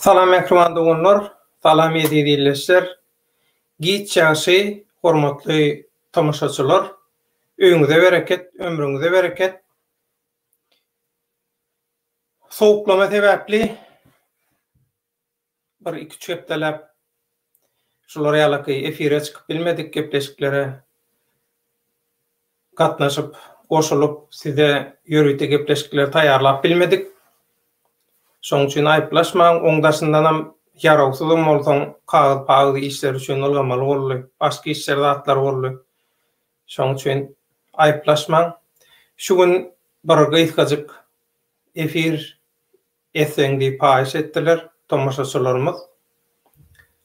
Salam mähriban doganlar, salam eziz ildeşler. Giç ýagşy hormatly tomaşaçylar. Öýüňize bereket, ömrüňize bereket. Sowuklama sebäpli bir iki-üç hepdeläp şular ýalaky efire çykyp bilmedik, gepleşiklere gatnaşyp, goşulyp size ýörite gepleşikleri taýýarlap bilmedik. Şonuň üçin aýyplaşmaň, oň daşyndanam ýarawsyzam bolsaň kagyz-pagyz işler üçin ylgamaly boldy, başga işler zatlar boldy. Şonuň üçin aýyplaşmaň. Şu gün bir gysgajyk efir etseň diýip haýyş etdiler tomaşaçylarymyz.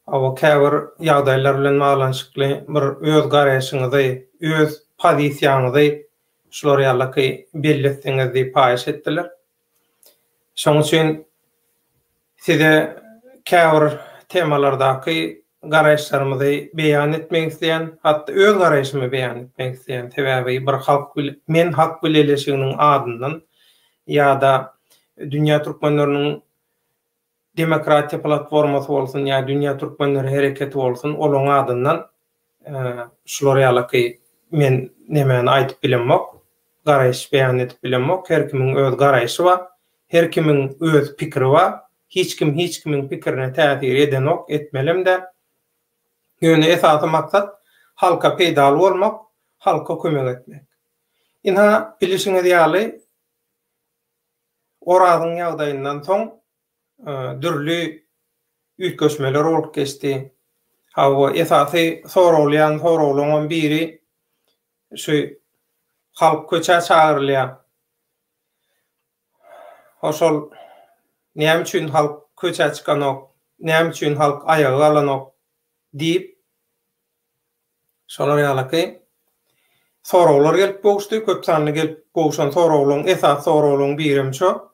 Hawa, käbir ýagdaýlar bilen baglanyşykly bir öz garaýşyňyzy, öz pozisiýaňyzy şular ýalyky belli etseňiz diýip haýyş etdiler. Şonuň üçin size käbir temalardaky garaýyşlarymyzy beýan etmek isleýän, hatda öz garaýşymy beýan etmek isleýän. Sebäbi bir halk men halk bileleşiginiň adyndan ýa-da Dünýä türkmenleriniň demokratiýa platformasy bolsun ýa Dünýä türkmenleri hereketi bolsun, olaň adyndan şular ýalyky men nemäni aýdyp bilemok, garaýyş beýan edip bilemok. Her kimiň öz garaýşy bar, her kimiň öz pikiri bar. Hiç kim hiç kimiň pikirine täsir edenok, etmelem däl. Ýöne esasy maksat halka peýdaly bolmak, halka kömek etmek. Ynha, bilişiňiz ýaly, Orazyň ýagdaýyndan soň dürli üýtgeşmeler bolup geçdi. Hawa, esasy soralýan soraglaryňam biri şu halk köçä çagyrylýar. Hoşol näme üçin halk köçä çykanok, näme üçin halk aýaga galanok diýip, şolar ýalyky soraglar gelip gowuşdy. Köp sanly gelip gowşan soraglaryň esasy soraglaryň birem şo.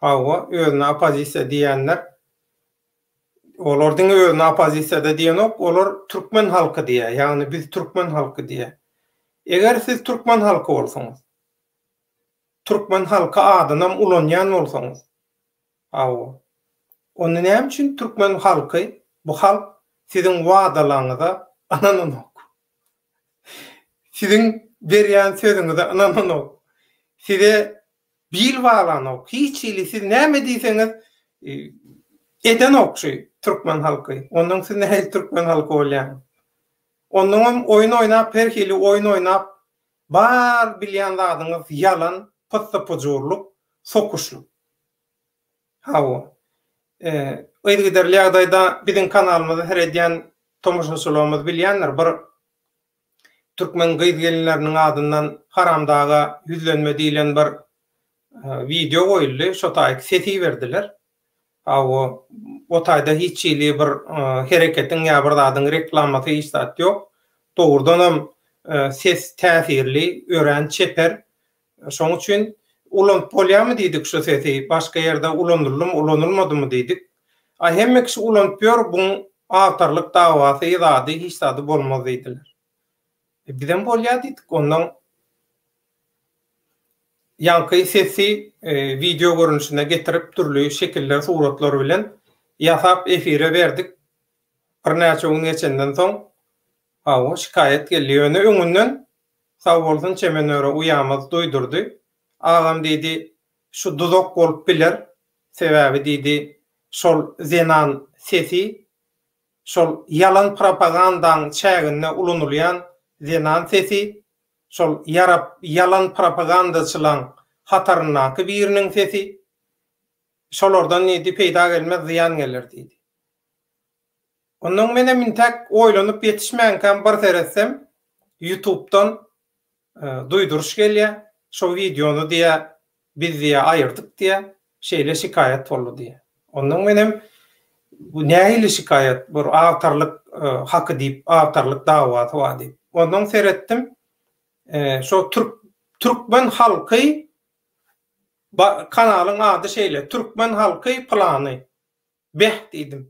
Hawa, özüne oppozisiýa diýýänler, olar diňe özüne oppozisiýada diýenok, olar türkmen halky diýýär, ýagny biz türkmen halky diýýär. Eger siz türkmen halky bolsaňyz, türkmen halky adynam ulanýan bolsaňyz, hawa, onda näme üçin türkmen halky, bu halk siziň wadalaňyza ynananok? Siziň berýän sözüňize ynananok. Size bil baglanok. Hiç hili siz näme diýseňiz edenok şu türkmen halky. Ondan siz nähili türkmen halky bolýaňyz? Ondanam oýun oýnap, her hili oýun oýnap, bar bilýän zadyňyz ýalan, pyssy-pyjurlyk, sokuşlyk. Hawa. Yzygiderli ýagdaýda biziň kanalymyzy seredýän tomaşaçylarymyz bilýändir, bir türkmen gyz-gelinleriniň adyndan Haramdaga ýüzlenme diýlen bir wideo goýuldy, şo taýyk ses iberdiler. Hawa, o taýda hiç hili bir hereketiň ýa bir zadyň reklamasy hiç zat ýok. Dogrudanam ses täsirli, örän çeper. Şoň üçin ulanyp bolýarmy diýdik şu sesi, başga ýerde ulanyldymy, ulanylmadymy diýdik. A hemme kişi ulanyp ýör, buň awtorlyk dawasy zady hiç zady bolmaz diýdiler. E bizem bolýar diýdik, ondan ýaňky sesi wideo görnüşine getirip dürli şekiller, suratlar bilen ýasap efire berdik. Birnäçe gün geçenden soň hawa şikaýat geldi. Ýöne öňünden Sag bolsun Çemen öre uýamyz duýdurdy. Agam diýdi, şu duzak bolup biler, sebäbi diýdi, şol zenan sesi şol ýalan propagandaň çäginde ulanylýan zenan sesi, şol ýarap ýalan propagandaçylaň hataryndaky biriniň sesi, şolardan diýdi peýda gelmez zyýan geler diýdi. Onnoň menem intäk oýlanyp ýetişmänkäm bir seretsem ýutubdan duýduryş gelýä, şo wideony diýä biz diýä aýyrdyk diýä, şeýle şikaýat boldy diýä. Onnoň menem bu nähili şikaýat bir awtorlyk haky diýip awtorlyk dawasy bar diýip. Onnoň seretdim şo türk türkmen halky kanalyň ady şeýle türkmen halky pylany. Beh diýdim.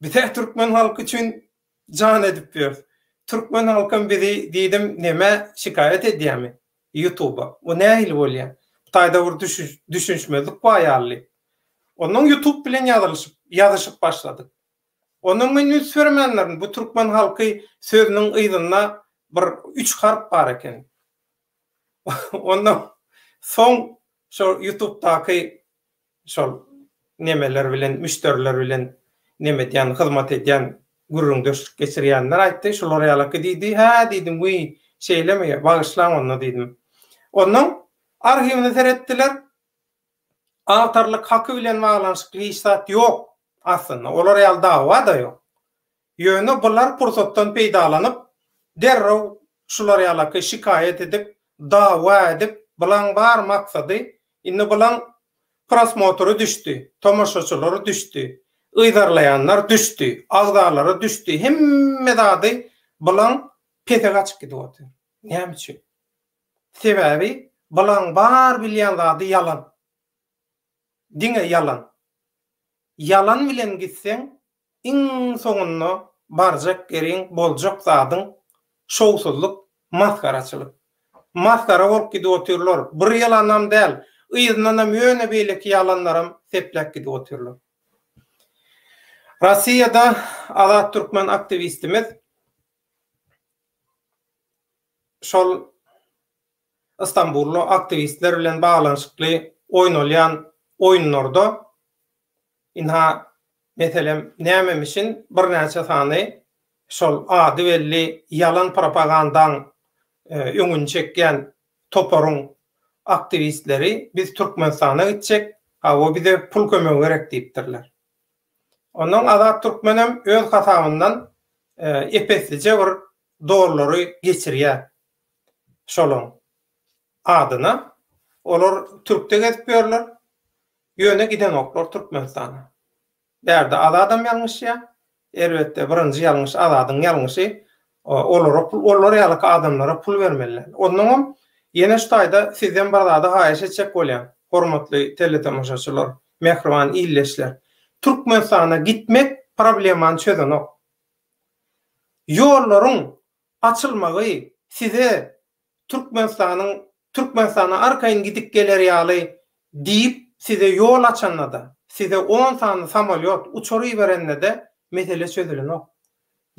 Bizä türkmen halky üçin jan edip ýörüs. Türkmen halkam bizi diýdim nemä şikaýat edýämi ýutuba. O nähili bolýa? Bu taýda bir düşünişmezlik bar ýaly. Onnoň ýutub bilen ýazylyşyp, ýazyşyp başladyk. Ondan men üns bermändirin, bu türkmen halky sözüniň yzynda bir üç harp bar eken. Ondan soň şo ýutubdaky şol nemeler bilen, müşderiler bilen neme edýän, hyzmat edýän, gürrüňdeşlik geçirýänler aýtdy, şular ýalaky diýdi. Hä diýdim, wiý, şeýlemi, bagyşlaň onda diýdim. Ondan arhiwine seretdiler. Awtorlyk haky bilen baglanyşykly hiç zat ýok aslynda. Olar ýaly dawa-da ýok. Ýöne bular pursatdan peýdalanyp, derrew şular ýalaky şikaýat edip, dawa edip, bulaň bar maksady, indi bulaň prosmotry düşdi, tomaşaçylary düşdi, yzarlaýanlar düşdi, agzalary düşdi, hemme zady bulaň pese gaçyp gidip otyr. Näme üçin? Sebäbi bulaň bar bilýän zady ýalan. Diňe ýalan. Ýalan bilen gitseň, iň soňunda barjak ýeriň, boljak zadyň şowsuzlyk, masgaraçylyk. Masgara bolup gidip otyrlar. Bir ýalanam däl, yzyndanam ýöne beýleki ýalanlaram sepläp gidip otyrlar. Rossiýada Azat Türkmen aktiwistimiz şol Istanbulda aktiwistler bilen baglanyşykly oýnalýan oýunlarda ynha, meselem, nämemişin birnäçe sany şol ady belli ýalan propagandaň öňüni çekýän toparyň aktiwistleri biz Türkmenistana gitjek, hawa bize pul kömegi gerek diýipdirler. Ondan Azat Türkmenem öz hasabyndan ep-eslije bir dollary geçirýär şolaň adyna. Olar türkde gezip ýörler. Ýöne gidenoklar Türkmenistana. Bärde Azadam ýalňyşýar. Elbetde birinji ýalňyş Azadyň ýalňyşy. Olara pul, olar ýalyky adamlara pul bermeli däl. Onnoňam ýene şu taýda sizden bir zady haýyş etjek bolýan, hormatly teletomaşaçylar, mähriban ildeşler. Türkmenistana gitmek problemany çözenok. Ýollaryň açylmagy size Türkmenistanyň Türkmenistana arkaýyn gidip geler ýaly diýip size ýol açanda-da, size on sany samolýot, uçar iberende-de mesele çözülenok.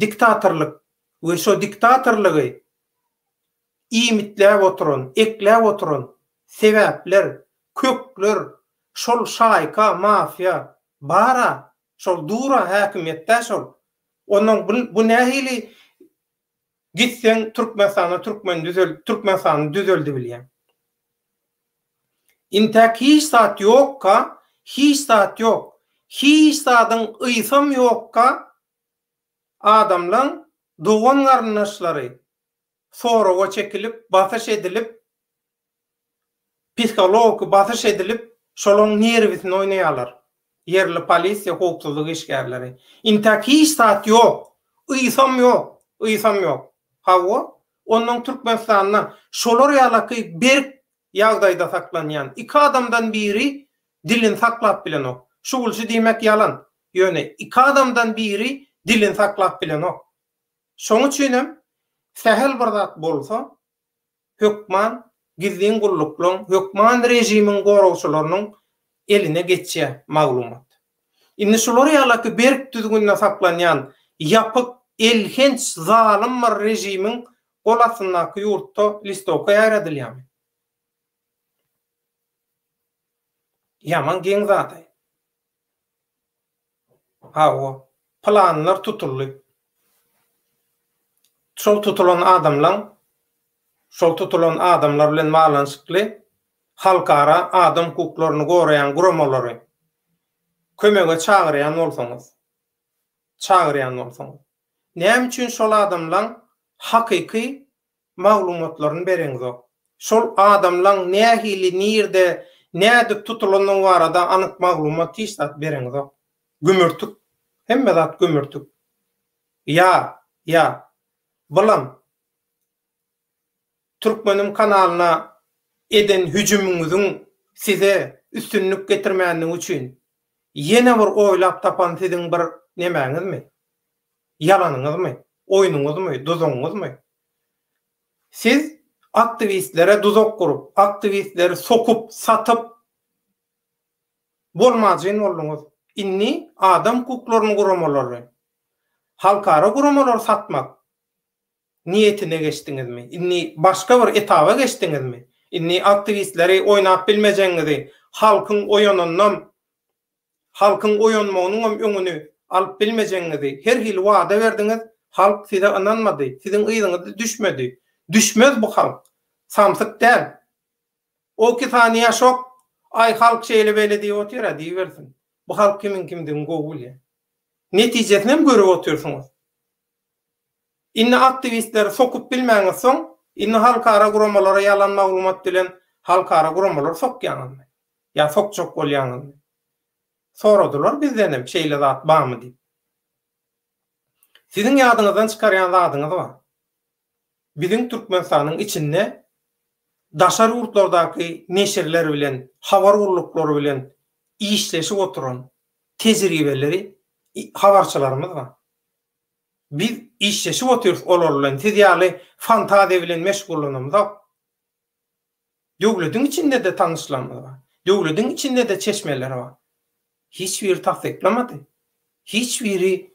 Diktatorlyk we şo diktatorlygy iýmitläp oturan, ekläp oturan sebäpler, kökler, şol şaýka, mafiýa bar-a, şol dur-a häkimiýetdä şol. Onnoň bu bu nähili gitseň Türkmenistana türkmen düzel Türkmenistany düzeldi bilýäň. Intäk hiç zat ýokka, hiç zat ýok. Hiç zadyň ysam ýokka adamlaň dogan garyndaşlary soraga çekilip, basyş edilip, psihologiki basyş edilip, şolaň nerwisini oýnaýarlar. Ýerli polisiýa, howpsuzlyk işgärleri. Intäk hiç zat ýok. Ysam ýok. Ysam ýok. Hawa, onnoň Türkmenistanda şolar ýalaky berk ýagdaýda saklanýan iki adamdan biri dilini saklap bilenok. Şugulçy diýmek ýalan. Ýöne iki adamdan biri dilini saklap bilenok. Şoň üçinem sähel bir zat bolsa, hökman gizlin gulluklaň, hökman režimiň goragçylarynyň eline geçýär maglumat. Indi şular ýalaky berk düzgünde saklanýan ýapyk, elhenç, zalym bir režimiň gol astyndaky ýurtda listowka ýaýradylýarmy? Ýaman geň zadaý. Hawa, pylanylar tutuldy. Şol tutulan adamlaň, şol tutulan adamlar bilen baglanyşykly halkara adam hukuklaryny goraýan guramalary kömege çagyrýan bolsaňyz, çagyrýan bolsaňyz, näme üçin şol adamlaň hakyky maglumatlaryny bereňzok. Şol adamlaň nähili, nirde, nädip tutulandygy barada anyk maglumat hiç zat bereňzok. Gümürtik. Hemme zat gümürtik. Ýa, ýa. Bulam Türkmeniň kanalyna eden hüjümiňiziň size üstünlik getirmänligi üçin ýene bir oýlap tapan siziň bir nemäňizmi? Ýalanyňyzmy? Oýnuňyzmy? Duzagyňyzmy? Siz aktiwistlere duzak gurup, aktiwistleri sokup, satyp bolmajyn bolduňyz. Indi. adam hukuklaryny guramalary, halkara guramalary satmak niýetine geçdiňizmi? Indi başga bir etaba geçdiňizmi? Indi aktiwistleri oýnap bilmejegiňizi, halkyň oýananynam, halkyň oýanmagynyňam öňüni alyp bilmejegiňizi her hili wada berdiňiz, halk size ynanmady, siziň yzyňyza düşmedi. Düşmez bu halk. Samsyk däl. O ki sany ýaşok, aý halk şeýle-beýle diýip otyr-a diýibersin. Bu halk kimiň kimdigini gowy bilýär. Netijesinem görüp otyrsyňyz. Indi aktiwistleri sokup bilmäňizsoň, indi halkara guramalara ýalan maglumat bilen halkara guramalary sokýaňyzmy? Ýa sokjak bolýaňyzmy? Soradylar bizdenem şeýle zat barmy diýip. Siziň ýadyňyzdan çykarýan zadyňyz bar. Biziň Türkmenistanyň içinde daşary ýurtlardaky neşirler bilen, habar gulluklary bilen işleşip oturan tejribeleri habarçylarymyz bar. Biz işleşip otyrys olar bilen, siz ýaly fantaziýa bilen meşgullanamzok. Döwletiň içinde-de tanyşlarymyz bar. Döwletiň içinde-de çeşmeler bar. Hiç biri tassyklamady. Hiç biri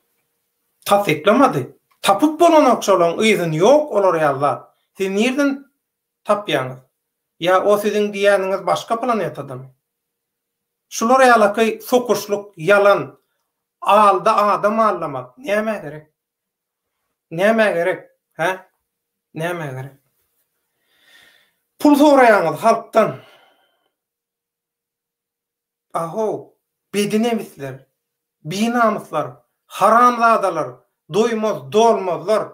tassyklamady. Tapyp bolanok şolaň yzyny ýok olar ýaly zat. Siz nirden tapýaňyz? Ýa o siziň diýýäniňiz başga planetadamy? Şular ýalaky sokuşlyk, ýalan, alda adam aldamak nämä gerek? Nämä gerek? Hä? Nämä gerek? Pul soraýaňyz halkdan. Ahow, bedinebisler, binamyslar, haramzadalar, doýmaz, dolmazlar.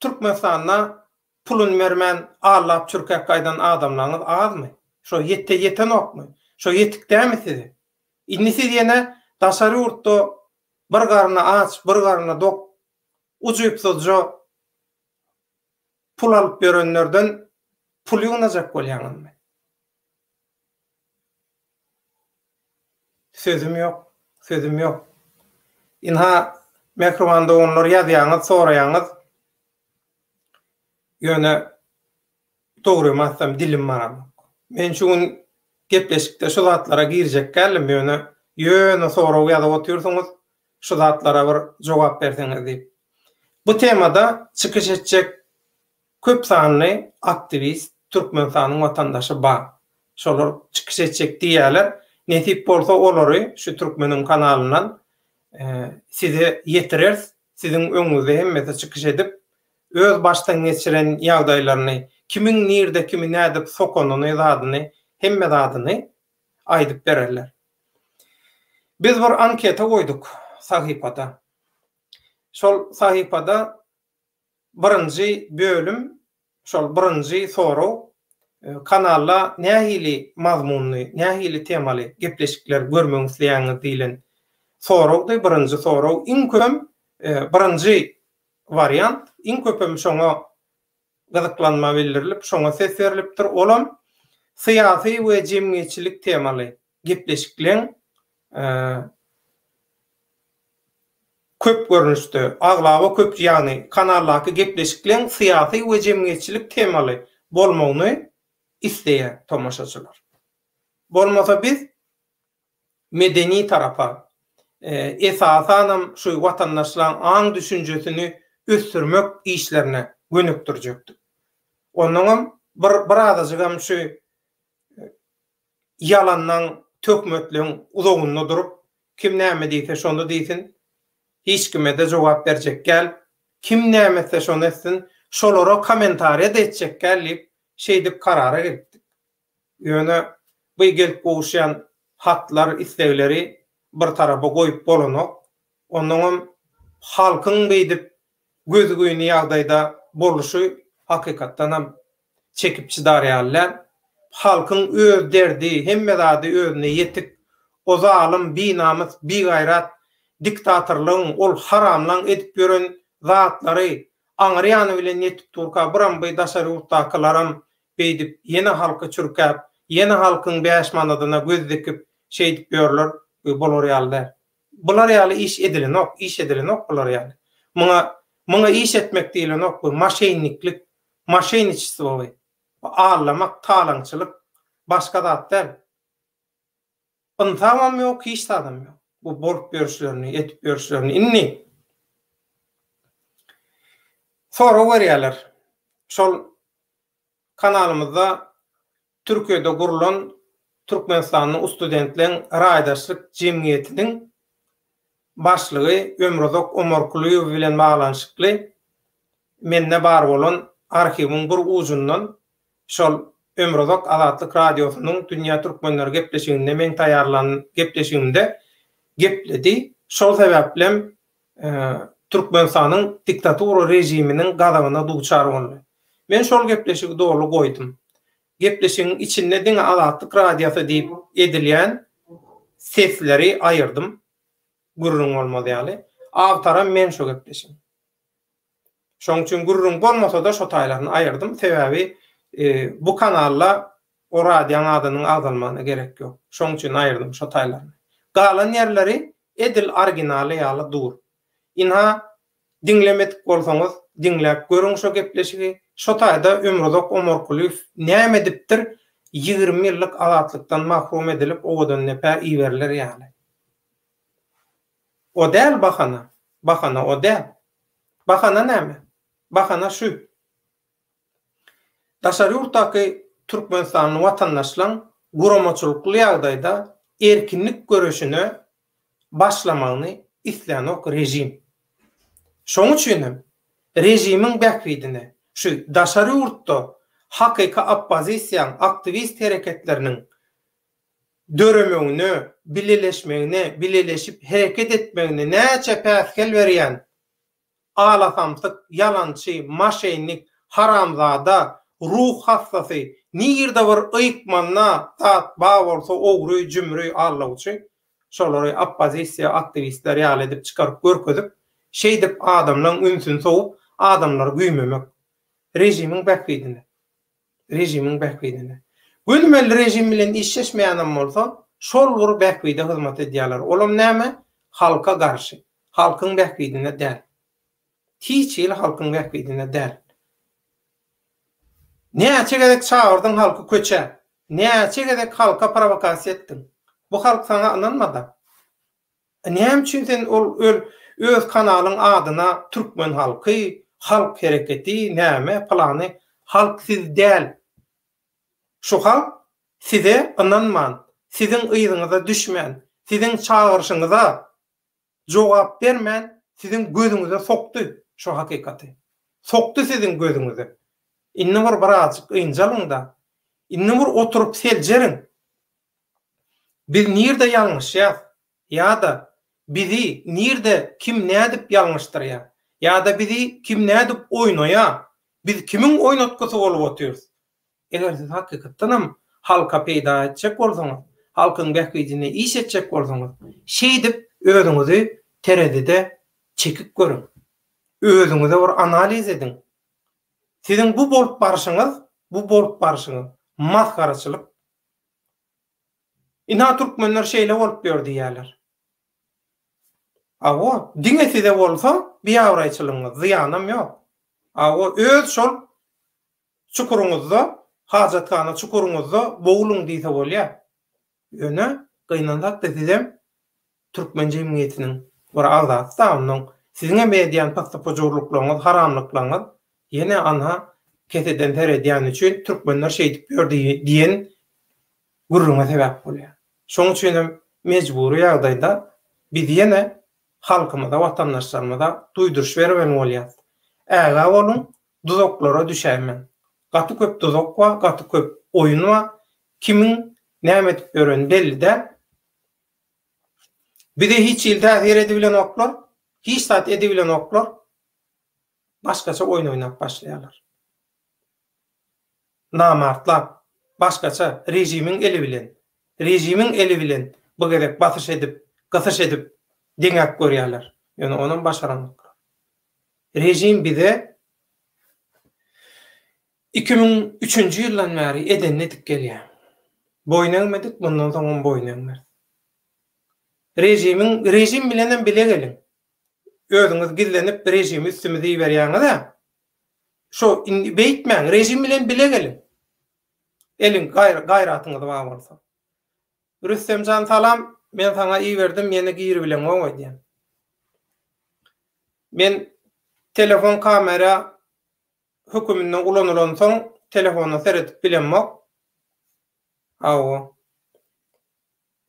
Türkmenistanda puluny bermän allap çürkäp gaýdan adamlaňyz azmy? Şo ýetde ýetenokmy? Şo ýetik dämi size? Indi siz ýene daşary ýurtda bir garny aç, bir garny dok, ujypsyzja pul alyp ýörenlerden pul ýygnajak bolýaňyzmy? Sözüm ýok, sözüm ýok. Ynha, mähriban doganlar ýazýaňyz, soraýaňyz. Ýöne dogrymy aýtsam dilim baranok. Men şu gün gepleşikde şu zatlara girjek däldim, ýöne ýöne sorag ýazyp otyrsyňyz, şu zatlara bir jogap berseňiz diýip. Bu temada çykyş etjek Köp sanly aktiwist Türkmenistanyň watandaşy bar. Şolar çykyş etjek diýýärler. Nesip bolsa olary şu Türkmeniň kanalyndan size ýetireris. Siziň öňüňizde hemmesi çykyş edip, öz başdan geçiren ýagdaýlaryny, kimiň nirde kimi nädip sokanyny zadyny, hemme zadyny aýdyp bererler. Biz bir anketa goýduk sahypada. Şol sahypada Birinji bölüm şol birinji sorag kanalda nähili mazmunly, nähili temaly gepleşikler görmek isleýäňiz diýlen soragdy. Birinji sorag iň köpem birinji wariant iň köpem şoňa gyzyklanma bildirilip, şoňa ses berlipdir. Olam syýasy we jemgyýetçilik temaly gepleşikleň Köp görnüşde, aglaba köp, ýagny kanaldaky gepleşikleň syýasy we jemgyýetçilik temaly bolmagyny isleýär tomaşaçylar. Bolmasa biz medeni tarapa, esasanam şu watandaşlaň aň-düşünjesini ösdürmek işlerine gönükdirjekdik. Onnoňam bir birazajygam şu ýalandan, töhmetleň uzagynda durup, kim näme diýse şony diýsin, hiç kime-de jogap berjek däl, kim näme etse şony etsin, şolara kommentariýa-da etjek däl diýip, şeýdip karara gelipdik. Ýöne bu gelip gowuşýan hatlar, islegleri bir tarapa goýup bolanok. Onnoňam halkyň beýdip gözgyny ýagdaýda boluşy hakykatdanam çekip çydar ýaly däl. Halkyň öz derdi, hemme zady özüne ýetik. O zalym, binamys, bigaýrat diktatorlygyň, ol haramlaň edip ýören zatlary aňry ýany bilen ýetip durka biram by daşary ýurtdakylaram beýdip ýene halky çürkäp, ýene halkyň bäş manadyna göz dikip şeýdip ýörler, bu bolar ýaly däl. Bular ýaly iş edilenok, iş edilenok bular ýaly. Muňa, muňa iş etmek diýlenok bu maşenniklik, maşenniçestwo bu. Bu aldamak, talaňçylyk, başga zat däl. Ynsabam ýok, hiç zadam ýok. Bu bolup ýörüşlerini, edip ýörüşlerini indi sorag berýärler. Şol kanalymyzda Türkiýede gurlan Türkmenistanly ustudentleň raýdaşlyk jemgyýetiniň başlygy Ömruzak Omarkulyýew bilen baglanyşykly mende bar bolan arhiwiň bir ujundan şol Ömruzak Azatlyk Radiosynyň Dünýä Türkmenleri gepleşiginde meň taýýarlan gepleşigimde gepledi. Şol sebäplem Türkmenistanyň diktatura režiminiň gazabyna duçar boldy. Men şol gepleşigi doly goýdum. Gepleşigiň içinde diňe Azatlyk Radiosy diýip edilýän sesleri aýyrdym, gürrüň bolmaz ýaly. Awtoram men şo gepleşigiň. Şoň üçin gürrüň bolmasa-da şo taýlaryny aýyrdym. Sebäbi bu kanalda o radiýaň adynyň agzalmagyna gerek ýok. Şoň üçin aýyrdym şo taýlaryny. Galan ýerleri edil originaly ýaly dur. Ynha, diňlemedik bolsaňyz, diňläp görüň şo gepleşigi. Şo taýda Ömruzak Omarkulyýew näme edipdir, 20 ýyllyk azatlykdan mahrum edilip Owadandepä iberiler ýaly. O däl bahana. Bahana o däl. Bahana näme? Bahana şu. Daşary ýurtdaky türkmenistanly watandaşlaň guramaçylykly ýagdaýda erkinlik göreşine başlamagyny islänok režim. Şoň üçin hem režimiň bähbidine şu daşary ýurtda hakyky oppozisiýaň aktiwist hereketleriniň döremegine, bileleşmegine, bileleşip hereket etmegine näçe päsgel berýän alasamsyk, ýalançy, maşennik, haramzada, ruh hassasy, nirde bir ykmanda zat ba bolsa ogry, jümri, aldawçy, şolary oppozisiýa aktiwistler ýaly edip çykaryp görkezip, şeýdip adamlaň ünsüni sowup, adamlary güýmemek. Režimiň bähbidine. Režimiň bähbidine. Gönümel režim bilen işleşmeýänem bolsa, şol bir bähbide hyzmat edýärler. Olam näme? Halka garşy. Halkyň bähbidine däl. Hiç hili halkyň bähbidine däl. Näçe gezek çagyrdyň halky köçä? Näçe gezek halka prowokasiýa etdiň? Bu halk saňa ynanmada. Näme üçin sen ol öl öz kanalyň adyna türkmen halky, halk hereketi, näme pylany, halk siz däl. Şu halk size ynanman, siziň yzyňyza düşmän, siziň çagyryşyňyza jogap bermän siziň gözüňize sokdy şu hakykaty. Sokdy siziň gözüňize. Indi bir birazjyk ynjalyňda. Indi bir oturyp seljeriň. Biz nirde ýalňyşýas? Ýa-da bizi nirde kim nädip ýalňyşdyrýar? Ýa-da bizi kim nädip oýnaýar? Biz kimiň oýnatgysy bolup otyrys? Eger siz hakykatdanam halka peýda etjek bolsaňyz, halkyň bähbidine iş etjek bolsaňyz, şeýdip özüňizi terezide çekip görüň. Özüňize bir analiz ediň. Siziň bu bolup barşyňyz, bu bolup barşyňyz masgaraçylyk. Ynha türkmenler şeýle bolup ýör diýýärler. Hawa, diňe size bolsa biabraýçylygyňyz, zyýanam ýok. Hawa, öz şol çukuryňyzda, hajathana çukuryňyzda boguluň diýse bolýar. Ýöne gynansak-da sizem türkmen jemgyýetiniň bir agzasy-da, onnoň siziňem edýän pyssy-pujurlyklaryňyz, haramlyklaryňyz ýene anha keseden seredýäni üçin türkmenler şeýdip ýör diýen gürrüňe sebäp bolýar. Şonuň üçin hem mejbury ýagdaýda biz ýene halkymyza, watandaşlarymyza duýduryş bermeli bolýarys. Ägä boluň, duzaklara düşäýmäň. Gaty köp duzak bar, gaty köp oýun bar. Kimiň näme edip ýöreni belli däl. Bize hiç hili täsir edibilenoklar, hiç zat edibilenoklar. Başgaça oýun oýnap başlaýarlar. Namartlap, başgaça režimiň eli bilen, režimiň eli bilen bu gezek basyş edip, gysyş edip deňäp görýärler. Ýöne onam başaranoklar. Režim bize 2003-nji ýyldan bäri edenini edip gelýär. Boýun egmedik, mundan soňam boýun egmeris. Režimiň, režim bilenem bile geliň. Özüňiz gizlenip režimi üstümize iberýäňiz-ä. Şo indi beýtmäň, režim bilen bile geliň. Eliň gaýratyňyz bar bolsa. Rüstemjan salam, men saňa iberdim ýene giribileňok öýdýän. Men telefon kamera höküminde ulanylansoň telefona seredip bilemok. Hawa.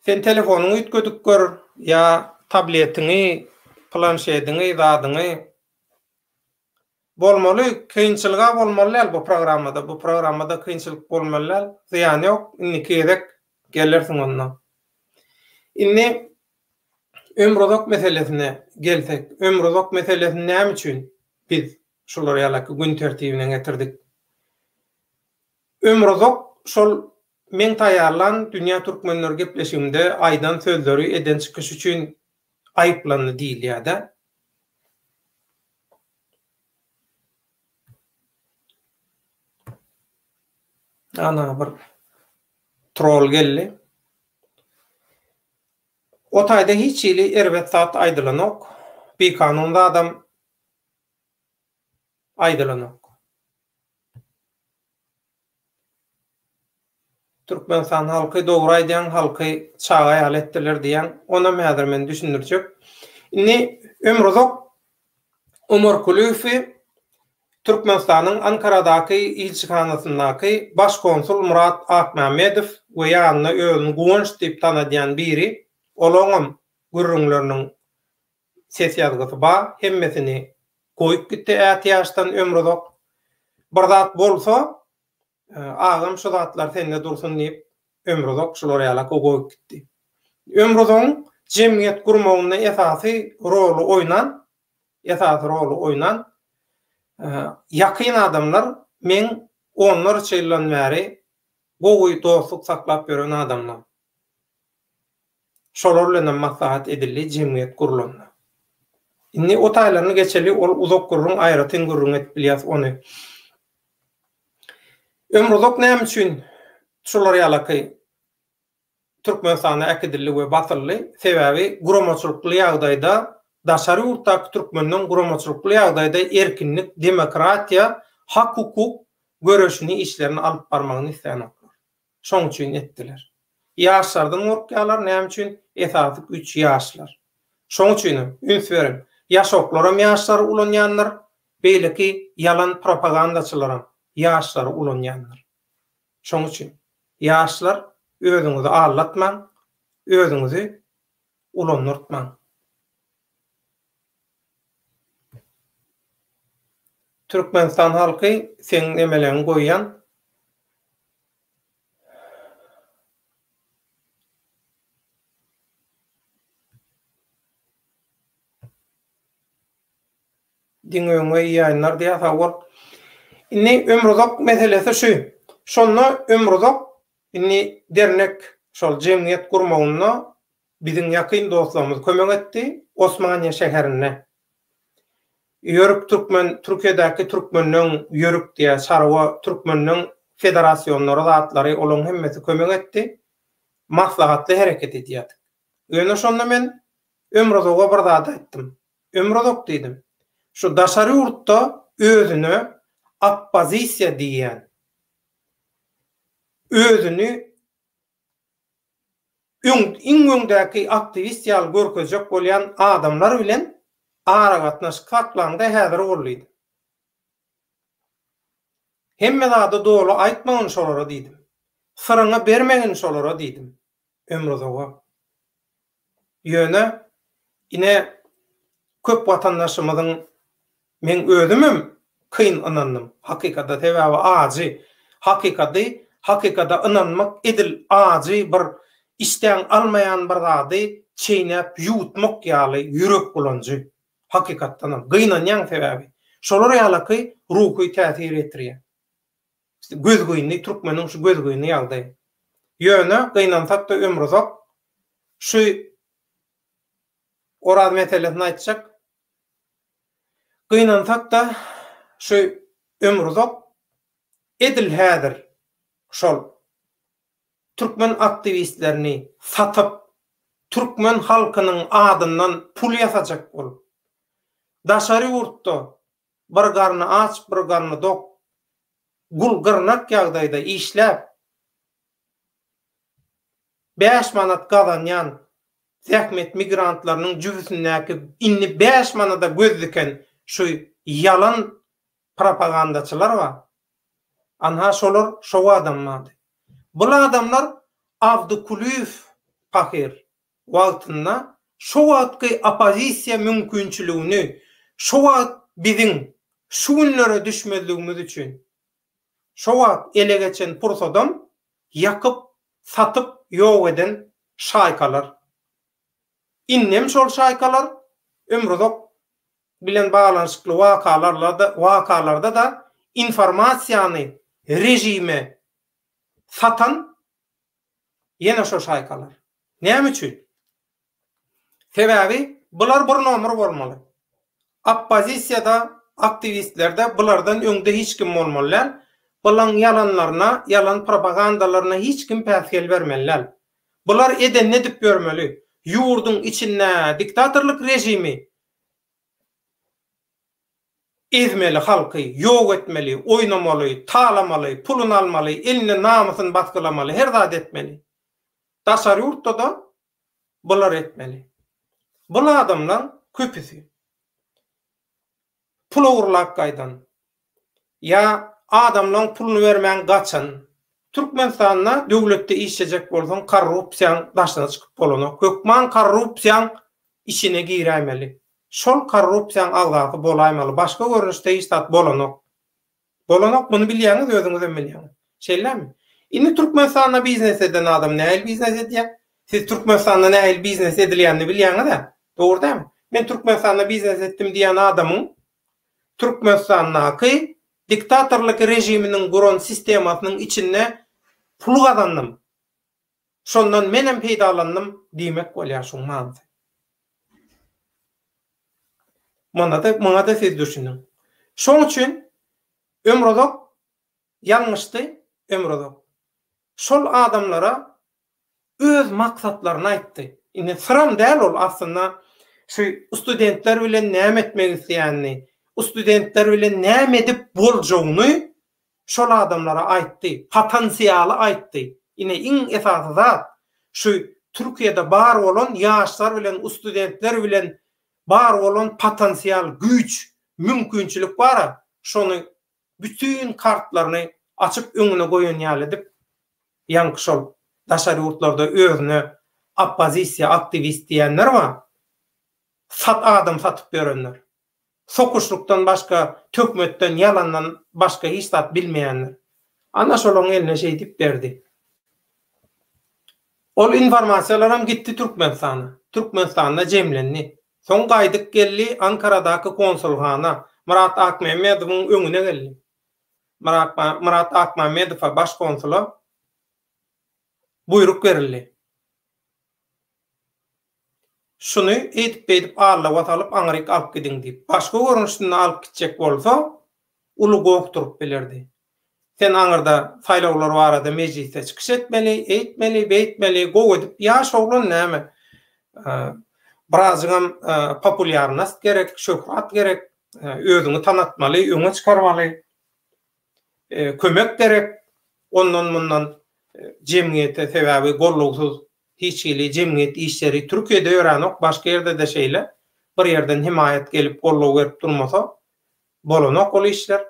Sen telefonyňy üýtgedip gör ýa tabletiňi, planşediňi, zadyňy. Bolmaly, kynçylyga bolmaly däl bu programmada. Bu programmada kynçylyk bolmaly däl. Zyýany ýok. Indiki gezek gelersiň onda. Indi ömruzak meselesine gelsek, ömruzak meselesini näme üçin biz şular ýalaky gün tertibine getirdik? Ömruzak şol meň taýýarlan Dünýä Türkmenleri gepleşigimde aýdan sözleri, eden çykyşy üçin aýyplandy diýilýär-dä. Ana bir trol geldi. O taýda hiç hili erbet zat aýdylanok. Bikanun zadam aýdylanok. Türkmenistan halky dogry aýdýaň halky çaga ýaly etdiler diýýäň onam häzir men düşündirjek. Indi Ömruzak Omarkulyýewi Türkmenistanyň Ankaradaky ilçihanasyndaky baş konsul Myrat Akmämmedow we ýanynda özüni Guwanç diýip tanadýan biri olaňam gürrüňleriniň ses ýazgysy bar hemmesini goýup gitdi ätiýaçdan Ömruzak bir zat bolsa Agam şu zatlar sende dursun diýip Ömruzak şular ýalak goýup gitdi. Ömruzagyň jemgyýet gurmagynda esasy roly oýnan esasy roly oýnan ýakyn adamlar meň onlarça ýyldan bäri gowy dostluk saklap ýören adamlar. Şolar bilenem maslahat edildi jemgyýet gurlanda. Indi o taýlaryny geçeli ol uzak gürrüň aýratyn gürrüň edip bilýäs ony. Ömruzak näme üçin şular ýalaky Türkmenistana äkidildi we basyldy? Sebäbi guramaçylykly ýagdaýda daşary ýurtdaky türkmenden guramaçylykly ýagdaýda erkinlik, demokratiýa, hak-hukuk göreşini işlerini alyp barmagyny islänoklar. Şoň üçin etdiler. Ýaşlardan gorkýarlar, näme üçin? Esasy güýç ýaşlar. Şoň üçinem, üns beriň, ýaşoklaram ýaşlary ulanýandyr, beýleki ýalan propagandaçylaram ýaşlary ulanýandyr. Şoň üçin, ýaşlar özüňizi aldatmaň, özüňizi ulandyrtmaň. Türkmenistan halky seň nemeleňi goýýan. Diňe öňe iýaýynlar diýýär sag bol. Indi ömruzak meselesi şu. Şonda ömruzak indi dernek şol jemgyýet gurmagynda biziň ýakyn dostlarymyz kömek etdi Osmaniýe şäherinde. Ýörük türkmen Türkiýedäki türkmenleň ýörük diýýär çarwa türkmenleň federasionlary zatlary olaň hemmesi kömek etdi. Maslahatly hereket edýärdik. Ýöne şonda men Ömrüzoga bir zat aýtdym. Ömruzak diýdim. Şu daşary ýurtda özüne oppozisiýa diýýän, özüni öň iň öňdäki aktiwist ýaly görkezjek bolýan adamlar bilen aragatnaşyk saklaňda häzir bol diýdim. Hemme zady doly aýtmagyn şolara diýdim. Syryňy bermegin şolara diýdim. Ömrüzoga. Ýöne, ine, köp watandaşymyzyň, meň özümem kyn ynandym hakykata, sebäbi ajy, hakykady, hakykata ynanmak edil ajy bir işdäň almaýan bir zady çeýnäp ýuwutmak ýaly ýürek bulanjy, hakykatdanam, gynanýaň sebäbi, şolar ýalaky ruhy täsir ýetirýär. Gözgyny, türkmeniň şu gözgyny ýagdaýy. Ýöne, gynansak-da Ömruzak şu Oraz meselesini aýtjak. Gynansak-da şu Ömruzak edil häzir şol türkmen aktiwistlerini satyp, türkmen halkynyň adyndan pul ýasajak bolup, daşary ýurtda bir garny aç, bir garny dok, gul-gyrnak ýagdaýda işläp, 5 manat gazanýan zähmet migrantlarynyň jübüsindäki indi 5 manada göz diken şu ýalan propagandaçylar bar. Anha şolar şo adam bardy. Bul adamlar Abdy Kulyýew pahyr wagtynda şo wagtky oppozisiýa mümkinçiligini şo wagt biziň şu günlere düşmezligimiz üçin şo wagt ele geçen pursadam ýakyp, satyp ýok eden şaýkalar. Indem şol şaýkalar Ömruzak bilen baglanyşykly wakalarda-da informasiýany režime satan ýene şo şaýkalar. Näme üçin? Sebäbi bular bir nomer bolmaly. Oppozisiýada, aktiwistlerde bulardan öňde hiç kim bolmaly däl. Bulaň ýalanlaryna, ýalan propagandalaryna hiç kim päsgel bermeli däl. Bular edenini edip ýörmeli. Ýurduň içinde diktatorlyk režimi ezmeli halky, ýok etmeli, oýnamaly, talamaly, puluny almaly, elinde namysyny basgylamaly, her zat etmeli. Daşary ýurtda-da bular etmeli. Bul adamlaň köpüsi pul ogurlap gaýdan ýa adamlaň puluny bermän gaçan. Türkmenistanda döwletde işlejek bolsaň korrupsiýaň daşyna çykyp bolanok. Hökman korrupsiýaň içine giräýmeli. Şol korrupsiýaň agzasy bolaýmaly. Başga görnüşde hiç zat bolanok. Bolanok muny bilýäňiz özüňizem bilýäňiz. Şeýlemi? Indi Türkmenistanda biznes eden adam nähili biznes edýär? Siz Türkmenistanda nähili biznes edilýänini bilýäňiz-ä? Dogry dälmi? Men Türkmenistanda biznes etdim diýýän adamyň Türkmenistandaky diktatorlyk režiminiň guran sistemasynyň içinde pul gazandym. Şondan menem peýdalandym diýmek bolýar şuň manysy. Munda-da, muňa-da siz düşüniň. Şoň üçin Ömruzak ýalňyşdy, Ömruzak. Şol adamlara öz maksatlaryny aýtdy. Indi syram däl ol aslynda şu studentler bilen näme etmek isleýänini, studentler bilen näme edip boljagyny şol adamlara aýtdy, potansialy aýtdy. Ine iň esasy zat şu Türkiýede bar bolan ýaşlar bilen ustudentler bilen bar bolan potansial güýç, mümkinçilik bara şony bütin kartlaryny açyp öňüne goýan ýaly edip ýaňky şol daşary ýurtlarda özüne oppozisiýa aktiwist diýenler bar sat adam satyp ýörenler. Sokuşlykdan başga, töhmetden, ýalandan başga hiç zat bilmeýänler. Ana şolaryň eline şeýdip berdi. Ol informasiýalaram gitdi Türkmenistana. Türkmenistanda jemlendi. Soň gaýdyp geldi Ankaradaky konsulhana, Myrat Akmämmedowyň öňüne geldi. Myrat Akmämmedowa, baş konsula buýruk berildi. Şuny eýdip-beýdip allawa salyp aňryk alyp gidiň diýip. Başga görnüşinde alyp gitjek bolsa, uly goh turup bilerdi. Sen aňyrda saýlawlar barada mejlisde çykyş etmeli, eýtmeli, beýtmeli, gowy edip, ýaş oglan näme, birazjygam populýarnost gerek, şöhrat gerek, özüňi tanatmaly, öňe çykarmaly, kömek gerek ondan-mundan jemgyýete, sebäbi gollawsyz Hiç hili jemgyýet işleri Türkiýede ýöränok, başga ýerde-de şeýle. Bir ýerden hemaýat gelip goldaw berip durmasa, bolanok ol işler.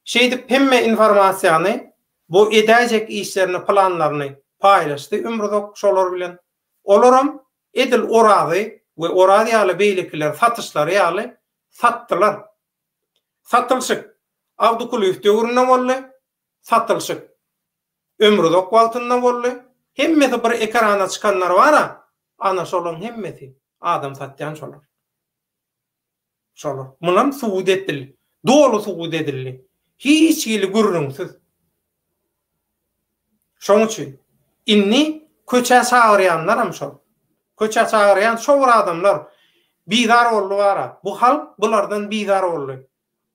Şeýdip hemme informasiýany bu edäýjek işlerini planlaryny paýlaşdy Ömruzak şolar bilen. Olaram edil Orazy we Oraz ýaly beýlekileri satyşlary ýaly satdylar. Satylşyk Abdykulyýew döwründe boldy, satylşyk Ömruzak wagtynda boldy. Hemmesi bir ekrana çykanlar bara, ana şolaň hemmesi adam satýan şolar. Şolar. Munam subut etdil. Doly subut edildi. Hiç hili gürrüňsiz. Şoň üçin indi köçä çagyrýanlaram şol. Köçä çagyrýan şo bir adamlar bizar boldy bara. Bu halk bulardan bizar boldy.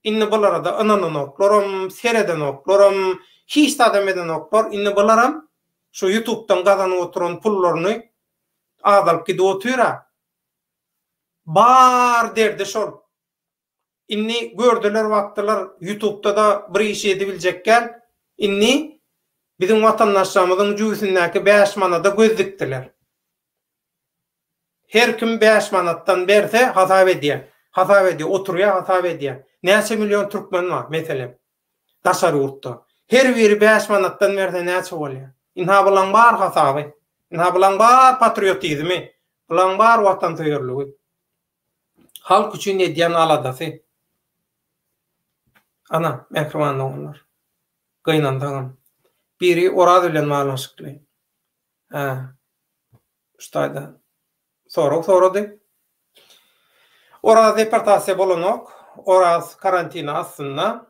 Indi bularada ynananoklaram, seredenoklaram, hiç zadam edenoklar. Indi bularam şu ýutubdan gazanyp oturan pullaryny azalyp gidip otyra. Bar derdi şol. Indi gördüler bakdylar ýutubda-da bir iş edibiljekgäl. Indi. Biziň watandaşlarymyzyň jübüsindäki 5 manada göz dikdiler. Her kim 5 manatdan berse hasap edýär. Hasap edýär, oturýar, hasap edýär. Näçe million türkmen bar, meselem, daşary ýurtda. Her biri 5 manatdan berse näçe bolýar? Ynha bulaň bar hasaby. Ynha bulaň bar patriotizmi. Bulaň bar watansöýerligi. Halk üçin edýän aladasy. Ana, mähriban doganlar. Gynansagam. Biri Oraz bilen baglanyşykly. Hä. Şu taýda sorag sorady. Oraz deportasiýa bolanok. Oraz karantina astynda.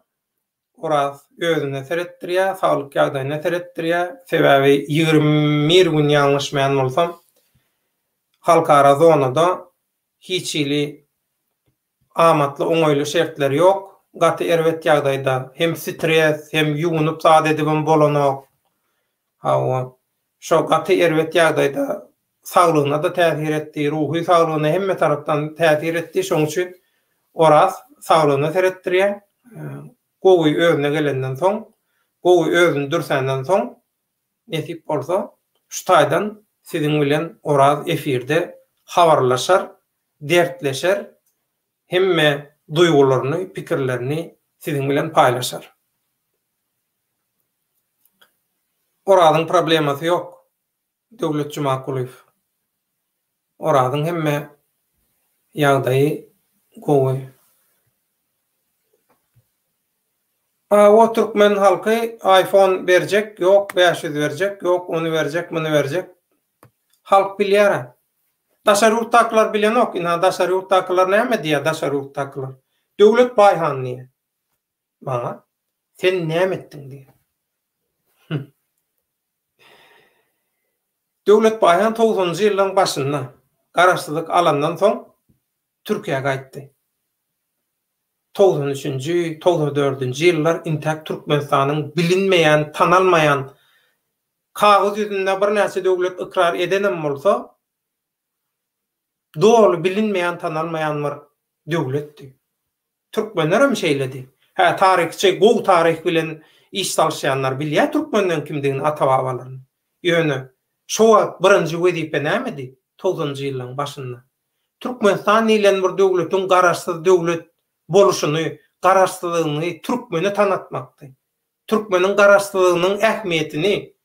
Oraz özüne seretdirýär, saglyk ýagdaýyna seretdirýär. Sebäbi 21 gün ýalňyşmaýan bolsam, halkara zonada hiç hili amatly, oňaýly şertler ýok. Gaty erbet ýagdaýda. Hem stres, hem ýuwunyp zat edibem bolanok. Hawa. Şo gaty erbet ýagdaýda saglygyna-da täsir etdi, ruhy saglygyna hemme tarapdan täsir etdi. Şonuň üçin Oraz saglygyna seretdirýär. Gowy özüne gelenden soň, gowy özüni dürsänden soň, nesip bolsa, şu taýdan siziň bilen Oraz efirde habarlaşar, dertleşer, hemme duýgularyny, pikirlerini siziň bilen paýlaşar. Orazyň problemasy ýok, Döwlet Jumakulyýew. Orazyň hemme ýagdaýy gowy. Hawa türkmen halky iPhone berjek ýok 500 berjek ýok ony berjek muny berjek halk bilýärä. Daşary ýurtdakylar bilenok ynha daşary ýurtdakylar näme diýýär daşary ýurtdakylar Döwlet Baýhan diýýär. Maňa sen näme etdiň diýýär. Döwlet Baýhan togsanynjy ýyllaryň başynda garaşsyzlyk alandan soň Türkiýä gaýtdy. 93 üçünji, 94 nji ýyllar intäk Türkmenistanyň bilinmeýän, tanalmaýan, kagyz ýüzünde birnäçe döwlet ykrar edenem bolsa, doly bilinmeýän, tanalmaýan bir döwletdi. Türkmenlerem şeýledi. Hä, taryhçy, gowy taryh bilen iş salyşýanlar bilýär türkmenden kimdigini, ata-babalaryny. Ýöne, şo wagt birinji wezipe nämedi, togsanynjy ýyllaryň başynda? Türkmenistan diýlen bir döwletiň garaşsyz döwlet boluşyny, garaşsyzlygyny türkmene tanatmakdy. Türkmeniň garaşsyzlygynyň ähmiýetini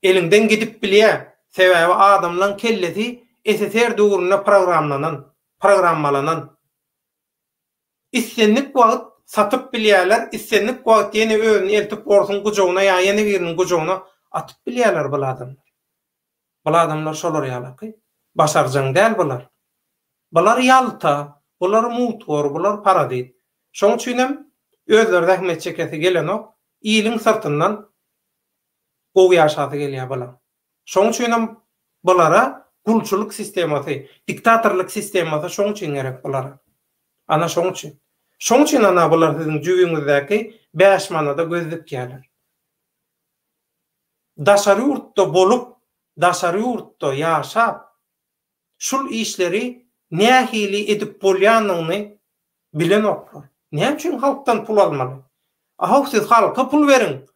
eliňden gidip bilýär. Sebäbi adamlaň kellesi SSR döwründe programlanan, programmalanan. Islendik wagt satyp bilýärler, islendik wagt ýene özüni eltip orsuň gujagyna ýa ýene biriniň gujagyna atyp bilýärler bul adamlar. Bul adamlar şolar ýalaky. Başarjaň däl bular. Bular ýalta, bular mutgor, bular parazit. Şoň üçinem özleri zähmet çekesi gelenok, iliň syrtyndan gowy ýaşasy gelýär bulaň. Şoň üçinem bulara gulçulyk sistemasy, diktatorlyk sistemasy şoň üçin gerek bulara. Ana şoň üçin. Şoň üçin ana bular siziň jübiňizdäki 5 manada göz dikýärler. Daşary ýurtda bolup, daşary ýurtda ýaşap, şul işleri nähili edip bolýanyny bilenoklar. Näme üçin halkdan pul almaly? Ahow siz halka pul beriň.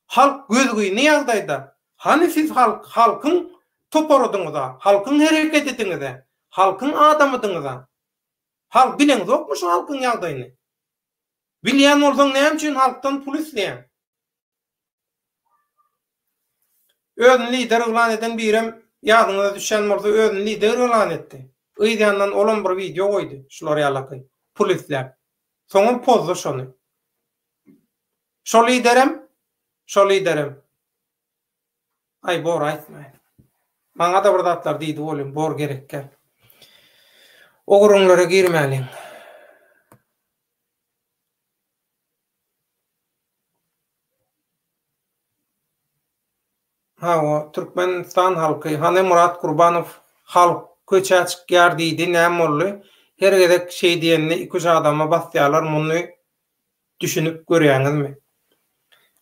Halk gözgyny ýagdaýda. Hany siz halk, halkyň toparydyňyza, halkyň herekedidiňize, halkyň adamydyňyza. Halk bileňzokmy şu halkyň ýagdaýyny? Bilýän bolsaň näme üçin halkdan pul isleýäň? Özüni lider yglan eden birem ýadyňyza düşýän bolsa özüni lider yglan etdi. Yz ýandan olam bir wideo goýdy şular ýalaky pul isläp. Soňam pozdy şony. Şo liderem şo liderem Aý bor aýtmaýyn. Maňada bir zatlar diýdi welin bor gerekgäl. O gürrüňlere girmäliň. Hawa, Türkmenistan halky, hany Myrat Gurbanow halk köçä çykýar diýdi, näme boldy? Her gezek şeý diýende iki-üç adama basýarlar, muny düşünip görýäňizmi?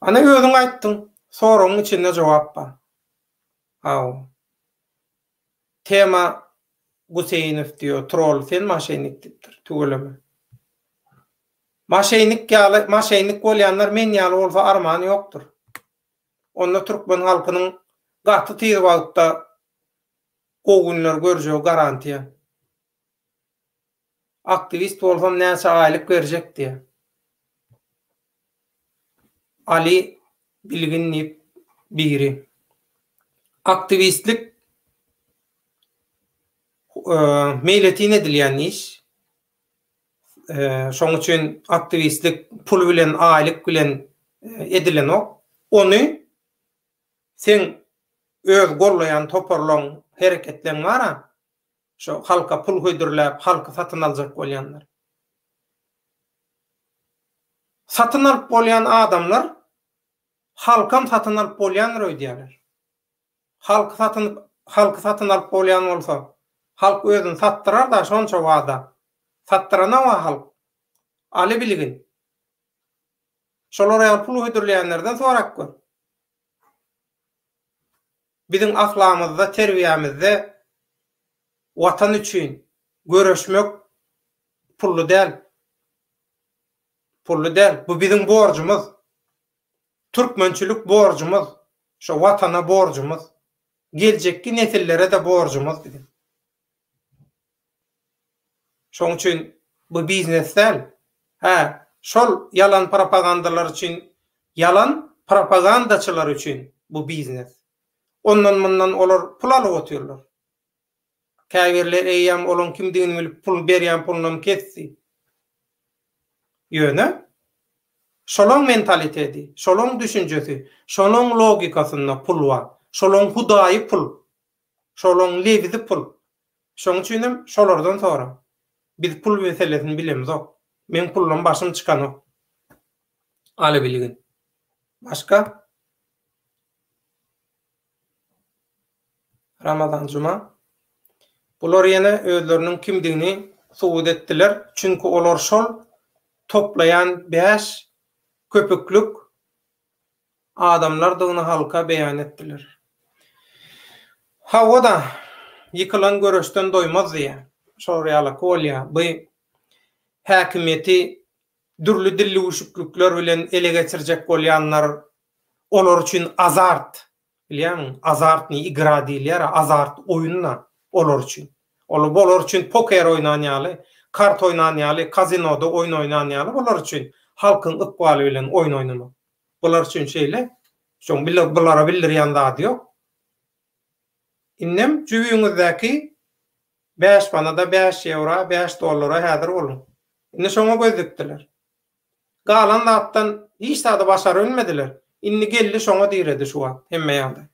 Ana özüň aýtdyň, soragyň içinde jogap bar. Hawa. Tema Guseýnow diýýär, trol, sen maşennik diýipdir, tüweleme. Maşeýnik ýaly, maşeýnik bolýanlar men ýaly bolsa armany ýokdur. Onda türkmen halkynyň gaty tiz wagtda gowy günler görjegi garantiýa. Aktiwist bolsam näçe aýlyk berjek diýýär. Ali Bilgin diýip biri. Aktiwistlik meýletin edilýän iş. Şoň üçin aktiwistlik pul bilen, aýlyk bilen edilenok. Ony seň öz gollaýan toparlaň, hereketleň bar-a, şo halka pul hödürläp, halky satyn aljak bolýanlar. Satyn alyp bolýan adamlar halkam satyn alyp bolýandyr öýdýärler. Halky satyn halky satyn alyp bolýan bolsa, halk özüni satdyrar-da şonça wada. Satdyranok-a halk. Aly bilgin. Şolar ýaly pul hödürleýänlerden sorap gör. Biziň ahlagymyzda, terbiýämizde Watan üçin göreşmek pully däl. Pully däl. Bu biziň borjumyz. Türkmençilik borjumyz, şo Watana borjumyz, geljekki nesillere-de borjumyz biziň. Şoň üçin bu biznes däl. Hä, şol ýalan propagandalar üçin, ýalan propagandaçylar üçin bu biznes. Ondan-mundan olar pul alyp otyrlar. Käbirleri eýýäm olaň kimdigini bilip pul berýän pulunam kesdi. Ýöne şolaň mentaliteti, şolaň düşünjesi, şolaň logikasynda pul bar. Şolaň hudaýy pul. Şolaň lebizi pul. Şoň üçinem şolardan soraň. Biz pul meselesini bilemizok. Meň puldan başym çykanok. Aly bilgin. Başga? Ramazan Juma. Bular ýene özleriniň kimdigini subut etdiler, çünki olar şol toplaýan bäş köpüklik adamlardygyny halka beýan etdiler. Hawa-da, ýykylan göreşden doýmaz diýýär. Şolar ýalaky bolýar. Bu häkimiýeti dürli dillüwüşiklikler bilen ele geçirjek bolýanlar olar üçin azart, bilýäňmi, azartnyý igra diýilýär-ä, azart oýun-da olar üçin. Ol olar üçin poker oýnan ýaly, kart oýnan ýaly, kazinoda oýun oýnan ýaly bular üçin halkyň ykbaly bilen oýun oýnamak. Bular üçin şeýle. Şoň bulara bildirýän zady ýok. Indem jübüňizdäki bäş manada, bäş ýewra, bäş dollara häzir boluň. Indi şoňa göz dikdiler. Galan zatdan hiç zady başarybilmediler. Indi geldi şoňa diredi şu wagt hemme ýagdaý.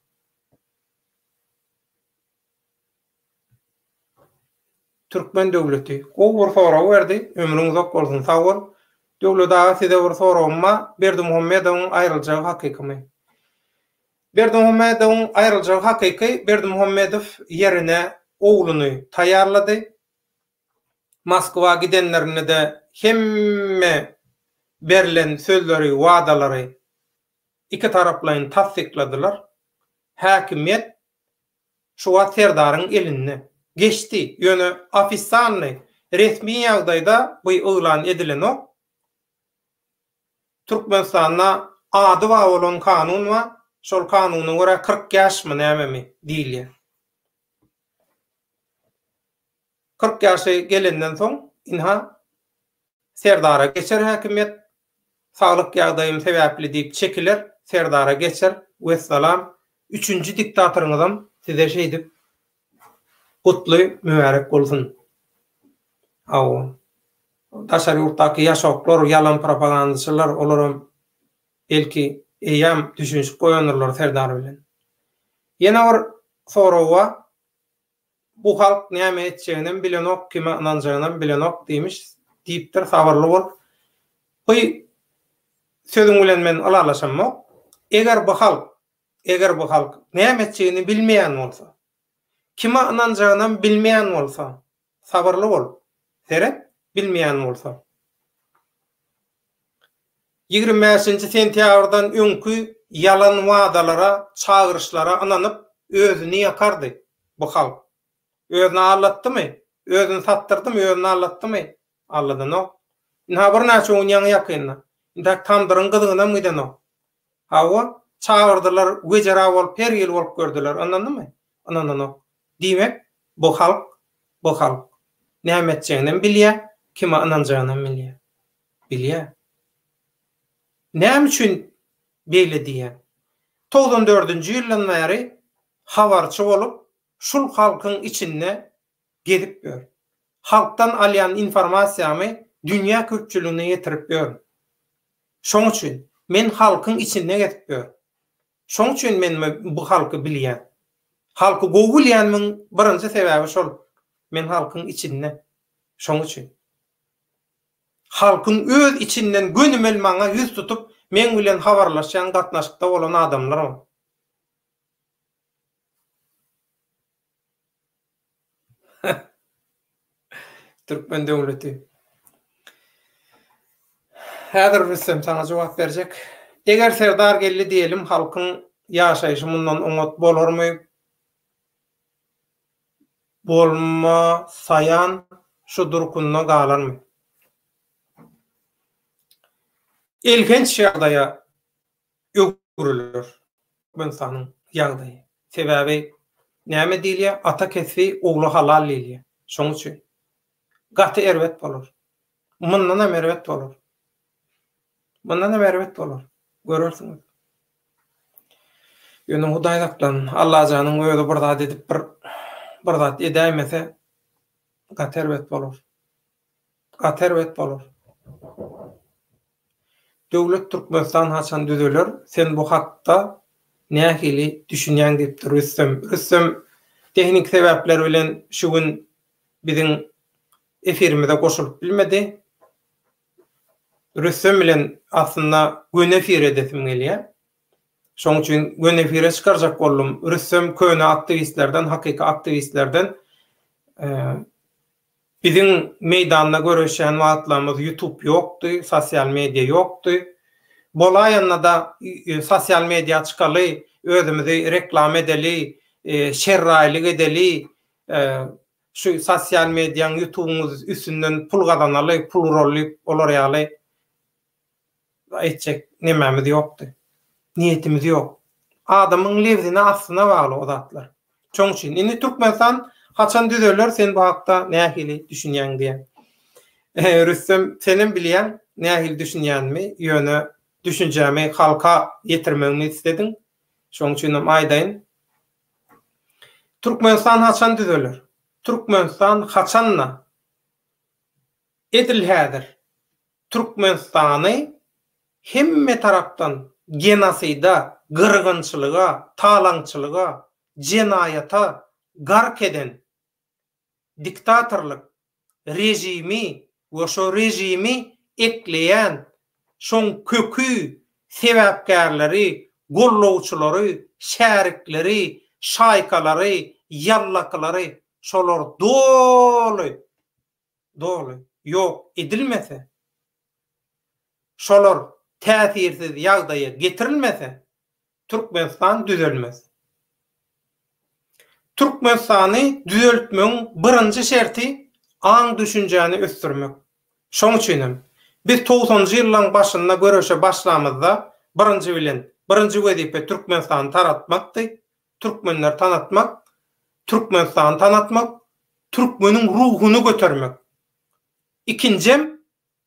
Türkmen döwleti. Gowy bir sorag berdi. Ömrüň uzak bolsun sag bol. Döwlet aga size bir soragym bar. Berdimuhamedowyň aýryljagy hakykymy? Berdimuhamedowyň aýryljagy hakyky. Berdimuhamedow ýerine ogluny taýýarlady. Moskwa gidenlerinde-de hemme berlen sözleri, wadalary ikitaraplaýyn tassykladylar. Häkimiýet şu wagt Serdaryň elinde. Geçdi. Ýöne ofisalnyý, resmi ýagdaýda bu yglan edilenok. Türkmenistanda ady bar bolan kanun bar. Şol kanuna görä 40 ýaşmy nämemi diýilýär. 40 ýaşy gelenden soň, ynha, Serdara geçer häkimiýet, saglyk ýagdaýym sebäpli diýip çekiler, Serdara geçer, wessalam, üçünji diktatoryňyzam size şeýdip gutly mübärek bolsun. Hawa. Daşary ýurtdaky ýaşoklar, ýalan propagandaçylar, olaram belki eýýäm düşünişip goýandyrlar Serdar bilen. Ýene bir sorag bar. Bu halk näme etjeginem bilenok, kime ynanjagynam bilenok diýmiş, diýipdir, sabyrly bol. Bu sözüň bilen men ylalaşamok. Eger bu halk, eger bu halk näme etjegini bilmeýän bolsa, kime ynanjagynam bilmeýän bolsa, sabyrly bol, seret, bilmeýän bolsa. 25-nji sentýabrdan öňki ýalan wadalara, çagyryşlara ynanyp, özüni ýakardy bu halk. Özüni aldatdymy? Özüni satdyrdymy? Özüni aldatdymy? Aldadanok. Ynha birnäçe gün ýaňy-ýakynda. Intäk tamdyryň gyzgynam gidenok. Hawa, çagyrdylar, wejera bolup her hili bolup gördüler. Ynandymy? Ynananok. Diýmek, bu halk, bu halk. Näme etjeginem bilýär, kime ynanjagynam bilýär. Bilýär. Näme üçin beýle diýýän? 94 dördünji ýyldan bäri habarçy bolup, şul halkyň içinde gezip ýör. Halkdan alýan informasiýamy dünýä köpçüligine ýetirip ýörün. Şoň üçin men halkyň içinde gezip ýörün. Şoň üçin men bu halky bilýän. Halky gowy bilýänimiň birinji sebäbi şol. Men halkyň içinde. Şoň üçin. Halkyň öz içinden gönümel maňa ýüz tutup, meň bilen habarlaşýan, gatnaşykda bolan adamlar bar. Türkmen döwleti. Häzir Rüstem saňa jogap berjek. Eger Serdar geldi diýelim halkyň ýaşaýşy mundan oňat bolarmy? Bolmasaýan şu durkunda galarmy? Elhenç ýagdaýa öwrüler Türkmenistanyň ýagdaýy. Sebäbi näme diýilýär? Ata kesbi ogla halal diýilýär. Şoň üçin gaty erbet bolar. Mundanam erbet bolar. Mundanam erbet bolar. Görersiňiz. Ýöne Hudaý saklan, Allajanyň özi bir zat edip bir bir zat edäýmese gaty erbet bolar. Gaty erbet bolar. Döwlet Türkmenistan haçan düzeler sen bu hakda nähili düşünýäň diýipdir Rüstem. Rüstem tehniki sebäpler bilen şu gün biziň efirimize goşulyp bilmedi. Rüstem bilen aslynda göni efir edesim gelýär. Şoň üçin göni efire çykarjak boldum. Rüstem köne aktiwistlerden, hakyky aktiwistlerden Biziň meýdanda göreşýän wagtlarymyz ýutub ýokdy, sosial media ýokdy. Bolaýanda-da sosial media çykaly, özümizi reklama edeli, şerraýlyk edeli, şu sosial mediaň, ýutubyň üstünden pul gazanaly, pul uraly diýip olar ýaly etjek nemämiz ýokdy. Niýetimiz ýok. Adamyň lebzine aslyna bagly o zatlar. Şoň üçin indi Türkmenistan haçan düzeler sen bu hakda nähili düşünýäň diýen. Rüstem senem bilýäň nähili düşünýänimi ýöne düşünjämi halka ýetirmegimi islediň. Şoň üçinem aýdaýyn. Türkmenistan haçan düzeler? Türkmenistan haçanda edil häzir Türkmenistany hemme tarapdan genosida, gyrgynçylyga, talaňçylyga, jenaýata gark eden diktatorlyk režimi we şo režimi ekleýän, şoň köki, sebäpkärleri, gollawçylary, şärikleri, şaýkalary, ýallakylary şolar doly doly ýok edilmese, şolar täsirsiz ýagdaýa getirilmese, Türkmenistan düzelmez. Türkmenistany düzeltmegiň birinji şerti aň-düşünjäni ösdürmek. Şoň üçinem, biz togsanjy ýyllaň başynda göreşe başlamyzda birinji bilen, birinji wezipe Türkmenistany taratmakdy, türkmenleri tanatmak, Türkmenistany tanatmak, türkmeniň ruhuny götermek. Ikinjem,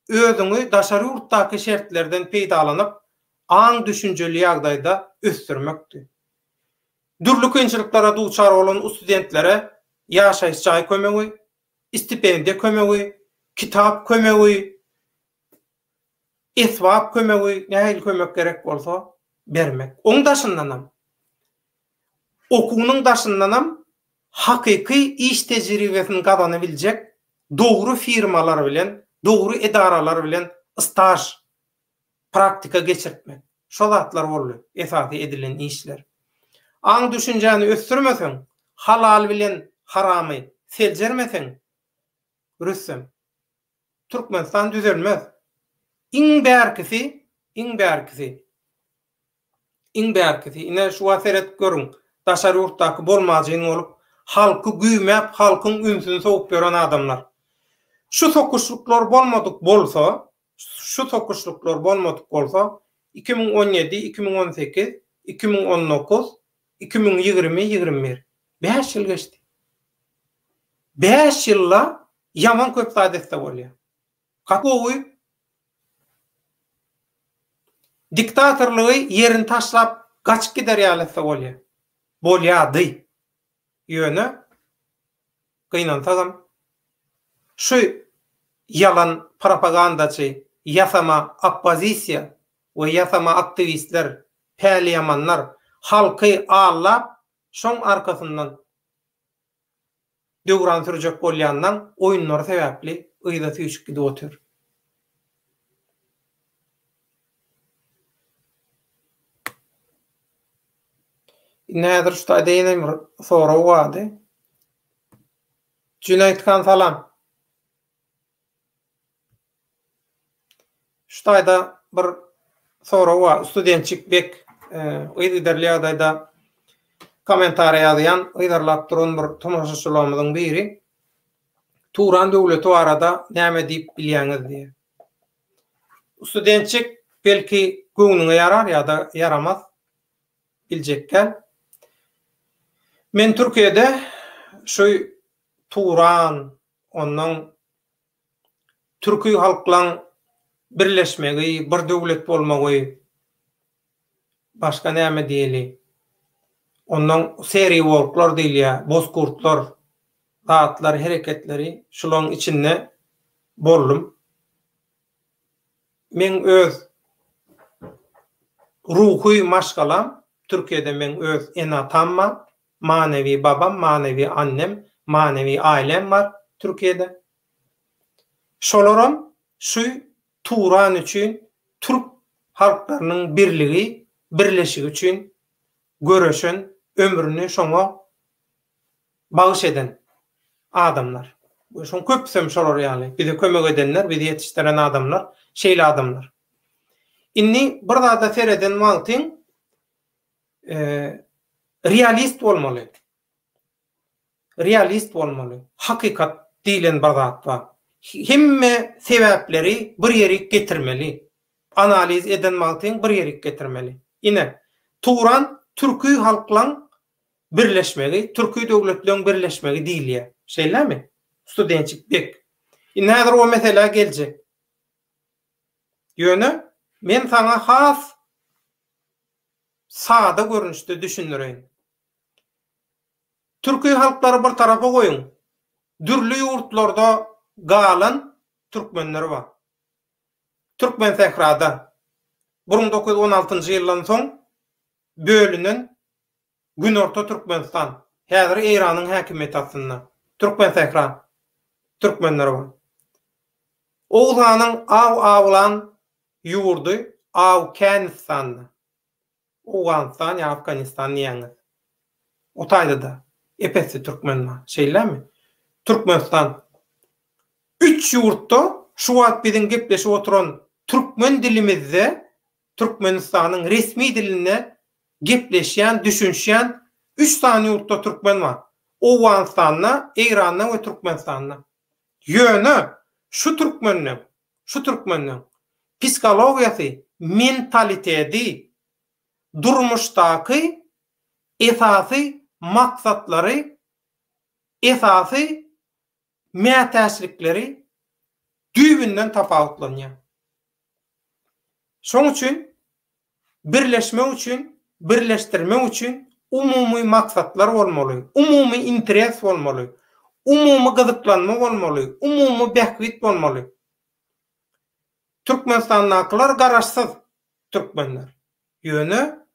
özüňi daşary ýurtdaky şertlerden peýdalanyp, aň-düşünjeli ýagdaýda ösdürmekdi. Dürli kynçylyklara duçar bolan ustudentlere ýaşaýyş jaý kömegi, stipendiýa kömegi, kitap kömegi, esbap kömegi, nähili kömek gerek bolsa bermek. Oň daşyndanam, okuwynyň daşyndanam hakyky iş tejribesini gazanabiljek dogry firmalar bilen, dogry edaralar bilen staž, praktika geçirtmek. Şo zatlar boldy esasy edilen işler. Aň-düşünjäni ösdürmeseň, halal bilen haramy seljermeseň, Rüstem, Türkmenistan düzelmez. Iň bärkisi, iň bärkisi, iň bärkisi, ine şu wagt seredip görüň, daşary ýurtdaky bolmajyn bolup, halky güýmäp, halkyň ünsüni sowup ýören adamlar. Şu sokuşlyklar bolmadyk bolsa, Şu sokuşlyklar bolmadyk bolsa, 2017, 2018, 2019, 2020, 21. Bäş ýyl geçdi. Bäş ýylda ýaman köp zat etse bolýar. Gaty gowy. Diktatorlygy ýerini taşlap gaçyp gider ýaly etse bolýar. Bolýardy. Ýöne gynansagam şu ýalan propagandaçy ýasama oppozisiýa we ýasama aktiwistler, päliýamanlar halky aldap şoň arkasyndan döwran sürjek bolýanlaň oýunlary sebäpli yza süýşüp gidip otyr. Indi häzir şu taýda ýene bir sorag bardy. Jüneýt han salam. Şu taýda bir sorag bar. Studentçik bek yzygiderli ýagdaýda kommentariýa ýazýan, yzarlap duran bir tomaşaçylarymyzyň biri. Turan döwleti barada näme diýip bilýäňiz diýýär. Studentçik belki göwnüňe ýarar ýa-da ýaramaz biljek däl. Men Türkiýede şu Turan, ondan türki halklaň birleşmegi, bir döwlet bolmagy, başga näme diýeli, ondan seri wolklar diýilýär, bozkurtlar, zatlar, hereketleri şulaň içinde boldum. Meň öz ruhy maşgalam, Türkiýede meň öz ene-atam bar, Manewi babam, manewi annem, manewi ailem bar Türkiýede. Şolaram şu Turan üçin türk halklarynyň birligi, birleşigi üçin göreşen, ömrüni şoňa bagyş eden adamlar. We şoň köpüsem şolar ýaly. Bize kömek edenler, bizi ýetişdiren adamlar şeýle adamlar. Indi bir zada sereden wagtyň realist bolmaly. Realist bolmaly. Hakykat diýlen bir zat bar. Hemme sebäpleri bir ýerik getirmeli. Analiz eden wagtyň bir ýerik getirmeli. Ine, Turan türki halklaň birleşmegi, türki döwletleň birleşmegi diýilýär. Şeýlemi? Studentçik bek. Indi häzir o meselä geljek. Ýöne men saňa has sada görnüşde düşündireýin. Türki halklary bir tarapa goýuň, dürli ýurtlarda galan türkmenler bar. Türkmensährada 1916-njy ýyldan soň bölünen Günorta Türkmenistan, häzir Eýranyň häkimiýeti astynda, Türkmensähra türkmenleri bar. Oguz hanyň aw awlan ýurdy Awkänistanda. Owganystan ýa Afganistan diýýäňiz. O taýda-da ep-esli türkmen bar. Şeýlemi? Türkmenistan. Üç ýurtda şu wagt biziň gepleşip oturan türkmen dilimizde Türkmenistanyň resmi dilinde gepleşýän, düşünişýän üç sany ýurtda türkmen bar. Owganystanda, Eýranda we Türkmenistanda. Ýöne şu türkmenleň Şu türkmeniň psihologiýasy, mentalitedi, durmuşdaky esasy maksatlary, esasy mätäçlikleri düýbünden tapawutlanýar. Şoň üçin birleşmek üçin, birleşdirmek üçin umumy maksatlar bolmaly, umumy interes bolmaly, umumy gyzyklanma bolmaly, umumy bähbit bolmaly. Türkmenistandakylar garaşsyz türkmenler. Ýöne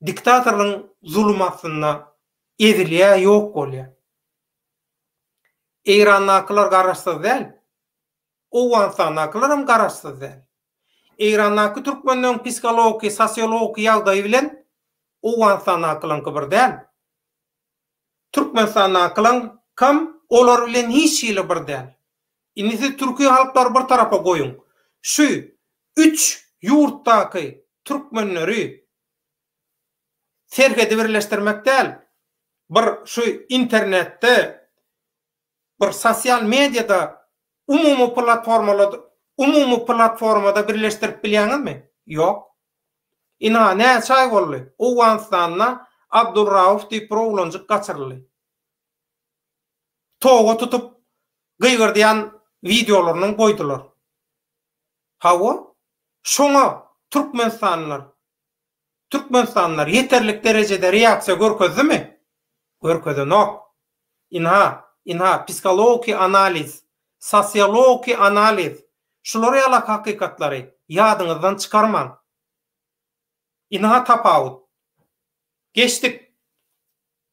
diktatorlygyň zulumy astynda ezilýär, ýok bolýar. Eýrandakylar garaşsyz däl. Owganystandakylaram garaşsyz däl. Eýrandaky türkmenleriň psihologiki, sosiologiki ýagdaýy bilen Owganystandakylaryňky bir däl. Türkmenistandakylaryňkam olar bilen hiç hili bir däl. Indi siz türki halklary bir tarapa goýuň. Şu üç ýurtdaky türkmenleri serhedi birleşdirmek däl, bir şu internetde bir sosial mediada umumy platformalarda. umumy platformada birleşdirip bilýäňizmi? Ýok. Ynha, näçe aý boldy, Owganystanda Abdulrauf diýip bir oglanjyk gaçyryldy. Toga tutup gygyrdýan wideolaryny goýdular. Hawa, şoňa türkmenistanlylar türkmenistanlylar ýeterlik derejede reaksiýa görkezdimi? Görkezenok. Ynha, ynha, psihologiki analiz, sosiologiki analiz, şular ýalak hakykatlary ýadyňyzdan çykarmaň. Ynha tapawut. Geçdik.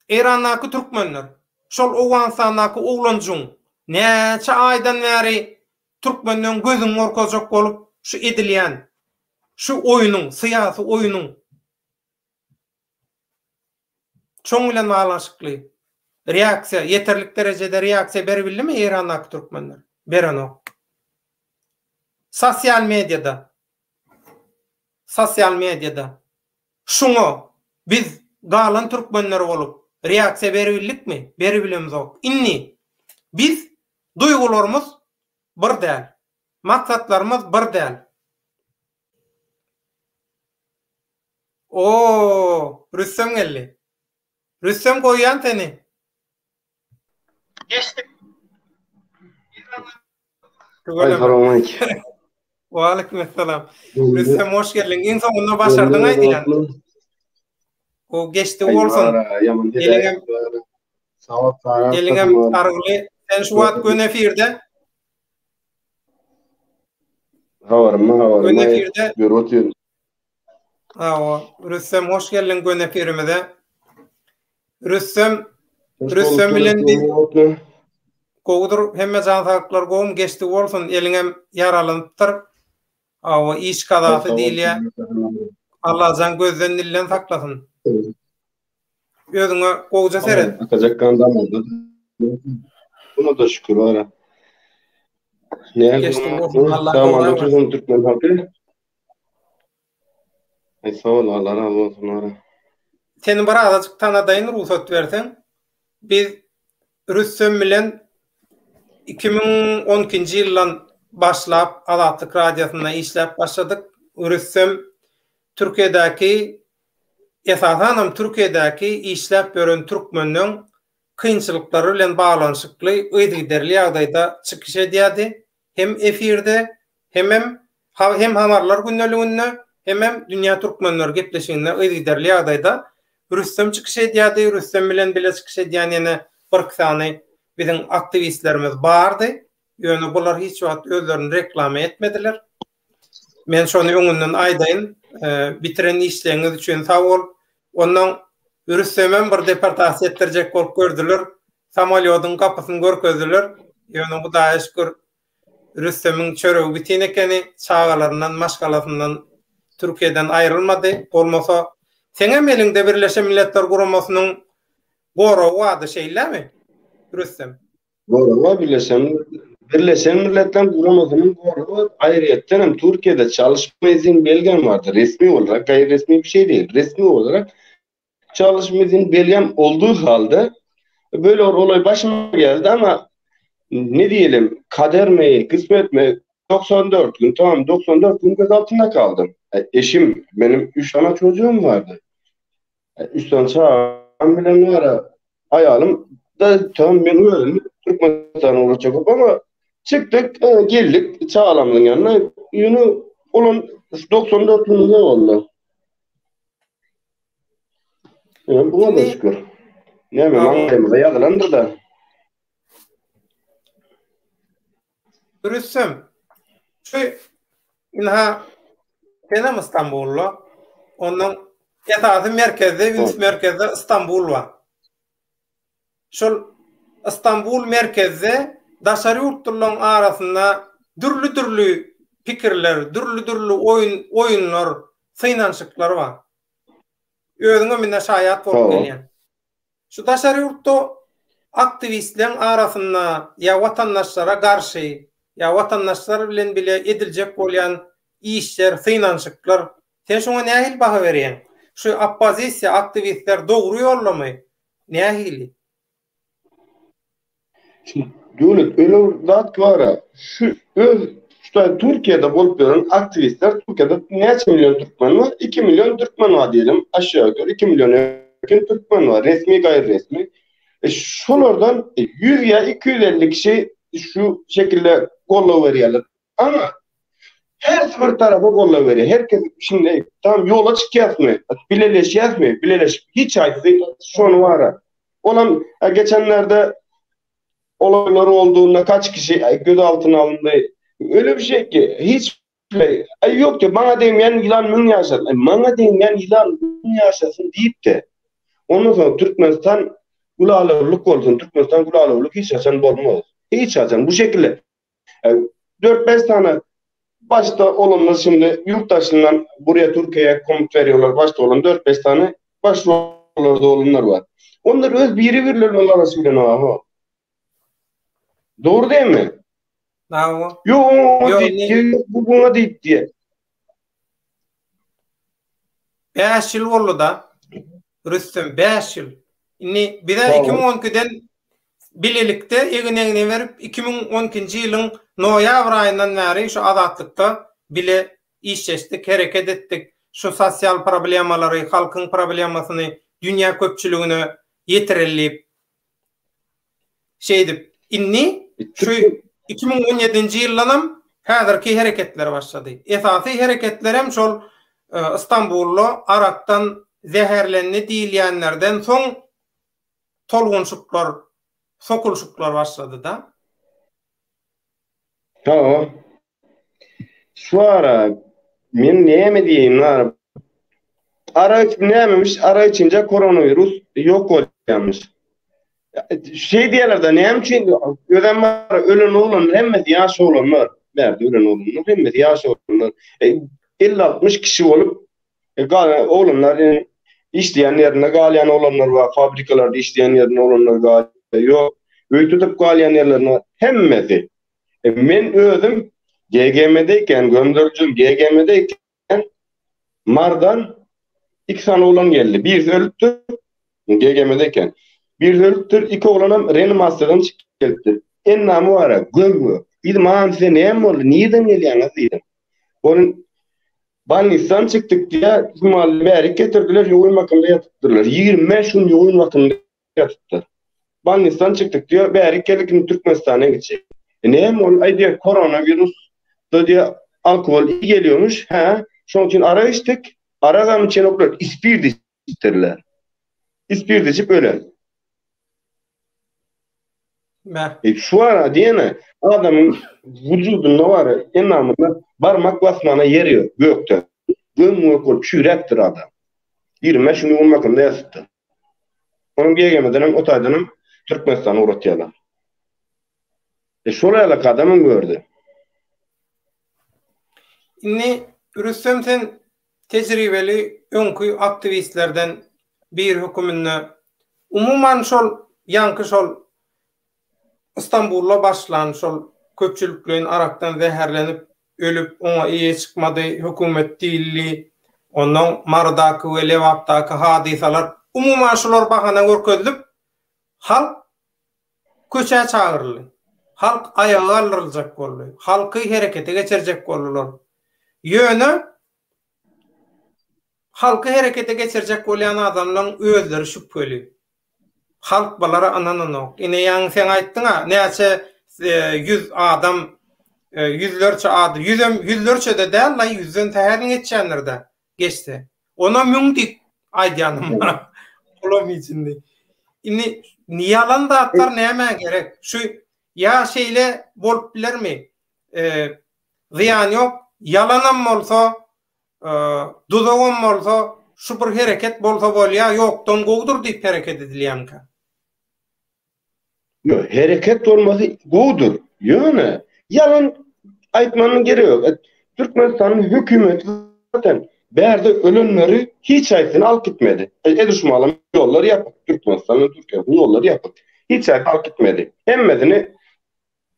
Eýrandaky türkmenler, şol Owganystandaky oglanjygyň näçe aýdan bäri türkmenden gözüni gorkazjak bolup şu edilýän şu oýnuň, syýasy oýnuň şoň bilen baglanyşykly reaksiýa, ýeterlik derejede reaksiýa beribildimi Eýrandaky türkmenler? Berenok. Sosial mediada, sosial mediada Şuňa biz galan türkmenler bolup reaksiýa beribildikmi? Beribilemzok. Indi biz duýgularymyz bir däl. Maksatlarymyz bir däl. Oo, Rüstem geldi. Rüstem goýýan seni. Geçdik. Salam Waleýkim essalam. Rüstem hoş geldiň. Iň soňunda başardyň aýdýan. O geçdi bolsun. Eliňem Eliňem sargyly. Sen şu wagt gün efirde. Habarym, habarym. Gün efirde. Görüp otyryn. Hawa, Rüstem hoş geldiň gün efirimize. Rüstem Rüstem bilen biz gowudyr hemme jan saglyklar gowum geçdi bolsun eliňem ýaralanypdyr. Hawa iş kazasy diýilýär. Allajan gözden dilden saklasyn. Özüňe gowja seret. Akajak gan damarda. Buna da şükür bara. Ne Geçdi bolsun Allah goraýmasyn. Türkmen halky. Ay sag ol Allah razy bolsun ara. Seni bir azajyk tanadaýyn rugsat berseň. Biz Rüstem bilen 2012-nji ýyldan başlap Azatlyk Radiosynda işläp başladyk. Rüstem Türkiýedäki esasanam Türkiýedäki işläp ýören türkmenleň kynçylyklary bilen baglanyşykly yzygiderli ýagdaýda çykyş edýärdi. Hem efirde, hemem hem Habarlar gündeliginde, hemem Dünýä Türkmenleri gepleşiginde yzygiderli ýagdaýda Rüstem çykyş edýärdi. Rüstem bilen bile çykyş edýän ýene birki sany biziň aktiwistlerimiz bardy. Ýöne bular hiç wagt özlerini reklama etmediler. Men şony öňünden aýdaýyn. Bitiren işleriňiz üçin sag bol. Ondan Rüstemem bir deportasiýa etdirjek bolup gördüler. Samolýodyň gapysyny görkezdiler. Ýöne Hudaýa şükür, Rüstemiň çöregi bitin ekeni, çagalaryndan, maşgalasyndan Türkiýeden aýrylmady. Bolmasa, seňem eliňde Birleşen Milletler Guramasynyň goragy bardy, şeýlemi, Rüstem? Goragy bar, Birleşen Birleşen Milletler Guramasynyň goragy bar. Aýryýetden hem Türkiýede çalışma izin belgem bardy. Resmi olarak, gaýry resmi bir şey değil. Resmi olarak Çalışma izin belgem olduğu halde böyle bir olay başıma geldi ama ne diyelim kader mi kısmet mi 94 gün tamam 94 gün gözaltında kaldım. E, eşim benim 3 tane çocuğum vardı. 3 e, tane çağım bilen var. Ayalım da tamam ben özüm Türkmenistan'a uğraşacak ama çıktık e, geldik çağlamın yanına. Yine olan 94 gün ne oldu? Ýöne buna da şükür. Näme maňlaýymyza ýazylandyr-da. Rüstem, şu ynha senem Istanbulda, ondan esasy merkezde, üns merkezde Istanbul bar. Şol Istanbul merkezde daşary ýurtlylaryň arasynda dürli-dürli pikirler, dürli-dürli oýun, oýunlar, synanyşyklar bar. Özüňem ine şaýat bolup gelýäň. Şu daşary ýurtda aktiwistleriň arasynda ýa watandaşlara garşy, ýa watandaşlar bilen bile ediljek bolýan işler, synanyşyklar, sen şoňa nähili baha berýäň? Şu oppozisiýa, aktiwistler dogry ýoldamy? Nähili? Döwlet öyle bir zat bar-a, şu öz. Şu Türkiýede bolup ýören aktiwistler Türkiýede näçe million türkmen bar? 2 million türkmen bar diýelim. Aşağı ýokary 2 million ýakyn türkmen bar. Resmi, gaýry resmi. E, şolardan 100 ýa 250 kişi şu şekilde goldaw berýärler. Ama her bir tarapa goldaw berýär. Herkes şimdi tam ýola çykýasmy? Bileleşýäsmi? Bileleşip hiç aýtsy şony bara. Olam e, geçenlerde olaylar olduğunda kaç kişi gözaltına alındy. Öyle bir şey ki hiç Ay yok diyor bana değmeyen yılan mün yaşasın. Ay, bana değmeyen yılan mün yaşasın deyip de ondan sonra Türkmenistan gulalyk olsun. Türkmenistan gulalyk hiç haçan bolmaz. Hiç haçan bu şekilde. 4-5 tane başta olanlar şimdi yurttaşından buraya Türkiye'ye komut veriyorlar. Başta olan 4-5 tane başrollerde olanlar var. Onlar öz biri birilerinin arası bilen ha. Doğru değil mi? Bravo. Yok o diýip, bu buna diýip diye. 5 ýyl boldy da. Rüstem 5 ýyl. Indi bize 2012-den bilelikde egin-egne berip 2012-nji ýylyň noýabr aýyndan bäri şu Azatlykda bile işleşdik, hereket etdik. Şu sosial problemalary, halkyň problemasyny dünýä köpçüligine ýetireli diýip. Şeýdip, indi şu 2017-nji ýyldanam häzirki hereketler başlady. Esasy hereketlerem şol Istanbulda arakdan zäherlendi diýilýänlerden soň tolgunşyklar, sokulşyklar başlady-da. Hawa. Şu ara men näme diýeýin ara ara nämemiş ara içince koronawirus ýok bolýarmyş. Şey diýerler-de näme üçin özem bar ölen oglanlar hemmesi ýaş oglanlar. Bärde ölen oglanlar hemmesi ýaş oglanlar. 50-60 kişi bolup e, galan oglanlar e, işleýän ýerinde galýan oglanlar bar, fabrikalarda işleýän ýerinde oglanlar galýar. Ýok, öý tutup galýan ýerlerinde hemmesi. E, men özüm GGM-deyken, gömdürjüm GGM-deyken Mardan iki sany oglan geldi. Birisi ölüpdir, GGM-deyken. Birisi ölüpdir, iki oglanam reanimasiýadan çykyp gelipdir. Endamy bar, göm-gök. Diýdim, "Agam size näme boldy? Nirden gelýäňiz?" diýdim. Onun Bolnisdan çykdyk diýä, mally bärik getirdiler, ýoýun bakymda ýatypdyrlar. 25 gün ýoýun bakymda ýatypdyr. Bolnisdan çykdyk diýýär, bärik geldik, indi Türkmenistana gitjek. E näme ol? Aý diýýär, koronawirus da diýýär, alkogol iyi geliyormuş. Hä, şonuň üçin arak içdik. Aragam içenoklar, ispirt içipdirler. Ispirt içip ölen. Meh. E şu ara diýene adamyň vücudunda bar, endamynda barmak basmana ýer ýok, gökde. Göm-gök bolup çüýräpdir adam. 25 gün ýuwunmakynda ýatypdyr. Onuň GGM-den hem o taýdan hem Türkmenistana ugratýarlar. E şol ýaly adamam gördi. Indi Rüstem sen tejribeli öňki aktiwistlerden biri höküminde umuman şol ýaňky şol Istanbulda başlan şol köpçülikleýin arakdan zäherlenip ölüp oňa eýe çykmady hökümet diýildi. Ondan Marydaky we Lebapdaky hadysalar umuman şular bahana görkezilip halk köçä çagyryldy. Halk aýaga galdyryljak boldy. Halky herekete geçirjek boldular. Ýöne halky herekete geçirjek bolýan adamlaryň özleri şübheli. Halk bulara ynananok. Ine ýaňy sen aýtdyň-a, näçe ýüz adam, ýüzlerçe adam, ýüzem, ýüzlerçe-de däl-laý, ýüzden sähelin geçýändir-dä, geçse. Ona müň diýip aýdýanym bar. Olam içinde. Indi ýalan zatlar nämä gerek? Şu ýa şeýle bolup bilermi? Zyýany ýok, ýalanam bolsa, Duzagam bolsa, şu bir hereket bolsa bolýa, ýokdan gowudyr diýip hereket edilýämkä? Ýok, hereket bolmasy gowudyr. Ýöne ýalan aýtmanyň geregi ýok. Türkmenistanyň hökümeti zaten bärde ölenleri hiç haýsyny alyp gitmedi. Edil şu mahalam ýollar ýapyk. Türkmenistanyň Türkiýäniň ýollary ýapyk. Hiç haýsyny alyp gitmedi. Hemmesini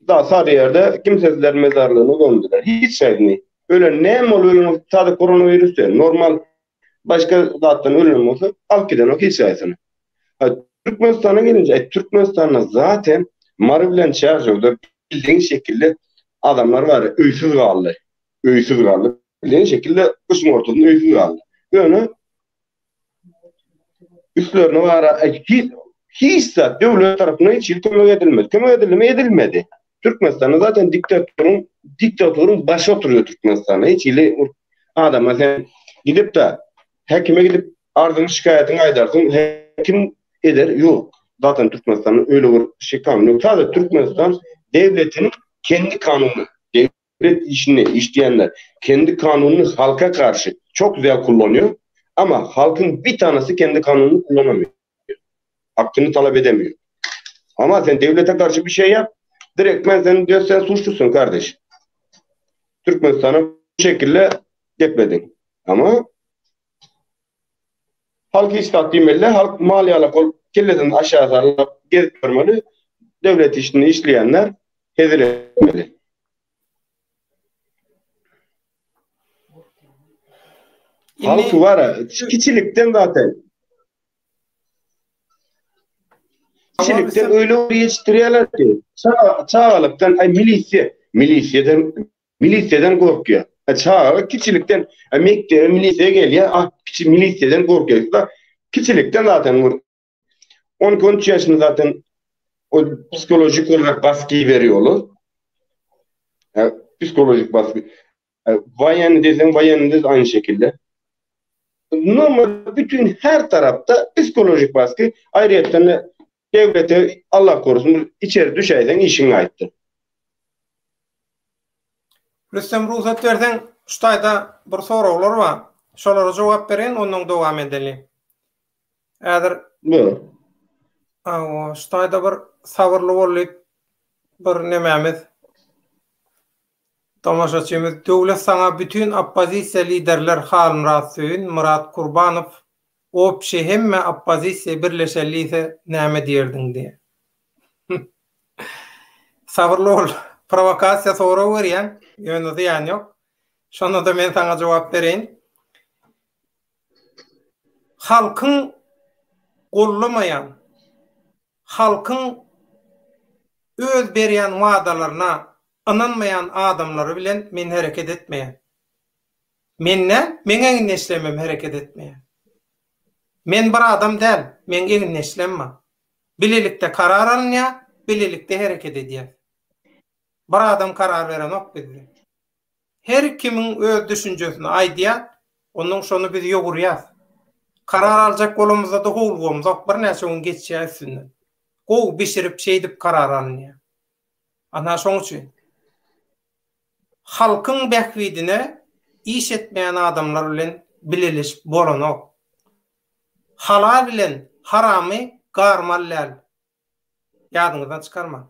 Da Saryýerde kimsesizler mezarlygyna gömdüler. Hiç şeýdini. Ölen näme bolup ölen bolsa sada koronawirus däl. Normal başga zatdan ölen bolsa alyp gidenok hiç haýsyny. Ha Türkmenistana gelince, e, Türkmenistanda zaten Mary bilen Çärjewde bildiğin şekilde. Adamlar bar, öýsüz galdy. Öýsüz galdy. Bilen şekilde gyşyň ortasynda öýsüz galdy. Ýöne üstlerine bara hiç hiç zat döwlet tarapyndan hiç hili kömek edilmedi. Kömek edildimi? Edilmedi. Türkmenistanda zaten diktatoryň diktatoryň başy oturýar Türkmenistanda. Hiç hili adama sen gidip de häkime gidip arzyňy şikaýatyňy aýdarsyň, häkim eder ýok. Zaten Türkmenistanda öyle bir şey kanun yok. Sadece Türkmenistan devletinin kendi kanunu, devlet işini işleyenler kendi kanununu halka karşı çok güzel kullanıyor. Ama halkın bir tanesi kendi kanununu kullanamıyor. Hakkını talep edemiyor. Ama sen devlete karşı bir şey yap, direkt ben senin diyor sen suçlusun kardeş. Türkmenistan'a bu şekilde gepledin. Ama halk hiç zat diýmeliler, halk mal ýalak bolup kellesini aşağı sallap gezip ýörmeli, döwlet işini işleýänler hezil etmeli. Halk bar, kiçilikden zaten. Kiçilikden öyle bir ýetişdirýärler ki, çagalykdan ay milisiýa, milisiýadan milisiýadan gorkýar. Çaga kiçilikden mekdebe milisiýa gelýär, ah kiçi milisiýadan gorkýar. Kiçilikden zaten bir 12-13 ýaşynda zaten o psikolojik olarak baskı veriyorlar. Yani, psikolojik baskı. Vayen desen vayen de aynı şekilde. Normal bütün her tarafta psikolojik baskı. Ayrıca de devlete Allah korusun içeri düşersen işin aittir. Rüstem rugsat berseň şu taýda bir soraglar bar. Şolara jogap bereýin ondan dowam edeli. Häzir Buyur. Awa, şu taýda bir sabyrly bol diýip bir nemämiz tomaşaçymyz Döwlet saňa bütin oppozisiýa liderler Halmyrat Söýün, Myrat Kurbanow opşi hemme oppozisiýa birleşeli diýse näme diýerdiň diýýär. Sabyrly bol. Prowokasiýa sorag berýäň, ýöne zyýany ýok. Şonda-da men saňa jogap bereýin. Halkyň gollamaýan, halkyň öz berýän wadalaryna ynanmaýan adamlary bilen men hereket etmeýän. Men däl, meň egindeşlerimem hereket etmeýär. Men bir adam däl, meň egindeşlerim bar. Bilelikde karar alynýar, bilelikde hereket edýäs. Bir adam karar berenok bizde. Her kimiň öz düşünjesini aýdýar, onnoň şony biz ýogurýas. Karar aljak bolamyzda-da howlugamzok, birnäçe gün geçýär üstünden. Gowy bişirip şeýdip karar alynýar. Ana şoň üçin. Halkyň bähbidine iş etmeýän adamlar bilen bileleşip bolanok. Halal bilen haramy garmaly däl. Ýadyňyzdan çykarmaň.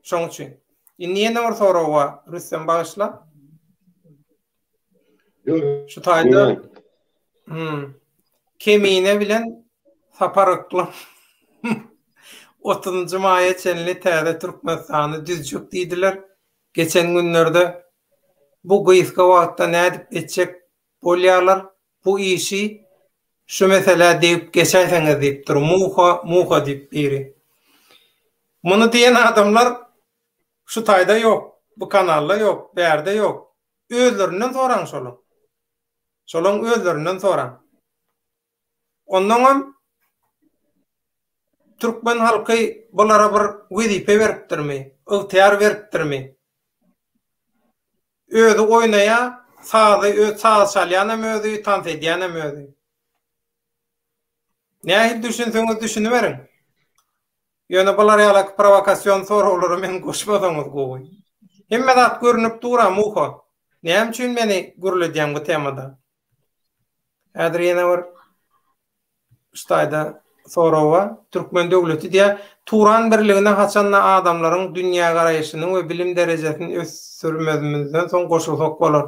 Şoň üçin. Indi ýene bir sorag bar, Rüstem bagyşla. Şu taýda hmm, Kemine bilen Sapar Yklym 30-njy maýa çenli täze Türkmenistany düzjek diýdiler. Geçen günlerde bu gysga wagtda nädip etjek bolýarlar bu işi şu meselä degip geçäýseňiz diýipdir Muha Muha diýip biri. Muny diýen adamlar şu taýda ýok, bu kanalda ýok, bärde ýok. Özlerinden soraň şolaň. Şolaň özlerinden soraň. Onnoňam türkmen halky bulara bir wezipe beripdirmi, ygtyýar beripdirmi? Özi oýnaýar, sazy öz saz çalýanam özi, tans edýänem özi. Nähili düşünseňiz düşüniberiň. Ýöne bular ýalaky prowokasion soraglara meni goşmasaňyz gowy. Hemme zat görünip dur-a, Muha. Näme üçin meni gürledýäň bu temada? Häzir ýene bir şu taýda sorag bar. Türkmen döwleti diýýär, Turan birligine haçanda adamlaryň dünýägaraýşyny we bilim derejesini ösdürmezimizden soň goşulsak bolar.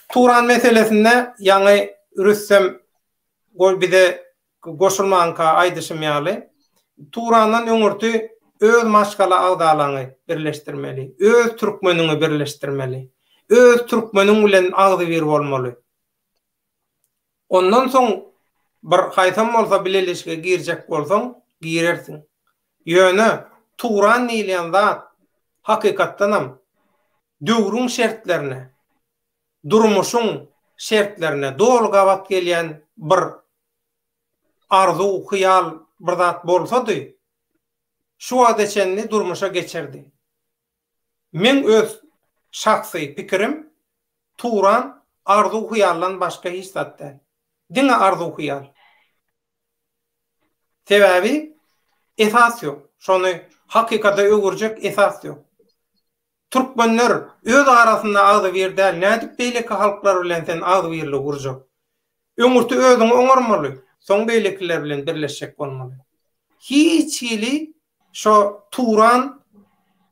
Turan meselesinde ýaňy Rüstem bize goşulmanka aýdyşym ýaly, Turandan öňürti öz maşgala agzalaňy birleşdirmeli, öz türkmeniňi birleşdirmeli, öz türkmeniň bilen agzybir bolmaly. Ondan soň bir haýsam bolsa bileleşige girjek bolsaň, girersiň. Ýöne Turan diýilýän zat hakykatdanam. döwrüň şertlerine, durmuşyň şertlerine doly gabat gelýän bir arzuw, hyýal bir zat bolsady, şu wagta çenli durmuşa geçerdi. Meň öz şahsy pikirim, Turan arzuw-hyýaldan başga hiç zat däl. Diňe arzuw-hyýal. Sebäbi esas ýok. Şony hakykata öwürjek esas ýok. Türkmenler öz arasynda agzybir däl, nädip beýleki halklar bilen sen agzybirligi gurjak? Öňürti özüňi oňarmaly, soň beýlekiler bilen birleşjek bolmaly. Hiç hili şo Turan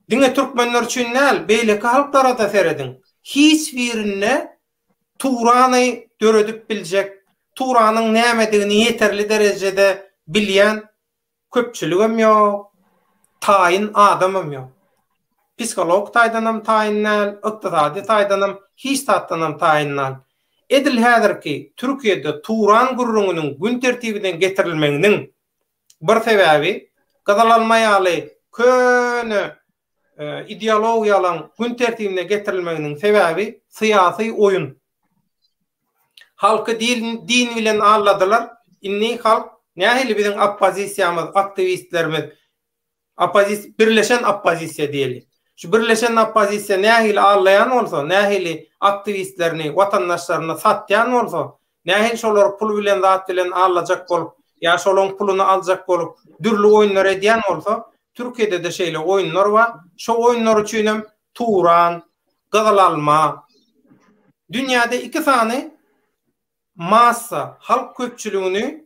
diňe türkmenler üçin däl, beýleki halklara-da serediň. Hiç birinde Turany döredip biljek, Turanyň nämedigini ýeterli derejede bilýän köpçüligem ýok, taýyn adamam ýok. Psihologik taýdanam taýyn däl, ykdysady taýdanam, hiç zatdanam taýyn dal. Edil häzirki Türkiýede Turan gürrüňiniň gün tertibine getirilmeginiň bir sebäbi, gyzyl alma ýaly köne ideologiýalaryň gün tertibine getirilmeginiň sebäbi syýasy oýun. Halky din din bilen aldadylar. Indi halk nähili biziň oppozisiýamyz, aktiwistlerimiz oppozis birleşen oppozisiýa diýeli. Şu birleşen oppozisiýa nähili aldaýan bolsa, nähili aktiwistlerini, watandaşlaryny satýan bolsa, nähili şolary pul bilen zat bilen aldajak bolup, ýa şolaň puluny aljak bolup dürli oýunlar edýän bolsa, Türkiýede-de şeýle oýunlar bar. Şo oýunlar üçinem Turan, Gyzyl alma. Dünýäde iki sany massa, halk köpçüligini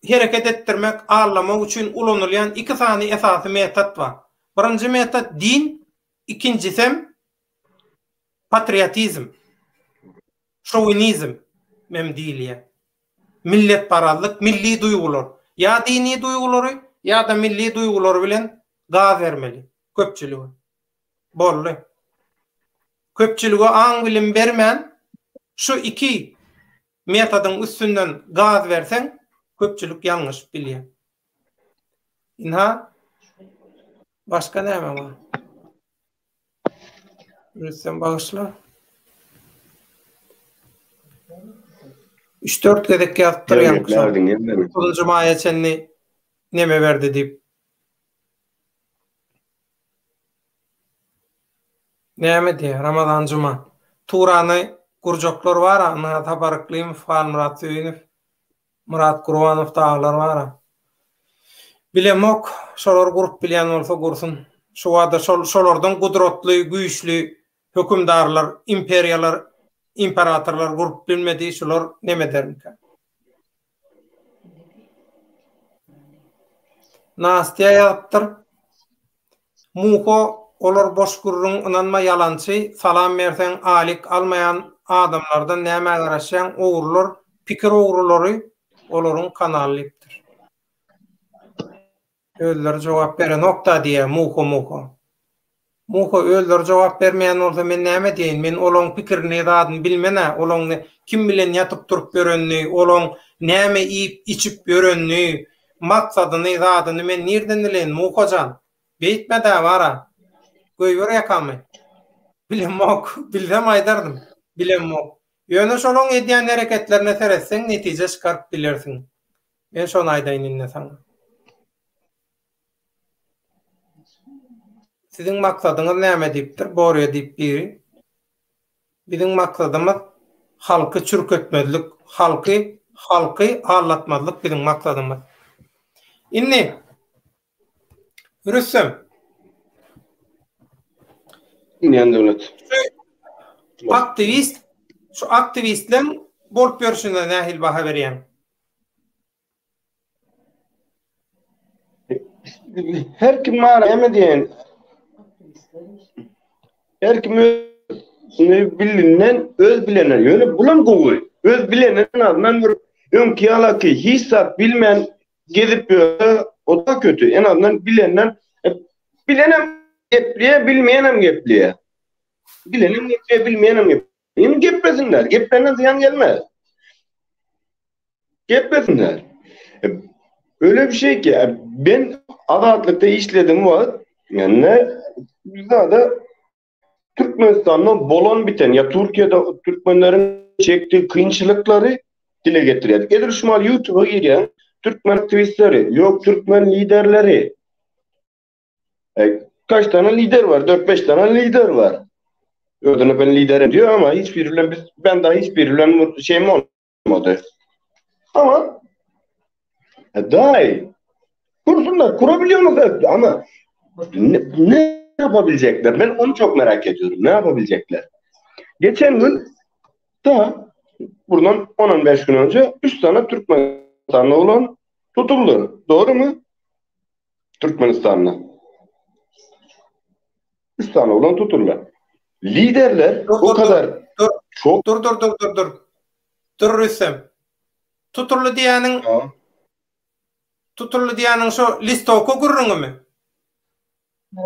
hereket etdirmek, aldamak üçin ulanylýan iki sany esasy metod bar. Birinji metod din, ikinjisem patriotizm, şowinizm hem diýilýär. Milletparazlyk, milli duýgular. Ýa dini duýgulary, ýa-da milli duýgulary bilen gaz bermeli köpçülige. Boldy. Köpçülige aň-bilim bermän, şu iki metodyň üstünden gaz berseň, köpçülik ýalňyşyp bilýär. Ynha, başga näme bar? Rüstem bagyşla. 3-4 gezek ýazypdyr ýaňky. 9-njy maýa çenli neme berdi diýip. Näme diýýär Ramazan Juma. Turany gurjaklar bar-a, ynha Sapar Yklymow, Halmyrat Söýünow, Myrat Gurbanow dagylar bar-a. Bilemok, şolar gurup bilýän bolsa gursun. Şu wada şol şolardan gudratly, güýçli hökümdarlar, imperiýalar, imperatorlar gurup bilmedi, şular neme edermikä? Nastýa ýazypdyr. Muho olar boş gürrüň ynanma ýalançy salam berseň alik almaýan adamlardan nämä garaşýaň ogrular pikir ogrulary olaryň kanaly diýipdir. Özleri jogap berenokda diýýär Muho Muho. Muho özleri jogap bermeýän bolsa men näme diýeýin men olaň pikirini zadyny bilmenä olaň kim bilen ýatyp turup ýörenini olaň näme iýip içip ýörenini maksadyny zadyny men nirden bileýin Muho jan beýtmedä bara goýber ýakamy bilemok bilsem aýdardym bilemok ýöne şolaň edýän hereketlerine seretseň netije çykaryp bilersiň men şony aýdaýyn indi saňa. Siziň maksadyňyz näme diýipdir, Borýa diýip biri. Biziň maksadymyz halky çürketmezlik, halky halky aldatmazlyk biziň maksadymyz. Indi Rüstem. Diňleýän Döwlet. Şu aktiwist, şu aktiwistleň bolup ýörşüne nähili baha berýäň? Her kim bar näme diýen. Her kim öz bilinden öz bilene. Ýöne bulam gowy. Öz bilenen en azyndan bir öňki ýalaky hiç zat bilmän gezip ýörse o da kötü. En azyndan bilenden e, bilenem gepleýär, bilmeýänem gepleýär. Bilenem gepleýär, bilmeýänem gepleýär. Indi geplesinler. Geplenden zyýan gelmez. Geplesinler. E, öyle bir şey ki e, ben Azatlykda işledim wagt, yani zada. Türkmenistanda bolan biten ýa Türkiýede türkmenleriň çekdiği kynçylyklary dile getirýärdik. Edil şu mal YouTube'a girýän türkmen aktiwistleri, ýok türkmen liderleri. E, kaç tane lider var? 4-5 tane lider var. Özüne ben liderim diyor ama hiçbiri bilen biz ben daha hiçbiri bilen şeyim olmadı. Ama e, daha iyi. Kursunlar kurabiliyor musun? Ama ne, ne yapabilecekler? Ben onu çok merak ediyorum. Ne yapabilecekler? Geçen gün da buradan 10-15 gün önce 3 tane Türkmenistanlı olan tutuldu. Doğru mu? Türkmenistanlı. 3 tane olan tutuldu. Liderler Dur, o dur, kadar dur. çok Dur dur dur dur dur. Dur Rüstem. Tutuldy diýýäniň Tutuldy diýýäniň şo listowka gürrüňimi?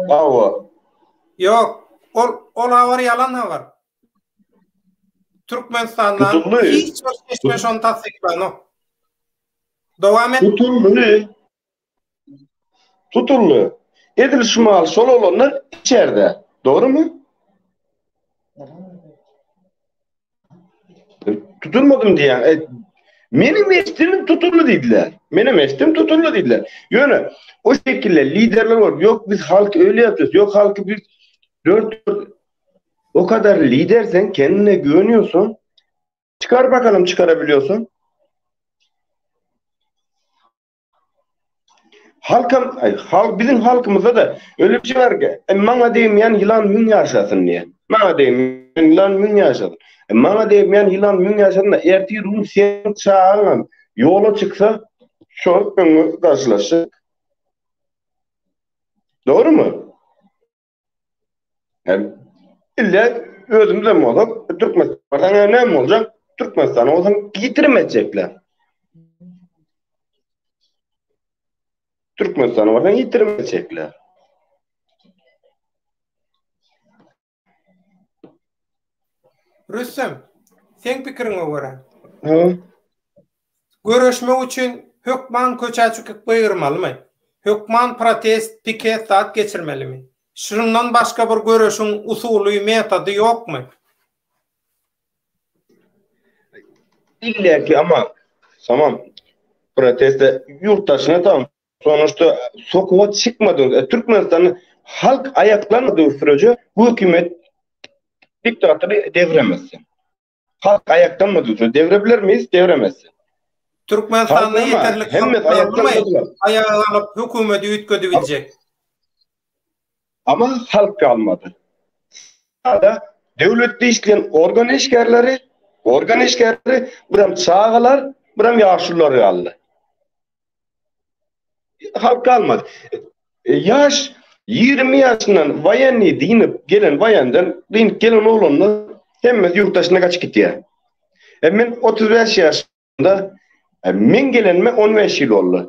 Hawa. Ýok, ol ol habar ýalan habar. Türkmenistandan Tutuldy. hiç bir çeşme şony tassyklanok. Dowam et. Tutuldy. Tutuldy. Edil şu mahal şol oglanlar içerde. Dogrymy? Tutulmadym diýýän. E, meniň eşitdim tutuldy diýdiler. Meniň eşitdim tutuldy diýdiler. Ýöne o şekilde liderler bolup, ýok biz halky öyle yapacağız. Ýok halky biz dört dört o kadar lidersen kendine güveniyorsun. Çıkar bakalım çıkarabiliyorsun. Halkam, ay, halk, bizim halkymyzda da öyle bir şey var ki, e, maňa degmeýän ýylan müň ýaşasyn diýen. Maňa degmeýän ýylan müň ýaşasyn. E, maňa degmeýän ýylan müň ýaşasyn da, ertir gün seniň çagaňam ýola çyksa, şol öňe garşylaşjak. Dogrymy? Yani, illa özümizem bolsak, Türkmenistan'a näme boljak? Türkmenistana bolsaň ýitirim etjekler. Türkmenistana bolsaň ýitirim etjekler. Rüstem, seň pikiriňe görä. Göreşmek üçin hökman köçä çykyp gygyrmalymy? Hökman protest, piket zat geçirmelimi? Şundan başga bir göreşiň usuly, metody ýokmy? Illa ki ama tamam proteste ýurt daşyna tamam sonuçta sokaga çykmadyň. E, Türkmenistanda halk aýaklanmadygy sürece bu hökümet diktatory devremezsin. Halk aýaklanmadygy sürece devrebiler miyiz? Devremezsin. Türkmenistanda ýeterlik halk barmy? Aýaga galyp hökümeti üýtgedibiljek. Ama halk galmady. Sada döwletde işleýän organ işgärleri, organ işgärleri, birem çagalar, birem ýaşulular galdy. Halk galmady. E, ýaş 20 ýaşyndan waýenni dynyp gelen waýenden dynyp gelen oglanlar hemmesi ýurt daşyna gaçyp gitýär. E men 35 ýaşynda e, men gelenime 15 ýyl boldy.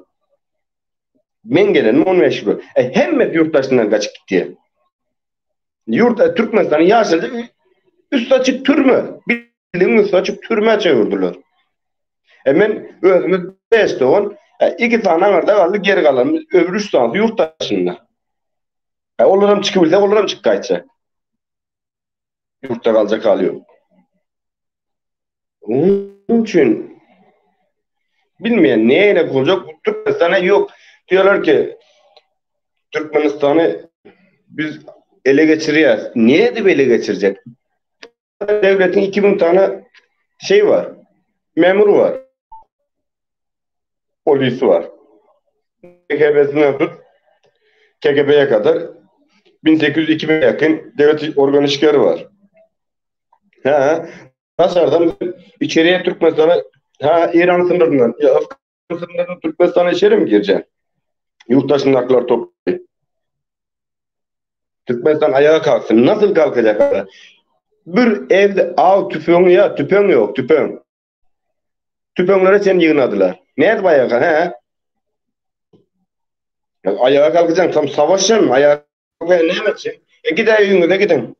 Men gelenime 15 ýyl boldy. E, hemmesi ýurt daşyndan gaçyp gitýär. Ýurt e, Türkmenistanyň ýaşajyk üst açyk türme. Bildigiň üsti açyk türmä çevirdiler. E men özümiz 5 dogan, e, 2 sany aňyrda galdy, geri galan öbür 3 sanysy ýurt daşynda. E, olaram çykybilse, olaram çykyp gaýtjak. Ýurtda galjak haly ýok. Onuň üçin bilmeýän näle boljak Türkmenistana ýok. Diýerler ki Türkmenistany biz ele geçirýäs. Nädip ele geçirjek? Döwletiň 2000 tane şey var. Memur var. Polisi var. KGB'sinden tut KGB'ye kadar 1800-2000 yakın devlet organ işleri var. Ha, Daşardan içeriye Türkmenistana ha İran sınırından ya Afgan sınırından Türkmenistana içeri mi gireceksin? Yurttaşındakiler toplayıp. Türkmenistan ayağa kalksın. Nasıl kalkacak? Bir evde av tüfeği ya tüfeğin yok tüfeğin. Tüfeğlere sen yığnadılar. Ne edip ayağa he? Ya ayağa kalkacaksın tam savaşacaksın ayağa kalkacaksın ne edeceksin? E gider öýüňize gidiň.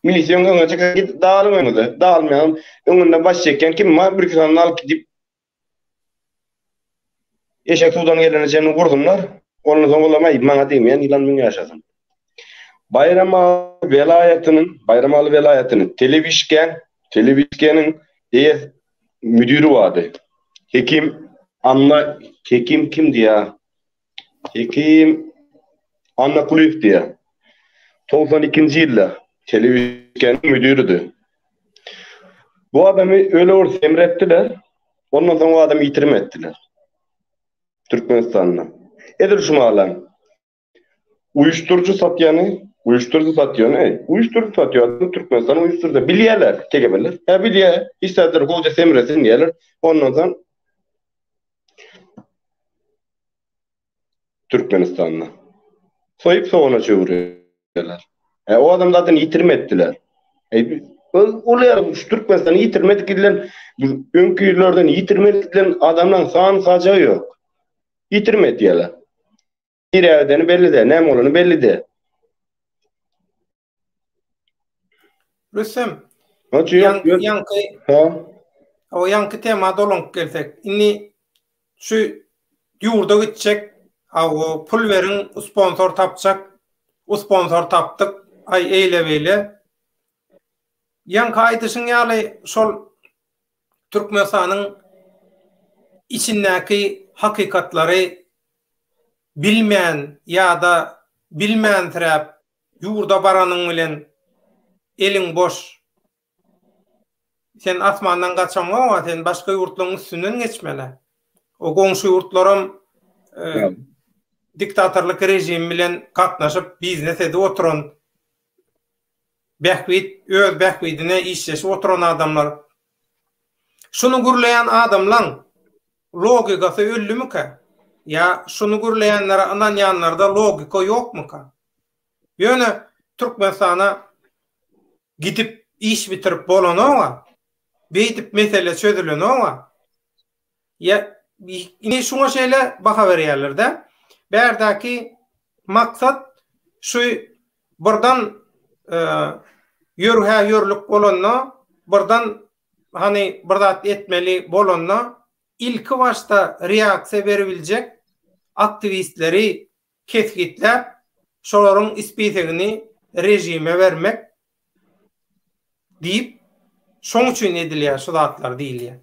Milisiýaň öňüne çykyp git dağylyň öňüňize. Dağylmaýan öňünde baş çekýän kim bar bir iki sany alyp gidip Eşek suwdan gelene çenli gursunlar. Ondan soň olam aý maňa degmeýän ýylan müň ýaşasyn. Baýramaly welaýatynyň, Baýramaly welaýatynyň Telewişgen, Telewişgeniň eýes müdiri bardy. Hekim Anna, Hekim kimdi ýa? Hekim Annakulyýew diýýär. 92-nji ýylda Telewişgeniň müdiridi. Bu adamy öle bir semretdiler. Ondan soň o adamy ýitirim etdiler. Türkmenistanda. Edil şu mahalam. Uýuşdyryjy satýany, uýuşdyryjy satýany, eý, uýuşdyryjy satýan adam Türkmenistan uýuşdyryjy bilýärler, KGB-ler. Hä bilýär, hiç zatlar gowja semresin diýýärler. Ondan soň Türkmenistanda soýup sogana çöwürýärler. E, o adam zaten ýitirim etdiler. E, ol ýer şu Türkmenistany ýitirim edip gidilen öňki ýyllardan ýitirim edilen adamlaryň san sajagy ýok. Ýitirim edýärler. Nirä gideni belli däl, näme bolany belli däl. Rüstem, ýaňky o ýaňky tema dolanyp gelsek, indi şu ýurda gitjek, o pul beriň, sponsor tapjak, sponsor tapdyk, aý eýle-beýle. Ýaňky aýdyşyň ýaly şol Türkmenistanyň içindäki hakykatlary bilmän ýa-da bilmänsiräp ýurda baranyň bilen eliň boş. Sen asmandan gaçaňok-a, sen başga ýurtlaryň üstünden geçmeli. O goňşy ýurtlaram diktatorlyk režimi bilen gatnaşyp biznes edip oturan Bähbit, öz bähbidine işleşip oturan adamlar. Şuny gürleýän adamlaň logikasy öldümikä? Ýa şuny gürleýänlere ynanýanlarda logika ýokmyka? Ýöne Türkmenistana gidip iş bitirip bolanoga, beýdip mesele çözülenoga. Ýa indi şuňa şeýle baha berýärler-de. Bärdäki maksat şu birden ýörhä ýörlük bolanda, birden hany bir zat etmeli bolanda ilki başda reaksiýa beribiljek aktiwistleri kesgitläp, şolaryň spisegini režime bermek diýip, şoň üçin edilýär şu zatlar diýilýär.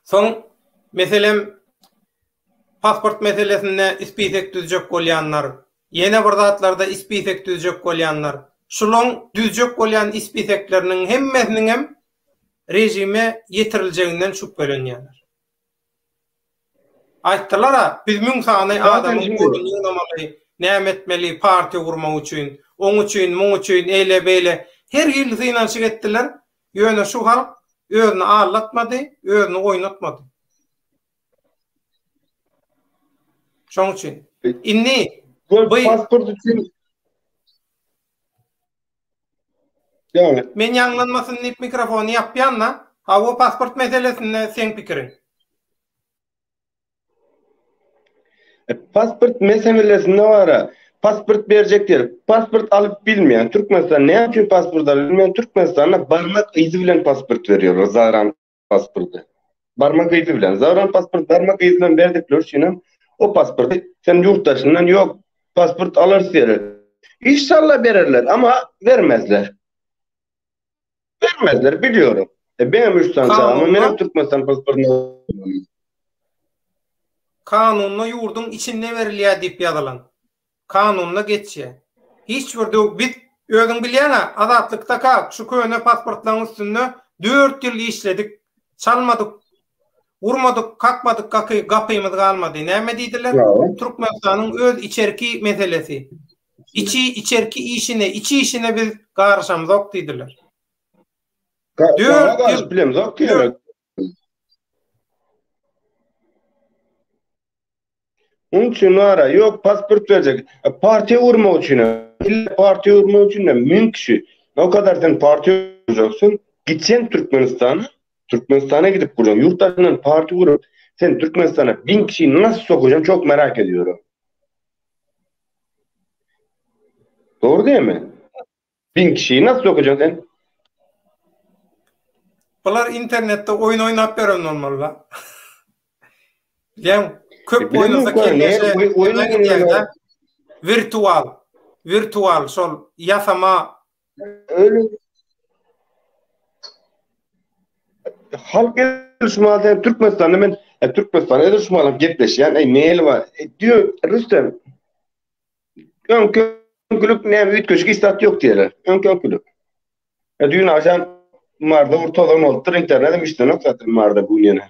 Soň, meselem, pasport meselesinde spisek düzjek bolýanlar, ýene bir zatlarda spisek düzjek bolýanlar, şulaň düzjek bolýan spisekleriniň hemmesiniňem režime ýetiriljeginden şübhelenýärler. Aýtdylar-a, biz müň sany adamyň goluny ýygnamaly, näme etmeli, partiýa gurmak üçin, oň üçin, muň üçin, eýle-beýle, her hili synanyşyk etdiler, ýöne şu halk özüni aldatmady, özüni oýnatmady. Şoň üçin. Indi bu pasport üçin Ýagny. Men ýaňlanmasyn diýip mikrofony ýapýan-da. Hawa pasport meselesinde seň pikiriň. E, pasport meselesinde bara pasport berjek diýer. Pasport alyp bilmeýän Türkmenistan näme üçin pasport alyp bilmeýän Türkmenistanda barmak yzy bilen pasport berýärler zagran pasporty. Barmak yzy bilen. Zagran pasport barmak yzy bilen berdikleri üçin hem o pasporty sen ýurt daşyndan ýok pasport alarys diýerler. Inşallah bererler ama bermezler. Bermezler biliyorum. E benim üç tane çagam, menem Türkmenistan pasportyny Kanunda ýurduň içinde berilýär diýip ýazylan. Kanunda geçýär. Hiç bir döw biz özüň bilýäňä Azatlykdaka şu köne pasportlaryň üstünde dört ýyl işledik. Çalmadyk, urmadyk, kakmadyk gaky gapymyz galmady. Näme diýdiler? Türkmenistanyň öz içerki meselesi. Içi içerki işine, içi işine biz garyşamzok diýdiler. Dört ýyl bilemzok diýdiler. Onuň üçin ara ýok pasport berjek. E, partiýa gurmak üçin, illa partiýa gurmak üçin de 1000 kişi. O kadar sen partiýa gurjaksyn, gitsen Türkmenistana, Türkmenistana gidip gurjaksyn. Ýurt daşyndan partiýa gurup, sen Türkmenistana 1000 kişi nasıl sokacaksın çok merak ediyorum. Doğru değil mi? 1000 kişiyi nasıl sokacaksın sen? Bular internetde oýun oýnap ýören bolmaly-la. Bilýäň, köp e, oýnasa kelleşe gidýär-de. Wirtual. Wirtual şol ýasama Öyle halk edil şu mal sen Türkmenistanda men e, Türkmenistanda edil şu mal gepleşýän ey näli bar e, diyor Rüstem öňkü öňkülük näme üýtgeşik hiç zat ýok diýerler. Öňkü öňkülük. E, düýn akşam Marda bir tozan bolupdyr, internetim işlenok zaten Marda bu ýene.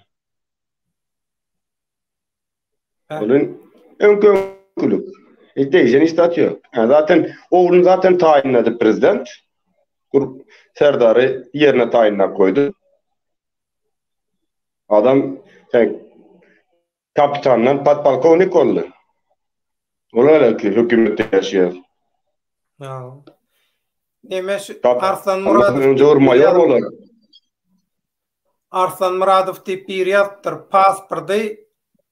Onun öňkü öňkülük. Hiç değişen hiç zat ýok. Ha, zaten ogluny zaten taýynlady prezident. Kur Serdary ýerine taýynlap goýdy. Adam sen kapitandan podpolkownik boldy. Ol hälki hökümetde ýaşaýar. Ha. Neme şu Arslan Muradow Önce bir maýor bolar. Arslan Myradow diýip biri ýazypdyr, pasporty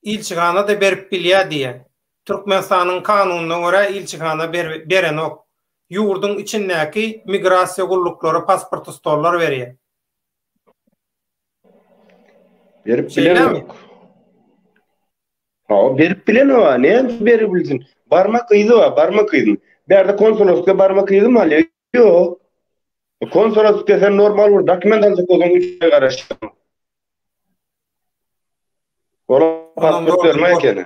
ilçihana-da berip bilýär diýýär. Türkmenistanyň kanunyna görä ilçihana berenok. Ýurduň içindäki migrasiýa gulluklary pasporty stollar berýär. Berip bilenok. Hawa, berip bilenok, näme berip bilsin? Barmak yzy bar, barmak yzy. Bärde konsoloslyga barmak yzy alýar. Ýok. Konsoloslyga sen normal bir dokument aljak bolsaň 3 aý garaşýaň. Olar pasport berme ekeni.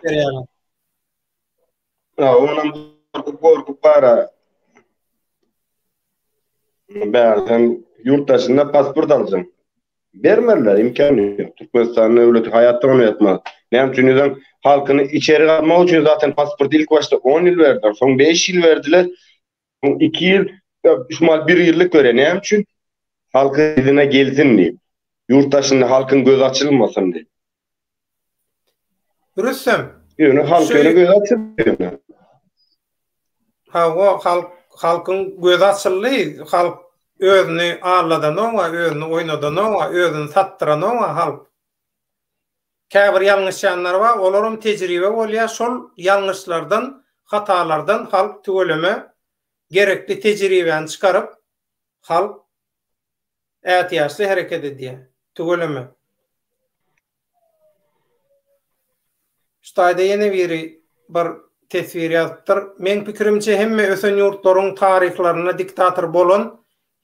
Ha, onam gorkup gorkup bara. Bärden ýurt daşynda pasport aljaň. Bermezler, imkan ýok. Türkmenistan döwleti haýatda ony etmez. Näme üçin diýseň, halkyny içeri almak üçin zaten pasporty ilk başda 10 ýyl berdiler, soň 5 ýyl berdiler. 2 ýyl, şu mal 1 ýyllyk berýär. Näme üçin? Halk yzyna gelsin diýip. Ýurt daşynda halkyň gözi açylmasyn diýip. Rüstem. Ýöne halk ýöne gözi açyldy. Hawa, halk halkyň gözi açyldy. Halk özüni alladanoga, özüni oýnadanoga, özüni satdyranoga halk. Käbir ýalňyşýanlar bar, olaram tejribe bolýar, şol ýalňyşlardan, hatalardan halk tüweleme gerekli tejribäni çykaryp, halk ätiýaçly hereket edýär. Tüweleme. Şu taýda ýene biri bir teswir ýazypdyr. Meň pikirimçe hemme ösen ýurtlaryň taryhlarynda diktator bolan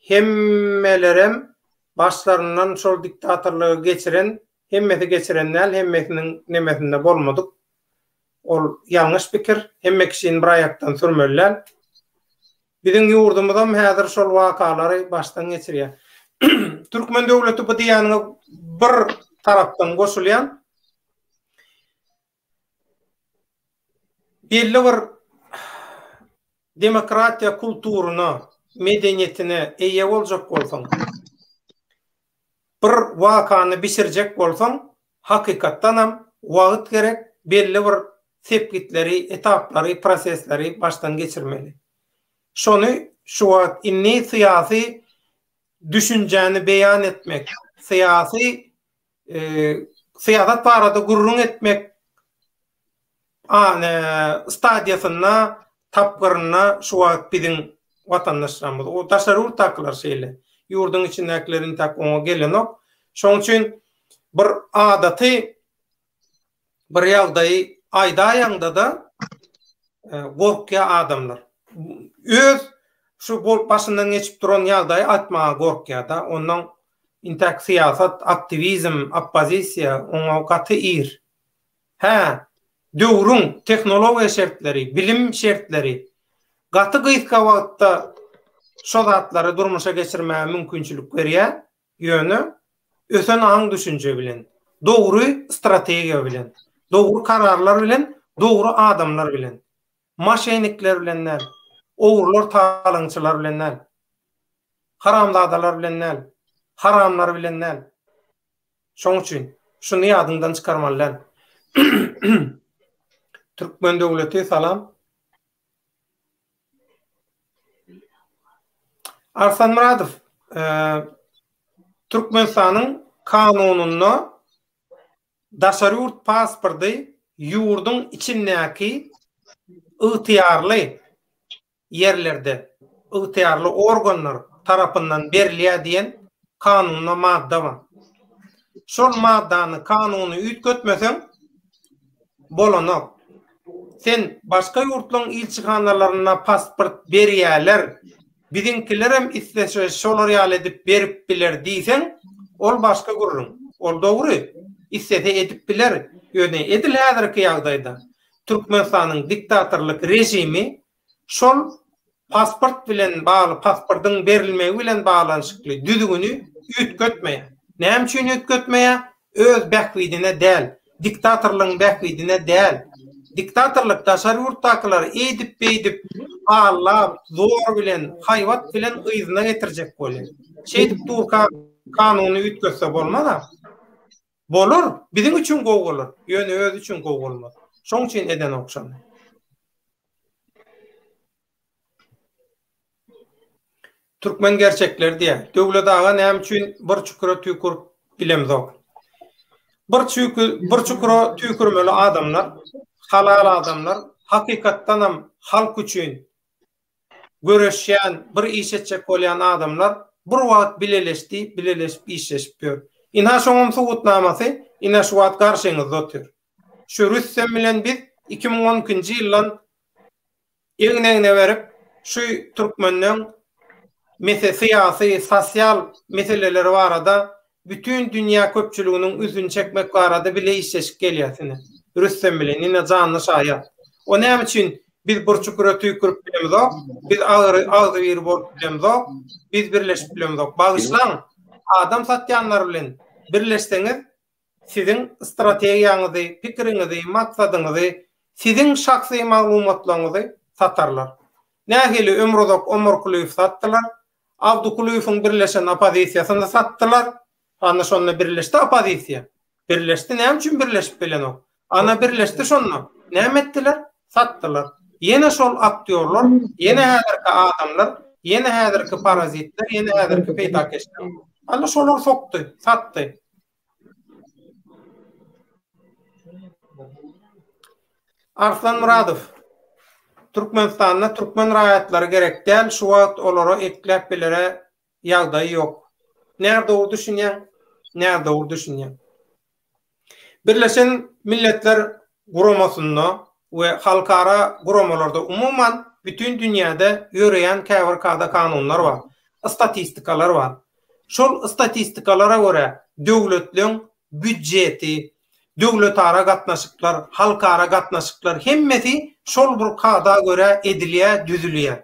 hemmelerem başlaryndan şol diktatorlygy geçiren Hemmesi geçiren däl, hemmesiniň nemesinde bolmadyk. Ol ýalňyş pikir. Hemme kişini bir aýakdan sürmeli däl. Biziň ýurdumyzam häzir şol wakalary başdan geçirýär. Türkmen döwleti bu diýýäniňe bir tarapdan goşulýan. Belli bir demokratiýa kulturyna, medeniýetine eýe boljak bolsaň, bir wakany bişirjek bolsaň, hakykatdanam wagt gerek, belli bir sepgitleri, etaplary, prosesleri başdan geçirmeli. Şony şu wagt indi syýasy düşünjäni beýan etmek, syýasy syýasat barada gürrüň etmek stadiýasynda, tapgyrynda şu wagt biziň watandaşlarymyz. O daşary ýurtdakylar şeýle. Ýurduň içindäkiler intäk oňa gelenok. Şonuň üçin bir adaty bir ýagdaýy aýdaýaňda-da gorkýar adamlar. Öz şu başyndan geçip duran ýagdaýy aýtmaga gorkýar-da. Ondan intäk syýasat, aktiwizm, oppozisiýa oňa gaty ir. Hä, döwrüň tehnologiýa şertleri, bilim şertleri gaty gysga wagtda şo zatlary durmuşa geçirmäge mümkinçilik berýär. Ýöne ösen aň-düşünje bilen, dogry strategiýa bilen, dogry kararlar bilen, dogry adamlar bilen. Moşennikler bilen däl, ogrular, talaňçylar bilen däl. Haramzadalar bilen däl, haramlar bilen däl. Şoň üçin şuny ýadyňdan çykarmaly däl. Türkmen döwleti salam. Arslan Myradow, Türkmenistanyň kanunynda daşary ýurt pasporty ýurduň içindäki ygtyýarly ýerlerde ygtyýarly organlar tarapyndan berilýär diýen kanunda madda bar. Şol maddany, kanuny üýtgetmeseň bolanok. Sen başga ýurtlaryň ilçihanalarynda pasport berýäler, biziňkilerem islese şolar ýaly edip berip biler diýseň, ol başga gürrüň. Ol dogry, islese edip biler, ýöne edil häzirki ýagdaýda Türkmenistanyň diktatorlyk režimi şol pasport bilen bagly, pasportyň berilmegi bilen baglanyşykly düzgüni üýtgetmeýär. Näme üçin üýtgetmeýär? Öz bähbidine däl, diktatorlygyň bähbidine däl. Diktatorlyk daşary ýurtdakylary eýdip-beýdip allap, zor bilen, haýbat bilen yzyna getirjek bolýar. Şeýdip durka kanuny üýtgetse bolmaz-a. Bolar, biziň üçin gowy bolar, ýöne özi üçin gowy bolmaz. Şoň üçin edenok şony. Türkmen gerçekleri diýýär. Döwlet aga näme üçin bir çukura tüýkürip bilemzok. Bir çüki bir çukura tüýkürmeli adamlar, halal adamlar, hakykatdanam halk üçin göreşýän, bir iş etjek bolýan adamlar bir wagt bileleşdi, bileleşip işleşip ýör. Ynha şoňam subutnamasy, ine şu wagt garşyňyzda otyr. Şu Rüstem bilen biz 2012-nji ýyldan egin-egne berip, şu türkmenleň mese syýasy, sosial meseleleri barada bütin dünýä köpçüliginiň ünsüni çekmek barada bile işleşip gelýäs ine. Rüstem bilen, ine janly şaýat. O näme üçin biz bir çukura tüýkürip bilemizok, biz agyry agzybir bolup bilemizok, biz birleşip bilemizok. Bagyşlaň, adam satýanlar bilen birleşseňiz, siziň strategiýaňyzy, pikiriňizi, maksadyňyzy, siziň şahsy maglumatlaryňyzy satarlar. Nähili Ömruzak Omarkulyýewi satdylar, Abdykulyýewiň birleşen oppozisiýasyny satdylar. Ana şonda birleşdi oppozisiýa. Birleşdi, näme üçin birleşip bilenok? Ana birleşdi şonda. Näme etdiler? Satdylar. Ýene şol aktýorlar, ýene häzirki adamlar, ýene häzirki parazitler, ýene häzirki peýdakeşler. Ana şolar sokdy, satdy. Arslan Myradow, Türkmenistanda türkmen raýatlary gerek däl, şu wagt olara ekläp bilere ýagdaýy ýok. Nädogry düşünýäň? Nädogry düşünýäň? Birleşen Milletler Guramasynda we halkara guramalarda umuman bütin dünýäde ýöreýän käbir kada-kanunlar bar, statistikalar bar. Şol statistikalara görä döwletleň býudjeti, döwletara gatnaşyklar, halkara gatnaşyklar hemmesi şol bir kada görä edilýär, düzülýär.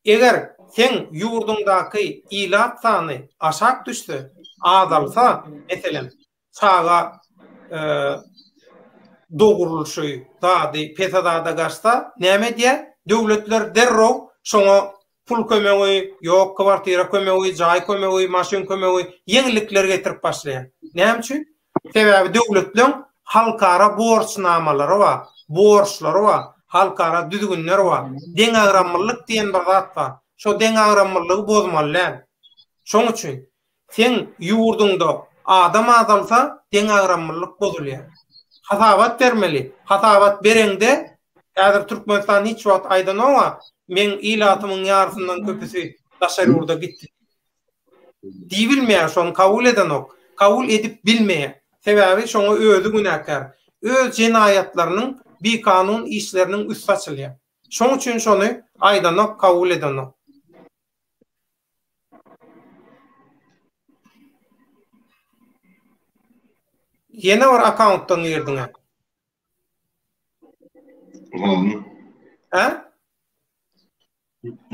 Eger seň ýurduňdaky ilat sany aşak düşse, azalsa, meselem, çaga dogrulyşy zady pese zada gaçsa, näme edýär? Döwletler derrew şoňa pul kömegi, ýok kwartira kömegi, jaý kömegi, maşyn kömegi, ýeňillikler getirip başlaýar. Näme üçin? Sebäbi döwletleň halkara borçnamalary bar, borçlary bar, halkara düzgünler bar. Deňagramlylyk diýen bir zat bar. Şo deňagramlylygy bozmaly däl. Şoň üçin seň ýurduňda adam azalsa deňagramlylyk bozulýar. Hasabat bermeli. Hasabat bereňde häzir Türkmenistan hiç wagt aýdanok-a, meň ilatymyň ýarysyndan köpüsi daşary ýurda gitdi Diýibilmeýär, şony kabul edenok. Kabul edip bilmeýär. Sebäbi şoňa özi günäkär. Öz jenaýatlarynyň, bikanun işleriniň üsti açylýar. Şoň üçin şony aýdanok, kabul edenok. Ýene bir akkauntdan girdiňä. Hä?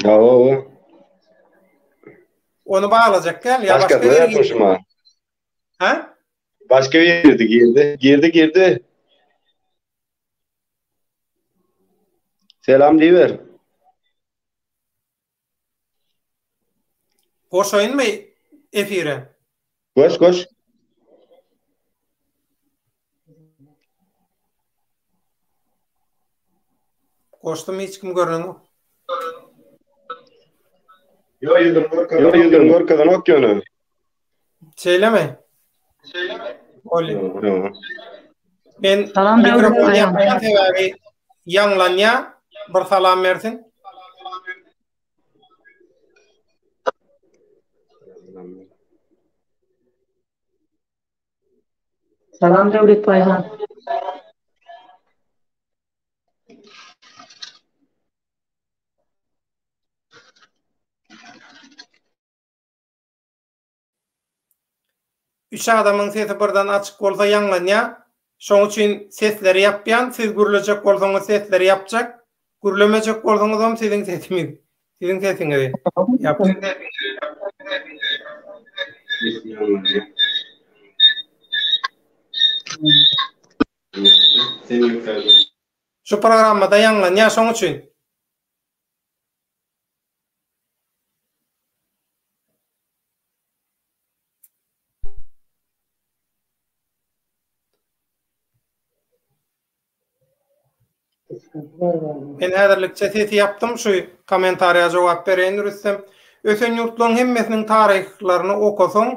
Hawa. Ony baglajak däl, ýa başga biri girdi. Hä? Başga biri girdi. Girdi, girdi. Selam diýiber. Goşaýynmy efire? Goş, goş. Goşdum hiç kim görnenok. Ýok, ýüzüni görkezenok, ýüzüni görkezenok ýöne. Şeýlemi? Şeýlemi? Bolýar. Men salam mikrofon ýapýan sebäbi ýaňlanýar. Bir salam bersin. Salam Döwletbaý han. Üç adamyň sesi birden açyk bolsa ýaňlanýar. Şoň üçin sesleri ýapýan, siz gürlejek bolsaňyz sesleri ýapjak, gürlemejek bolsaňyzam siziň sesimiz, siziň sesiňizi ýapjak. Şu programmada ýaňlanýar şoň üçin. Men häzirlikçe sesi ýapdym şu kommentariýa jogap bereýin Rüstem. Ösen ýurtlaryň hemmesiniň taryhlaryny okasaň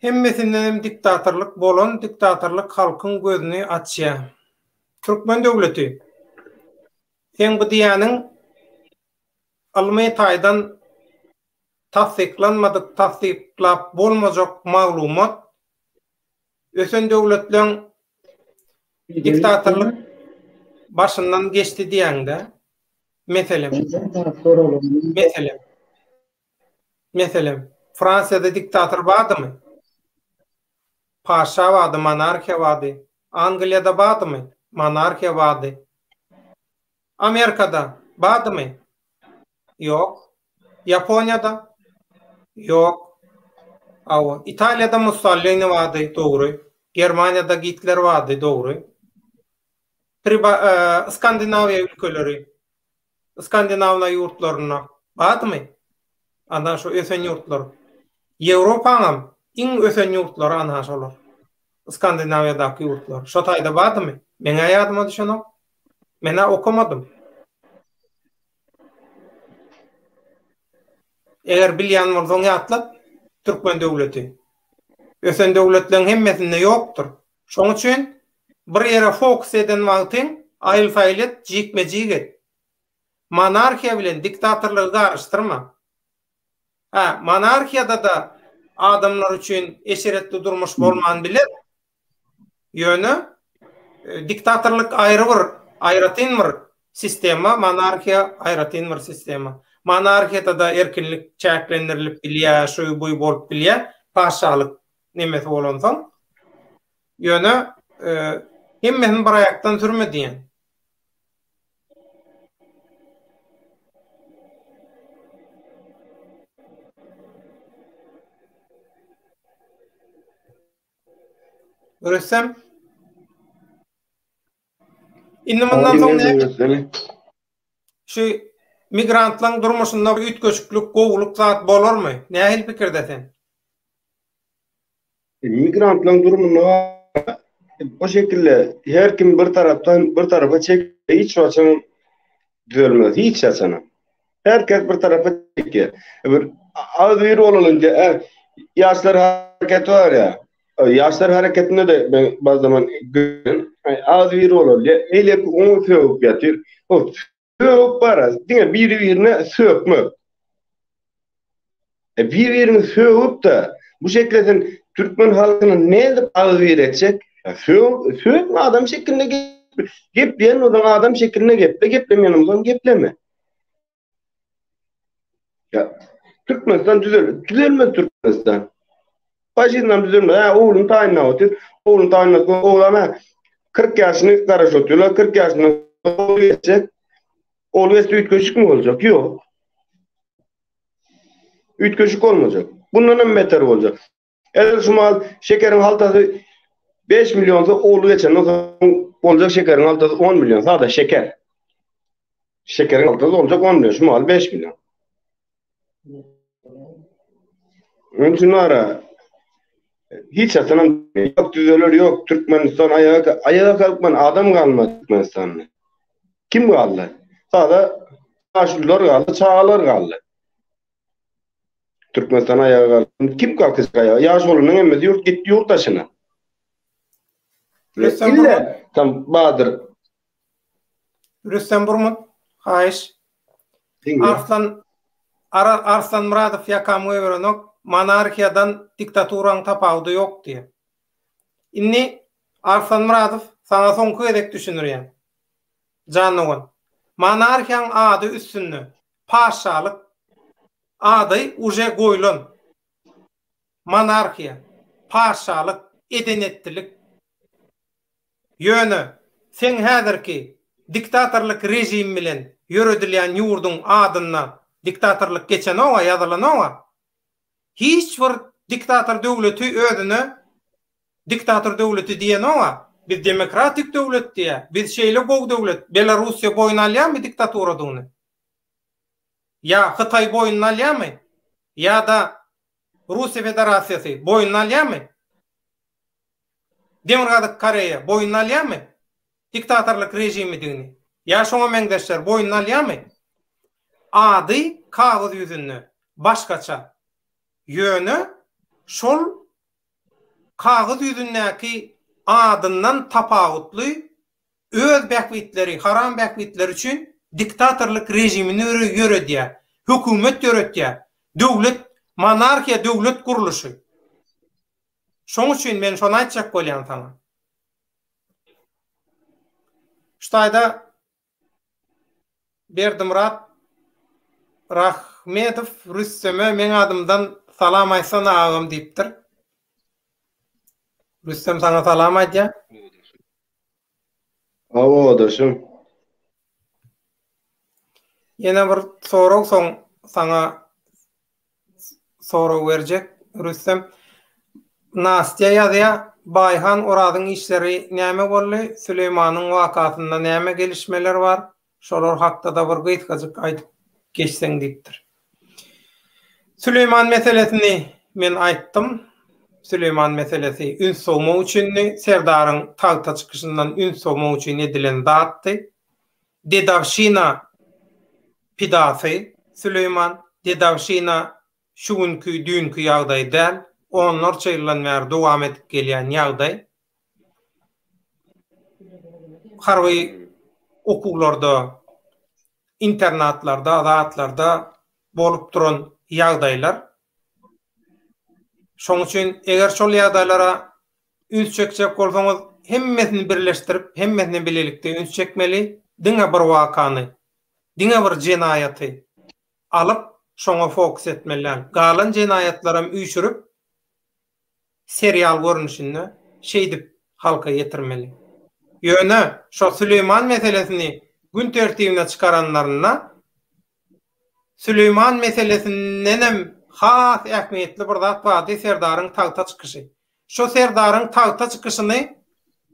hemmesindenem diktatorlyk bolan, diktatorlyk halkyň gözüni açýa. Türkmen döwleti. Seň bu diýýäniň ylmy taýdan tassyklanmadyk, tassyklap bolmajak maglumat. Ösen döwletleň diktatorlyk başyndan geçdi diýäňde, meselem, meselem, meselem, Fransiýada diktator bardymy? Paşa bardy, monarhiýa bardy. Angliýada bardymy? Monarhiýa bardy. Amerikada bardymy? Ýok. Ýaponiýada? Ýok. Hawa. Italiýada Mussolini bardy, dogry. Germaniýada Gitler bardy, dogry. Priba Skandinawiýa ülkeleri, Skandinawna ýurtlarynda bardymy? Ana şu ösen ýurtlar. Ýewropaňam iň ösen ýurtlary ana şolar. Skandinawiýadaky ýurtlar. Şo taýda bardymy? Meň-ä ýadyma düşenok. Men-ä okamadym. Eger bilýän bolsaň ýatlat, türkmen döwleti. Ösen döwletleň hemmesinde ýokdur. Şoň üçin bir ýere fokus eden wagtyň aýyl-saýyl et, jikme-jik et. Monarhiýa bilen diktatorlygy garyşdyrma. Hä, monarhiýada-da adamlar üçin eşretli durmuş bolman biler. Ýöne diktatorlyk aýry bir, aýratyn bir sistema, monarhiýa aýratyn bir sistema. Monarhiýada-da erkinlik çäklendirilip bilýär, şu bu bolup bilýär, patyşalyk nemesi bolansoň. Ýöne hemmesini bir aýakdan sürme diýen. Rüstem. Indi mundan soň näme? Şu migrantlaryň durmuşynda bir üýtgeşiklik, gowulyk zat bolarmy? Nähili pikirde sen? Migrantlaryň durumynda o şekilde her kim bir tarapdan bir tarapa çek hiç haçan düzelmez hiç haçan. Her kes bir tarapa çekýär. Bir az bir bolalyň diýe, ýaşlar hareketi bar ýa. Ýaşlar hareketinde de ben bazı zaman az bir bolaly diýe, eýleki oňa sögüp ýatyr. O sögüp bara, diňe biri-birine sökmek. E bir-birini sögüp-de, bu şekilde sen türkmen halkyny nädip agzybir etjek? Sög, sögme adam şeklinde gepleýän bolsaň adam şeklinde geple, geplemeýän bolsaň gepleme. Ya Türkmenistan düzel, düzelmez Türkmenistan. Faşizmden düzelmez. Ha, oğlunu tayinlap otyr. Oğlunu tayinlap, oğlan ha 40 ýaşyny garaş otyrlar, 40 ýaşyndan ogly geçjek. Ogly geçse üýtgeşik mi boljak? Ýok. Üýtgeşik bolmajak. Bundan hem beter boljak. Eger şu mal şekeriň haltasy 5 millionsa, ogly geçenden soň boljak şekeriň haltasy 10 million. Sada şeker. Şekeriň haltasy boljak 10 million, şu mal 5 million. Onun üçin ara hiç haçanam ýok düzeler ýok Türkmenistan aýaga aýaga kalkman adam galmaz Türkmenistanda. Kim galdy? Sada ýaşulular galdy, çagalar galdy. Türkmenistan aýaga galdy. Kim kalkyjak aýaga? Ýaşulunyň hemmesi ýurt gitdi ýurt daşyna. Rüstem Ille tam Badyr. Rüstem Burmut, haýyş. Arslan Ara Arslan Myradow ýakamy goýberenok, monarhiýadan diktaturaň tapawudy ýok diýýär. Indi Arslan Myradow saňa soňky gezek düşündirýän. Jan dogan. Monarhiýaň ady üstünde. Paşşalyk ady uje goýlan. Monarhiýa. Paşşalyk, eden-etdilik. Ýöne seň häzirki diktatorlyk režim bilen ýöredilýän ýurduň adynda diktatorlyk geçenok-a, ýazylanok-a. Hiç bir diktator döwleti özüne diktator döwleti diýenok-a. Biz demokratik döwlet diýýär. Biz şeýle gowy döwlet. Belarussiýa boýun alýarmy diktaturadygyny? Ýa Hytaý boýnuna alýarmy? Ýa-da Russiýa Federasiýasy boýnuna alýarmy? Demirgazyk Koreýa boýnuna alýarmy diktatorlyk režimidigini? Ýa şoňa meňzeşler boýnuna alýarmy? Ady kagyz ýüzünde başgaça. Ýöne şol kagyz ýüzündäki adyndan tapawutly öz bähbitleri, haram bähbitleri üçin diktatorlyk režimini ýöredýär, hökümet ýöretýär, döwlet, monarhiýa döwlet gurluşy. Şoň üçin men şony aýtjak bolýan saňa. Şu taýda Berdimyrat Rahmedow Rüsteme meň adymdan salam aýtsana agam diýipdir. Rüstem saňa salam aýdýar. Hawa-da, şum. Ýene bir sorag soň saňa sorag berjek Rüstem. Nastýa ýazýar, Baýhan Orazyň işleri näme boldy? Süleýmanyň wakasynda näme gelişmeler bar? Şolar hakda-da bir gysgajyk aýdyp geçseň diýipdir. Süleýman meselesini men aýtdym. Süleýman meselesi üns sowmak üçindi. Serdaryň tagta çykyşyndan üns sowmak üçin edilen zatdy. Dedowşina pidasy Süleýman. Dedowşina şu günki, düýnki ýagdaý däl. Onlarça ýyldan bäri dowam edip gelýän ýagdaý. Harby okuwlarda, internatlarda, zatlarda bolup duran ýagdaýlar. Şoň üçin eger şol ýagdaýlara üns çekjek bolsaňyz, hemmesini birleşdirip, hemmesine bilelikde üns çekmeli, diňe bir wakany, diňe bir jenaýaty alyp, şoňa fokus etmeli däl. Galan jenaýatlaram üýşürip, serial görnüşinde şeýdip halka ýetirmeli. Ýöne şo Süleýman meselesini gün tertibine çykaranlarynda Süleýman meselesindenem has ähmiýetli bir zat bardy Serdaryň tagta çykyşy. Şo Serdaryň tagta çykyşyny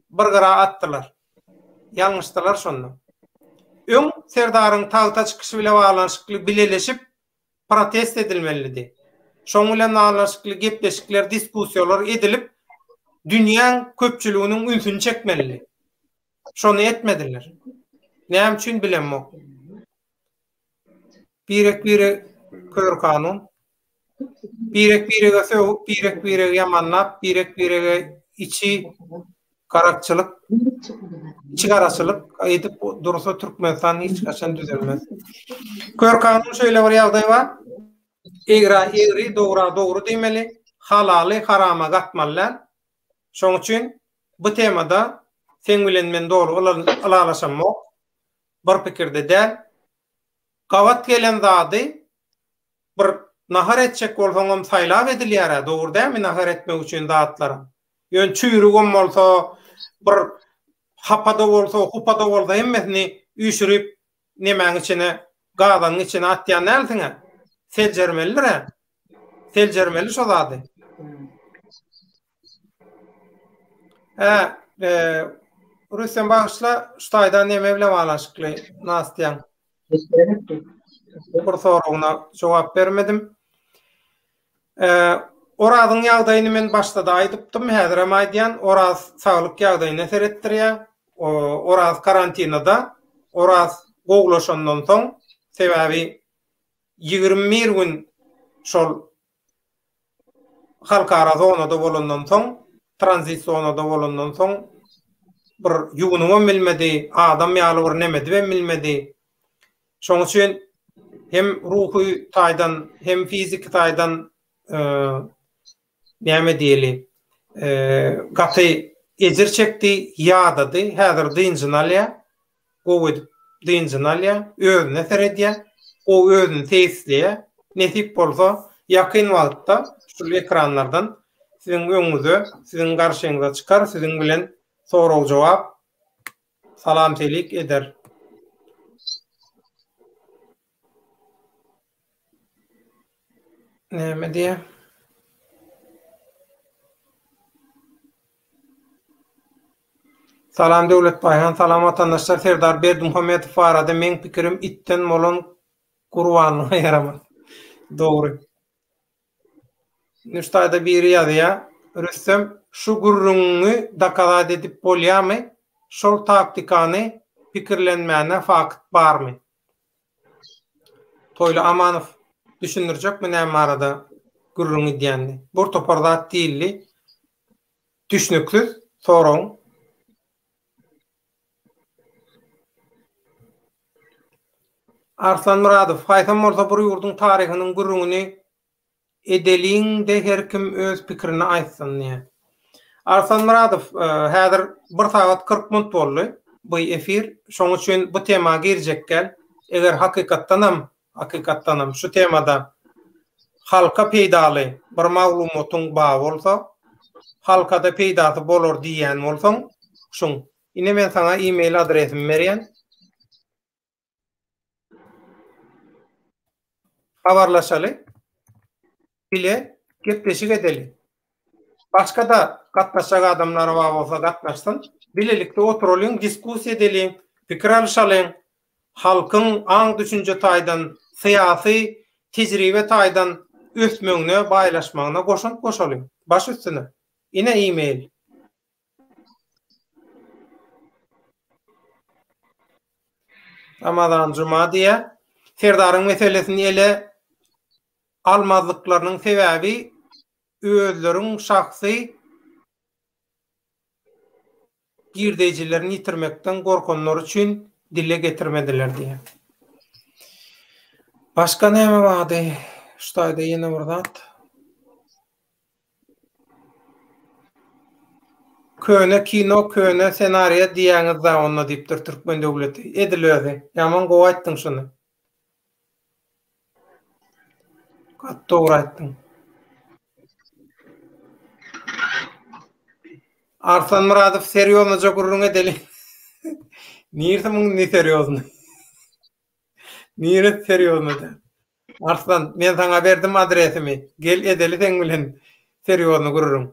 bir gyra atdylar. Ýalňyşdylar şonda. Öň Serdaryň tagta çykyşy bile baglanyşykly bileleşip protest edilmelidi. Şoň bilen baglanyşykly gepleşikler, diskussiýalar edilip, dünýäň köpçüliginiň ünsüni çekmelidi. Şony etmediler. Näme üçin bilemok. Birek-birek kör kanun. Birek-birege sögüp, birek-biregi ýamanlap, birek-birege içi garakçylyk, içi garaçylyk edip dursa Türkmenistan hiç haçan düzelmez. Kör kanun şeýle bir ýagdaý bar. Egra egri, dogra dogry diýmeli. Halaly harama gatmaly däl. Şoň üçin bu temada seň bilen men doly ylalaşamok. Bir pikirde däl. Gabat gelen zady Bir nahar etjek bolsaňam saýlap edilýär-ä, dogry dälmi nahar etmek üçin zatlaram. Ýöne çüýrügem bolsa, bir hapa-da bolsa, hupa-da bolsa hemmesini üýşürip nemäň içine, gazanyň içine atýan dälsiň-ä. Seljermelidir-ä. Seljermeli şo zady. Hä, Rüstem bagyşla, şu taýdan neme bilen baglanyşykly Nastýaň? Bir soragyna jogap bermedim. Orazyň ýagdaýyny men başda-da aýdypdym, häzirem aýdýan. Oraz saglyk ýagdaýyna seretdirýär. Oraz karantinada. Oraz gowulaşandan soň, sebäbi 21 gün şol halkara zonada bolandan soň, tranzit zonada bolandan soň bir ýuwunybam bilmedi, adam ýaly bir neme edibem bilmedi. Şoň üçin hem ruhy taýdan, hem fiziki taýdan näme diýeli, gaty ejir çekdi, ýadady, häzir dynjyny alýar. Gowy edip dynjyny alýar, özüne seredýär, gowy özüni seýisleýär. Nesip bolsa, ýakyn wagtda şul ekranlardan siziň öňüňize, siziň garşyňyza çykar, siziň bilen sorag-jogap, salam-selik eder. Näme diýýär? Salam Döwlet Baýhan, salam watandaşlar, Serdar Berdimuhamedow barada meň pikirim itden bolan gurbanlyga ýaramaz. Dogry. Indi şu taýda biri ýazýar, Rüstem, şu gürrüňiňi dokazat edip bolýarmy? Şol taktikany pikirlenmäne fakt barmy? Toýly Amanow düşündirjekmi näme barada gürrüň gidýänini? Bir topar zat diýildi. Düşnüksiz soragyň. Arslan Myradow, haýsam bolsa bir ýurduň taryhynyň gürrüňini edeliň-de her kim öz pikirini aýtsyn diýýär. Arslan Myradow, häzir bir sagat 40 minut boldy bu efir, şoň üçin bu tema girjek däl. Eger hakykatdanam, hakykatdanam şu temada halka peýdaly bir maglumatyň bar bolsa, halkada peýdasy bolar diýýän bolsaň, şuň, ine men saňa e-mail adresimi berýän. Habarlaşaly. Bile gepleşik edeli. Başga-da gatnaşjak adamlar bar bolsa gatnaşsyn. Bilelikde oturalyň, diskussiýa edeliň, pikir alyşalyň. Halkyň aň-düşünje taýdan, syýasy tejribe taýdan ösmegine, baýlaşmagyna goşant goşalyň. Baş üstüne. Ine e-mail. Ramazan Juma diýýär. Serdaryň meselesini ele almazlyklarynyň sebäbi özleriň şahsy girdeýjilerini ýitirmekden gorkanlary üçin dile getirmediler diýýär. Başga näme bardy? Şu taýda ýene bir zat. Köne kino köne senariýa diýýäňiz-da onda diýipdir Türkmen döwleti. Edil özi. Ýaman gowy aýtdyň şuny. Gaty dogry aýtdyň. Arslan Myradow serýoznyja gürrüň edeli. Nirsi muň indi serýozny? Niresi serýozny däl? Arslan, men saňa berdim adresimi. Gel edeli seň bilen serýozny gürrüň.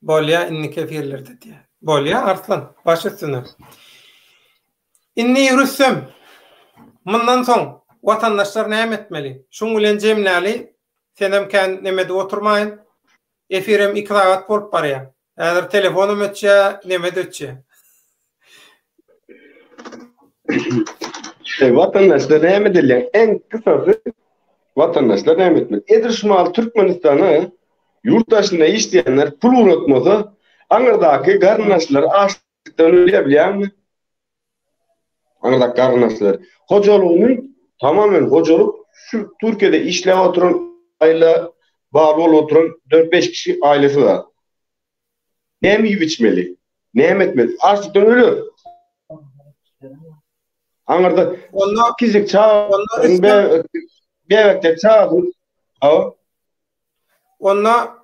Bolýa indiki efirlerde diýýär. Bolýa Arslan, baş üstüne. Indi Rüstem, mundan soň watandaşlar näme etmeli? Şuň bilen jemläli, senem kän neme edip oturmaýyn. Efirem 2 sagat bolup barýar. Häzir telefonam öçýär, neme-de öçýär. E, watandaşlar näme edilýär? Iň kysasy watandaşlar näme etmeli? Edil şu mahaly Türkmenistana ýurt daşynda işleýänler pul ugratmasa, aňyrdaky garyndaşlary açlykdan ölýär bilýäňmi? Aňyrdaky garyndaşlar. Hojalygyny tamamen hojalyk şu Türkiýede işläp oturan aýla bagly bolup oturan 4-5 kişi ailesi bar. Näme iýip içmeli? Näme etmeli? Açlykdan öler. Aňyrda Onda kiçijik çaga, onda bebekler çaga. Hawa. Onda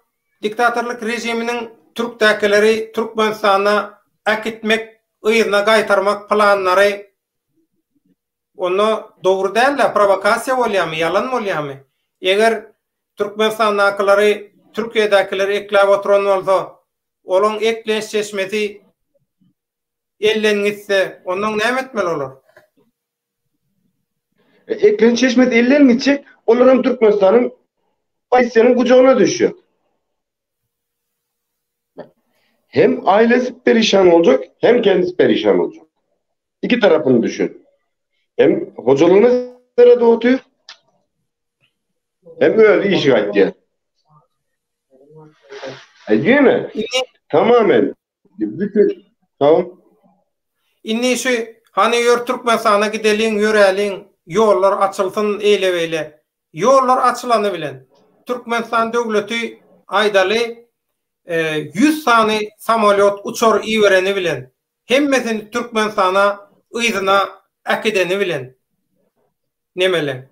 diktatorlyk režiminiň türkdäkileri Türkmenistana äkitmek, yzyna gaýtarmak planlary onda dogry däl-de, prowokasiýa bolýarmy, ýalan bolýarmy? Eger Türkmenistandakylary Türkiýedäkiler ekläp oturan bolsa, olaň eklenç çeşmesi elden gitse, onnoň näme etmeli olar? Eklenç çeşmesi elden gitjek, olar hem Türkmenistanyň polisiýanyň gujagyna düşjek. Hem ailesi perişan boljak, hem kendisi perişan boljak. Iki tarapyny düşün. Hem hojalygyna seredip otyr, hem özi işi gaýtýar. Değil mi? Tamamen. Bütün tamam. Indi şu hany ýör Türkmenistana gideliň, ýöräliň, ýollar açylsyn eýle-beýle. Ýollar açylany bilen Türkmenistan döwleti aýdaly 100 sany samolýot uçar ibereni bilen hemmesini Türkmenistana yzyna äkideni bilen nemele.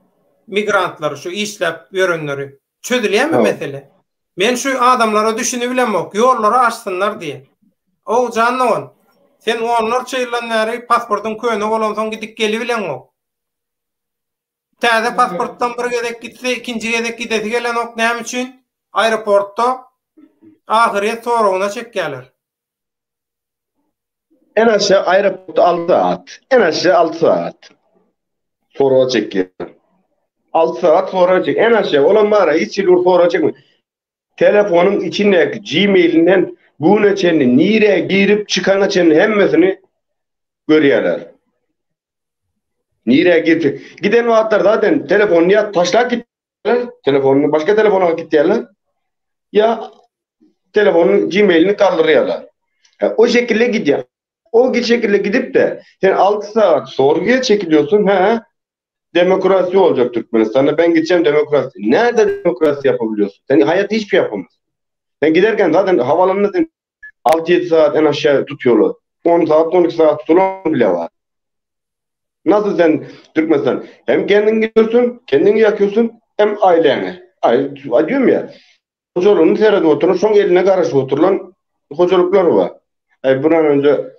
migrantlary şu işläp ýörenleri. Çözülýärmi mesele? Men şu adamlara düşünibilemok, ýollary açsynlar diýe. Ow jan dogan, sen onlarça ýyldan bäri pasportyň köne bolansoň gidip gelibileňok. Täze pasportdan bir gezek gitse, ikinji gezek gidesi gelenok, näme üçin? Aeroportda ahyryýet soragyna çekýärler. En aşağı aeroportda 6 saat. En aşağı 6 saat. Soraga çekýär. 6 saat soraga çek. En aşağı olam bara hiç ýyl soraga çekme. Telefonyň içindäki Gmailinden bu güne çenli nirä girip çykana çenli hemmesini görýärler. Nirä girip giden wagtlar zaten telefonyny ýa taşlap gitýärler, telefonyny başga telefon alyp gitýärler. Ýa telefonyň Gmailini galdyrýarlar. O şekilde gidýär. O şekilde gidip de sen 6 saat sorguya çekiliyorsun, he? Demokrasi olacak Türkmenistan'da. Ben gideceğim demokrasi. Nerede demokrasi yapabiliyorsun? Sen hayat hiçbir şey yapamazsın. Sen giderken zaten havalanında sen 6-7 saat en aşağı tutuyorlar. 10 saat 12 saat tutulan bile var. Nasıl sen Türkmenistan hem kendin gidiyorsun, kendini yakıyorsun hem aileni. Ay, diyorum ya hocalygyny seredip oturan, şoň eline garaşyp oturylan hojalyklar bar. Aý, bir an önce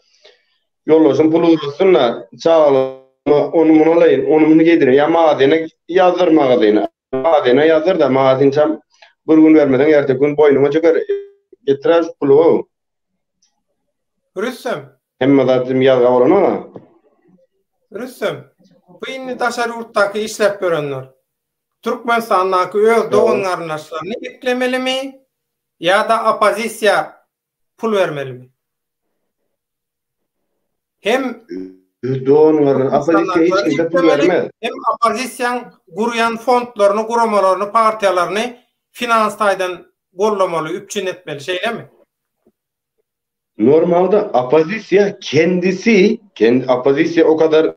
ýoldaşym pul ugratsyn-da, çagalaryma ony muny alaýyn, ony muny geýdireýin. Ýa magazyna ýazdyr magazyna. Magazyna ýazdyr-da, magazynçam bir gün bermeseň, erteki gün boýnuňa çöker. Getir-ä şu puly-ow. Rüstem. Hemme zat bizim ýazga bolanok-a. Rüstem, bu indi daşary ýurtdaky işläp ýörenler. Türkmenistandaky öz dogan-garyndaşlaryny eklemelimi ýa-da oppozisiýa pul bermelimi? Hem Öz dogan-garyndaş oppozisiýa hiç kimse pul bermez. Hem oppozisiýaň gurýan fondlaryny, guramalaryny, partiýalaryny finans taýdan gollamaly, üpjün etmeli, şeýlemi? Normalde oppozisiýa kendisi, kendi oppozisiýa o kadar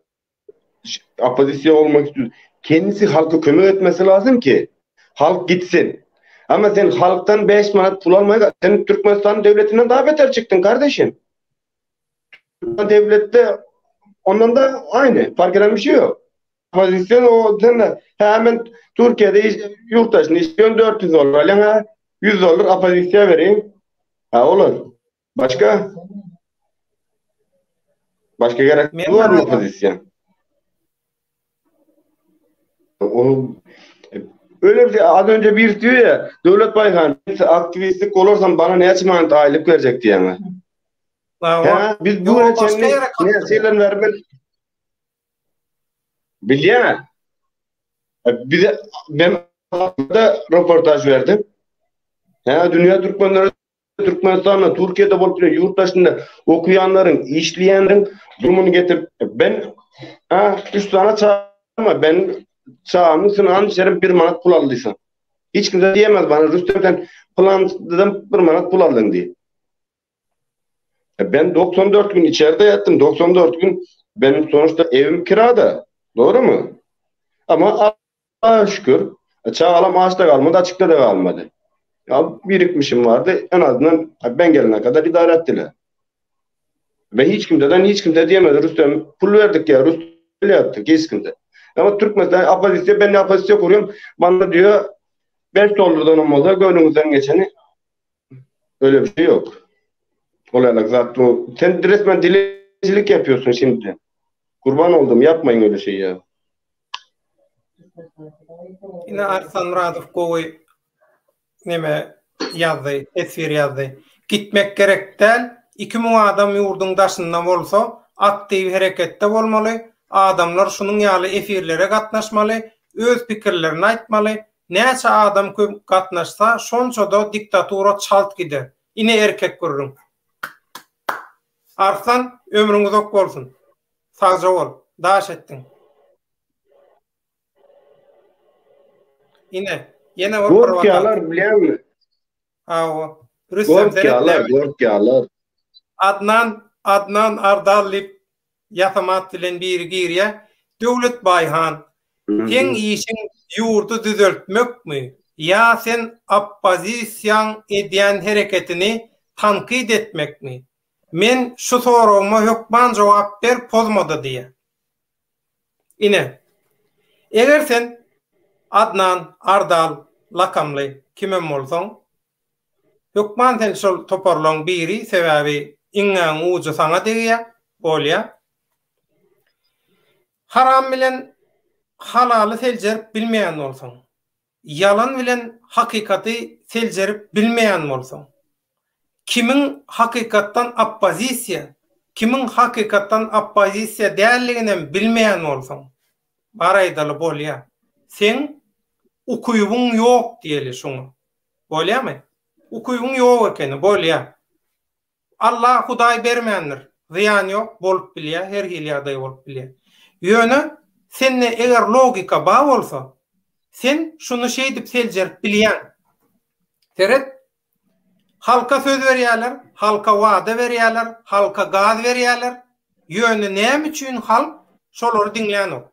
Oppozisiýa olmak istiyor. Kendisi halka kömek etmesi lazım ki halk gitsin. Ama sen halktan 5 manat pul almaya sen Türkmenistan devletinden daha beter çıktın kardeşim. Türkmen devlette ondan da aynı. Fark eden bir şey yok. Oppozisyon o sen de hemen Türkiye'de iş, yurttaşını istiyorsun 400 dolar alın ha 100 dolar oppozisiya vereyim. Ha olur. Başka? Başka gerek var mı pozisyon? O, öyle bir şey, az önce bir diyor ya, Döwlet Baýhan, aktivistlik olursam bana näçe manat aýlyk berjek diýýär. Ha, biz bu güne çenli näçe bermeli? Bilýän. Bize ben da röportaj berdim. Ha, dünýä türkmenleri Türkmenistanda, Türkiýede bolup bilen ýurt daşynda okuýanlaryň, işleýänleriň durumyny getirip, ben ha, üç sany çagam ben çagamyň synagyny içerim bir manat pul aldyysam. Hiç kimse diýemez bana Rüstem sen pylandan bir manat pul aldyň diýip. E, ben 94 gün içeride yattım. 94 gün benim sonuçta evim kirada. Doğru mu? Ama Allaha şükür, çagalam aç-da galmady, açykda-da galmady. Ýa birikmişim bardy, en azyndan ben gelene kadar idare etdiler. Ve hiç kimseden hiç kimse diýemedi, Rüstem pul berdik ýa Rüstem ýatdy, hiç kimse. Ama Türkmenistan oppozisiýa, ben oppozisiýa kurýam, bana diýýär, 5 dollardan bolmasa göwnüňizden geçeni öyle bir şey yok. Ol ýaly zat bu. Sen resmen dilencilik yapıyorsun şimdi. Kurban oldum, yapmayın öyle şey ya. Ine Arslan Myradow gowy neme ýazdy, teswir ýazdy. Gitmek gerek däl, 2000 adam ýurduň daşynda bolsa, aktiw hereketde bolmaly, adamlar şunuň ýaly efirlere gatnaşmaly, öz pikirlerini aýtmaly, näçe adam köp gatnaşsa, şonça-da diktatura çalt gider. Ine erkek gürrüň. Arslan, ömrüň uzak bolsun. Sagja bol. Daş etdiň. Ine, ýene bir Gorkýarlar bilýäňmi? Hawa. Rüstem Gorkýarlar, gorkýarlar. Adnan, Adnan Ardal diýip ýasama at bilen biri girýär. Döwlet Baýhan, seň işiň ýurdy düzeltmekmi ýa sen oppozisiýaň edýän hereketini tankyt etmekmi? Men şu soragyma hökman jogap ber pozmada diýýär. Ine. Eger sen. Adnan Ardal lakamly kimem bolsaň, hökman sen şol toparlaň biri, sebäbi iňňäň ujy saňa degýä, bolýa. Haram bilen halaly seljerip bilmeýän bolsaň, ýalan bilen hakykaty seljerip bilmeýän bolsaň, kimiň hakykatdan oppozisiýa, kimiň hakykatdan oppozisiýa däldiginem bilmeýän bolsaň, bar aýdaly bolýa. Seň ukybyň ýok diýeli şuňa. Bolýamy? Ukybyň ýok ekeni, bolýa. Allah Hudaý bermändir. Zyýany ýok, bolup bilýär, her hili ýagdaý bolup bilýär. Ýöne sende eger logika bar bolsa, sen şuny şeýdip seljerip bilýäň. Seret, halka söz berýärler, halka wada berýärler, halka gaz berýärler. Ýöne näme üçin halk şolary diňlänok?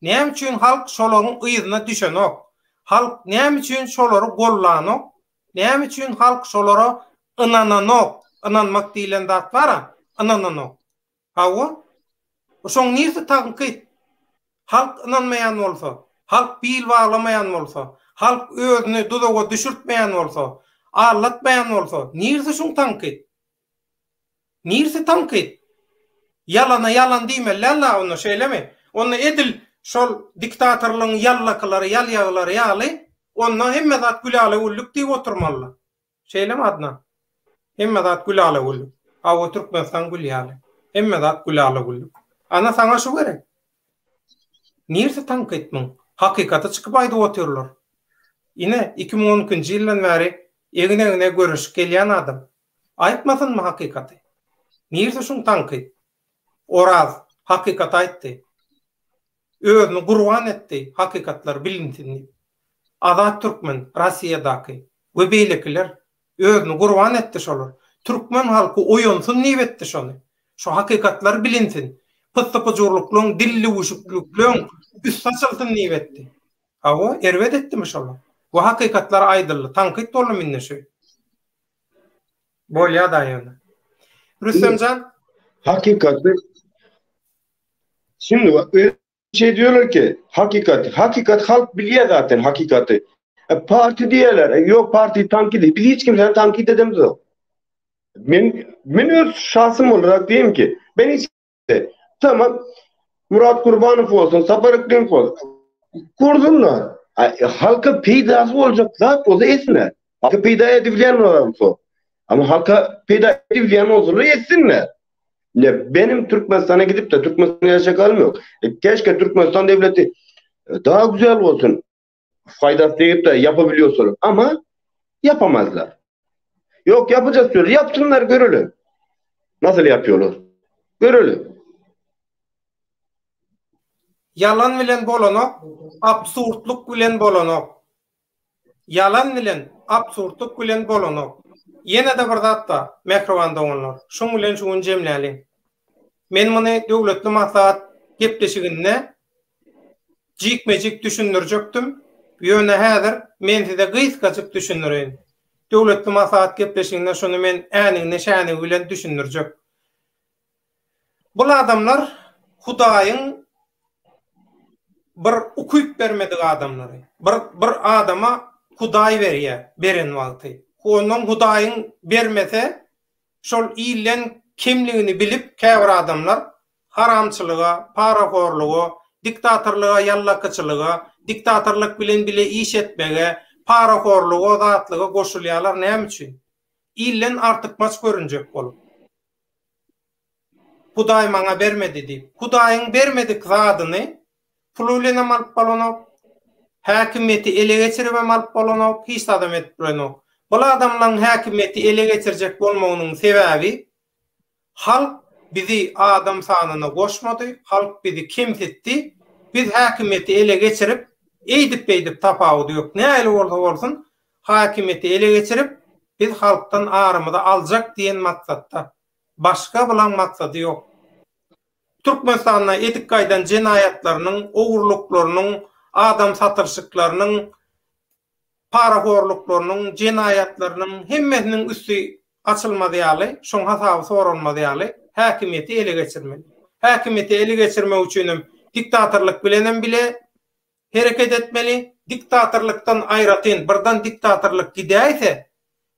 Näme üçin halk şolaryň yzyna düşenok? Halk näme üçin şolary gollanok? Näme üçin halk şolara ynananok? Ynanmak diýlen zat bar-a, ynananok. Hawa. Şoň nirsi tankyt? Halk ynanmaýan bolsa, halk bil baglamaýan bolsa, halk özüni duzaga düşürtmeýän bolsa, aldatmaýan bolsa, nirsi şuň tankyt? Nirsi tankyt? Ýalana ýalan diýmeli däl-la onda, şeýlemi? Onda edil şol diktatorlygyň ýallakylary, ýalýagylary ýaly, onda hemme zat gülala-güllük diýip oturmaly-la. Şeýlemi, Adnan? Hemme zat gülala-güllük. Hawa, Türkmenistan gül ýaly. Hemme zat gülala-güllük. Ana, saňa şu gerek. Nirsi tankyt muň? Hakykaty çykyp aýdyp otyrlar. Ine, 2012-nji ýyldan bäri egin-egne göreşip gelýän adam. Aýtmasynmy hakykaty? Nirsi şuň tankyt? Oraz hakykaty aýtdy. Özüni gurban etdi hakykatlar bilinsin diýip. Azat Türkmen Rossiýadaky we beýlekiler özüni gurban etdi şolar. Türkmen halky oýansyn diýip etdi şony. Şu hakykatlar bilinsin. Pyssy-pyjurlyklyň, dillüwüşiklikleň üsti açylsyn diýip etdi. Hawa, erbet etdimi şolar? Bu hakykatlar aýdyldy. Tankyt boldumy indi şu? Bolýa da ýöne. Rüstemjan. Hakykaty Şimdi öyle şey diyorlar ki hakikat, hakikat halk bilýär zaten hakikaty. E, parti diýerler. E, yok parti tankit. Biz hiç kimseni tankit edemizok. Men men öz şahsym olarak diýeyim ki ben hiç Tamam. Murat Kurbanow bolsun, Sapar Iklimow bolsun. Kursunlar. Halka peýdasy boljak zat bolsa etsinler. Halka peýda edibilýän bolsa. Ama halka peýda edibilýän bolsalar etsinler. Ne benim Türkmenistana gidip de Türkmenistanda yaşayacak halim yok. E, keşke Türkmenistan devleti e, daha güzel olsun. Faydası deyip de yapabiliyorsalar. Ama yapamazlar. Yok yapacağız diyor. Yapsınlar görelim. Nasıl yapıyorlar? Görelim. Ýalan bilen bolanok, absurdlyk bilen bolanok. Ýalan bilen, absurdlyk bilen bolanok. Ýene-de bir zat bar, mähriban doganlar. Şuň bilen şu gün jemläliň. Men muny Döwletli maslahat gepleşiginde jikme-jik düşündirjekdim. Ýöne häzir men size gysgajyk düşündireýin. Döwletli maslahat gepleşiginde şuny men änigine-şänigi bilen düşündirjek. Bul adamlar Hudaýyň bir ukyp bermedik adamlary. Bir bir adama Hudaý berýär, beren wagty. Ondan Hudaýyň bermese, şol ilden kemligini bilip käbir adamlar haramçylyga, parahorluga, diktatorlyga, ýallakyçylyga, diktatorlyk bilen bile iş etmege, parahorluga, zatlyga goşulýarlar näme üçin? Ilden artykmaç görünjek bolup. Hudaý maňa bermedi diýip. Hudaýyň bermedik zadyny puly bilenem alyp bolanok, häkimiýeti ele geçiribem alyp bolanok, hiç zadam edip bilenok. Bul adamlaryň häkimiýeti ele geçirjek bolmagynyň sebäbi halk bizi adam sanyna goşmady, halk bizi kemsitdi, biz häkimiýeti ele geçirip, eýdip-beýdip tapawudy ýok, nähili bolsa bolsun, häkimiýeti ele geçirip, biz halkdan arymyzy aljak diýen maksatda. Başga bulaň maksady ýok. Türkmenistanda edip gaýdan jenaýatlarynyň, ogurlyklarynyň, adam satylyşyklarynyň, parahorluklarynyň, jenaýatlarynyň hemmesiniň üsti açylmaz ýaly, şoň hasaby soralmaz ýaly häkimiýeti ele geçirmeli. Häkimiýeti ele geçirmek üçinem diktatorlyk bilenem bile. Hereket etmeli, diktatorlykdan aýratyn birden diktatorlyk gidäýse,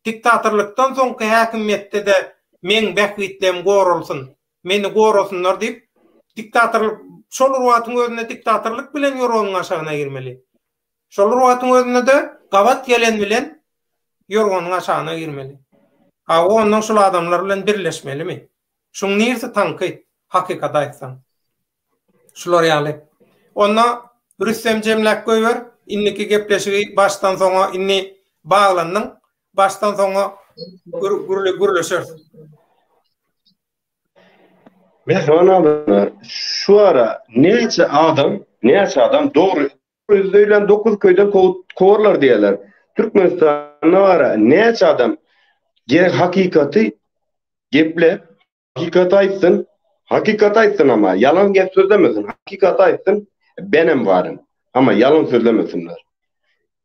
diktatorlykdan soňky häkimiýetde-de meň bähbitlerim goralsyn, meni gorasynlar diýip, diktatorlyk şol bir wagtyň özünde diktatorlyk bilen ýorganyň aşagyna girmeli. Şol bir wagtyň özünde-de gabat gelen bilen ýorganyň aşagyna girmeli. Hawa, ondan şul adamlar bilen birleşmelimi? Şuň nirsi tankyt, hakykaty aýtsaň. Şular ýaly. Onda Rüstem jemläp goýber. Indiki gepleşigi başdan soňa indi baglandyň. Başdan soňa gürle gürleşeris. Mähriban adamlar, şu ara näçe adam, näçe adam dogry 159 köyden kowarlar diýerler. Türkmenistanda bara näçe adam gerek hakykaty geplep Hakykaty aýtsyn, hakykaty aýtsyn ama ýalan gep sözlemesin, hakykaty aýtsyn, benem baryn, ama ýalan sözlemesinler.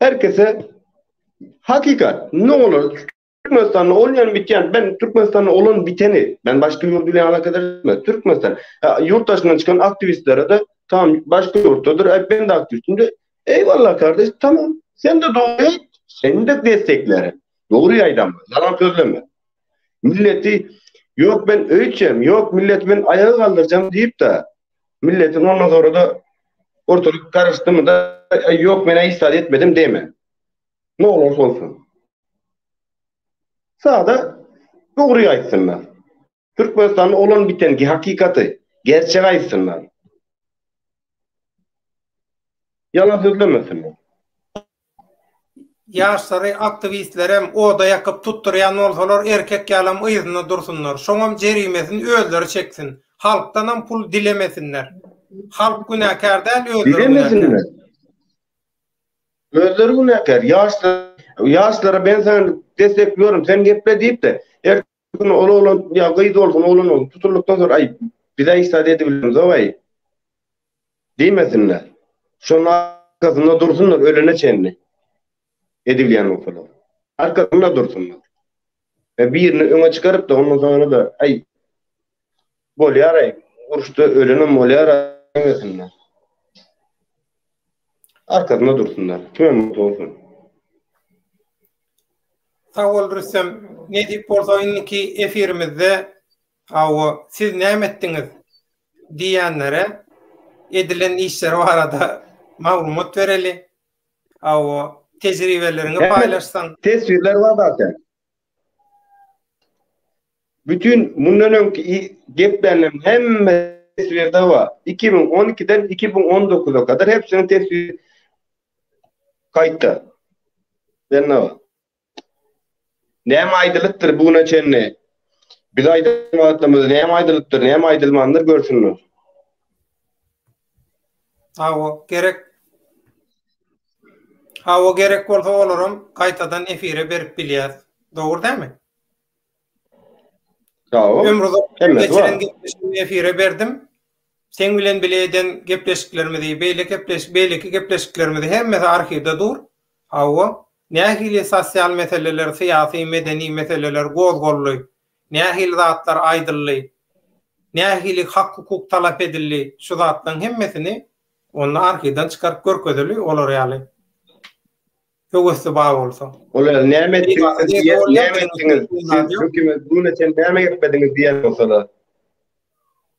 Her kese hakykat, ne olur, Türkmenistanda olýan bitýän, ben Türkmenistanda olan biteni, ben başga ýurt bilen alakadar etmez, Türkmenistan, ýurt daşyndan çykan aktiwistlere de tam başga ýurtdadyr, e, ben de aktiwistim de, eyvallah kardeş, tamam, sen de dogry aýt, seni de desteklerim, dogry aýdama, ýalan sözleme. Milleti ýok men öýtjem, ýok milleti men aýaga galdyrjam diýip-de, milletiň ondan sonra-da ortalyk garyşdymy-da, ýok men hiç zat etmedim diýme. Ne olarsa olsun. Sada dogry aýtsynlar. Türkmenistanda olan biten hakykaty, gerçegi aýtsynlar. Ýalan sözlemesinler. Ýaşlary aktiwistlerem oda ýakyp tutdurýan bolsalar erkek ýalam yzynda dursunlar. Şoňam jerimesini özleri çeksin. Halkdanam pul dilemesinler. Halk günäkär däl özleri günäkär. Dilemesinler. Özleri günäkär. Ýaşlar ýaşlara ben seni destekliyorum sen geple diýip-de ertesi gün ol oglan ýa gyz bolsun oglan bolsun tutuldykdan sonra aý bize hiç zat edibilemzok-aý. Diýmesinler. Şonuň arkasynda dursunlar ölene çenli. Edilýän bolsalar. Arkasynda dursunlar. Ve birini öňe çykaryp da ondan sonra da aý bolýar aý uruşda ölenem bolýar diýmesinler. Arkasynda dursunlar. Kimem bolsa olsun. Sag bol Rüstem. Nesip bolsa indiki efirimizde Hawa, siz näme etdiňiz? diýýänlere edilen işler barada maglumat bereli. Hawa, tejribeleriňi paýlaşsaň. Teswirler bar zaten. Bütün mundan öňki geplänleriň hemme teswirde bar. 2012-den 2019-a kadar hepsiniň teswiri gaýtda. Bende bar. Näme aýdylypdyr bu güne çenli? Biz aýdan wagtlarymyzda näme aýdylypdyr, näme aýdylmandyr görsünler. Hawa, gerek. Hawa, gerek bolsa olaram gaýtadan efire berip bilýäs. Dogry dälmi? Hawa. Ömruzak geçiren gepleşigimi efire berdim. Seň bilen bile eden gepleşiklerimizi, beýle gepleşik, beýleki gepleşiklerimizi hemmesi arhiwde dur. Hawa, nähili sosial meseleler, syýasy, medeni meseleler gozgaldy, nähili zatlar aýdyldy, nähili hak-hukuk talap edildi, şu zatlaryň hemmesini onda arhiwden çykaryp görkezeli olar ýaly höwesli bar bolsa. Olar näme etdiňiz diýen, näme etdiňiz, siz hökümet bu güne çenli näme geplediňiz diýen bolsalar.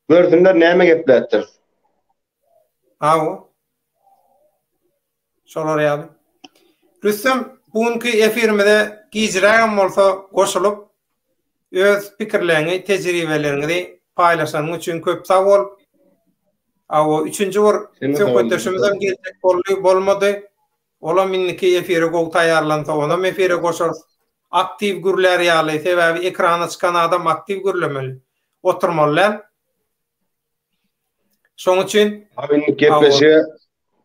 Görsünler näme gepläpdiris. Hawa. Şolar ýaly. Rüstem, bu günki efirimize gijirägem bolsa goşulyp, öz pikirleriňi, tejribeleriňizi paýlaşanyň üçin köp sag bol. Hawa, üçünji bir söhbetdeşimizem geljek boldy, bolmady. Olam indiki efire gowy taýýarlansa, onam efire goşarys. Aktiw gürlär ýaly, sebäbi ekrana çykan adam aktiw gürlemeli. Oturmaly däl. Şoň üçin Abi indi gepleşige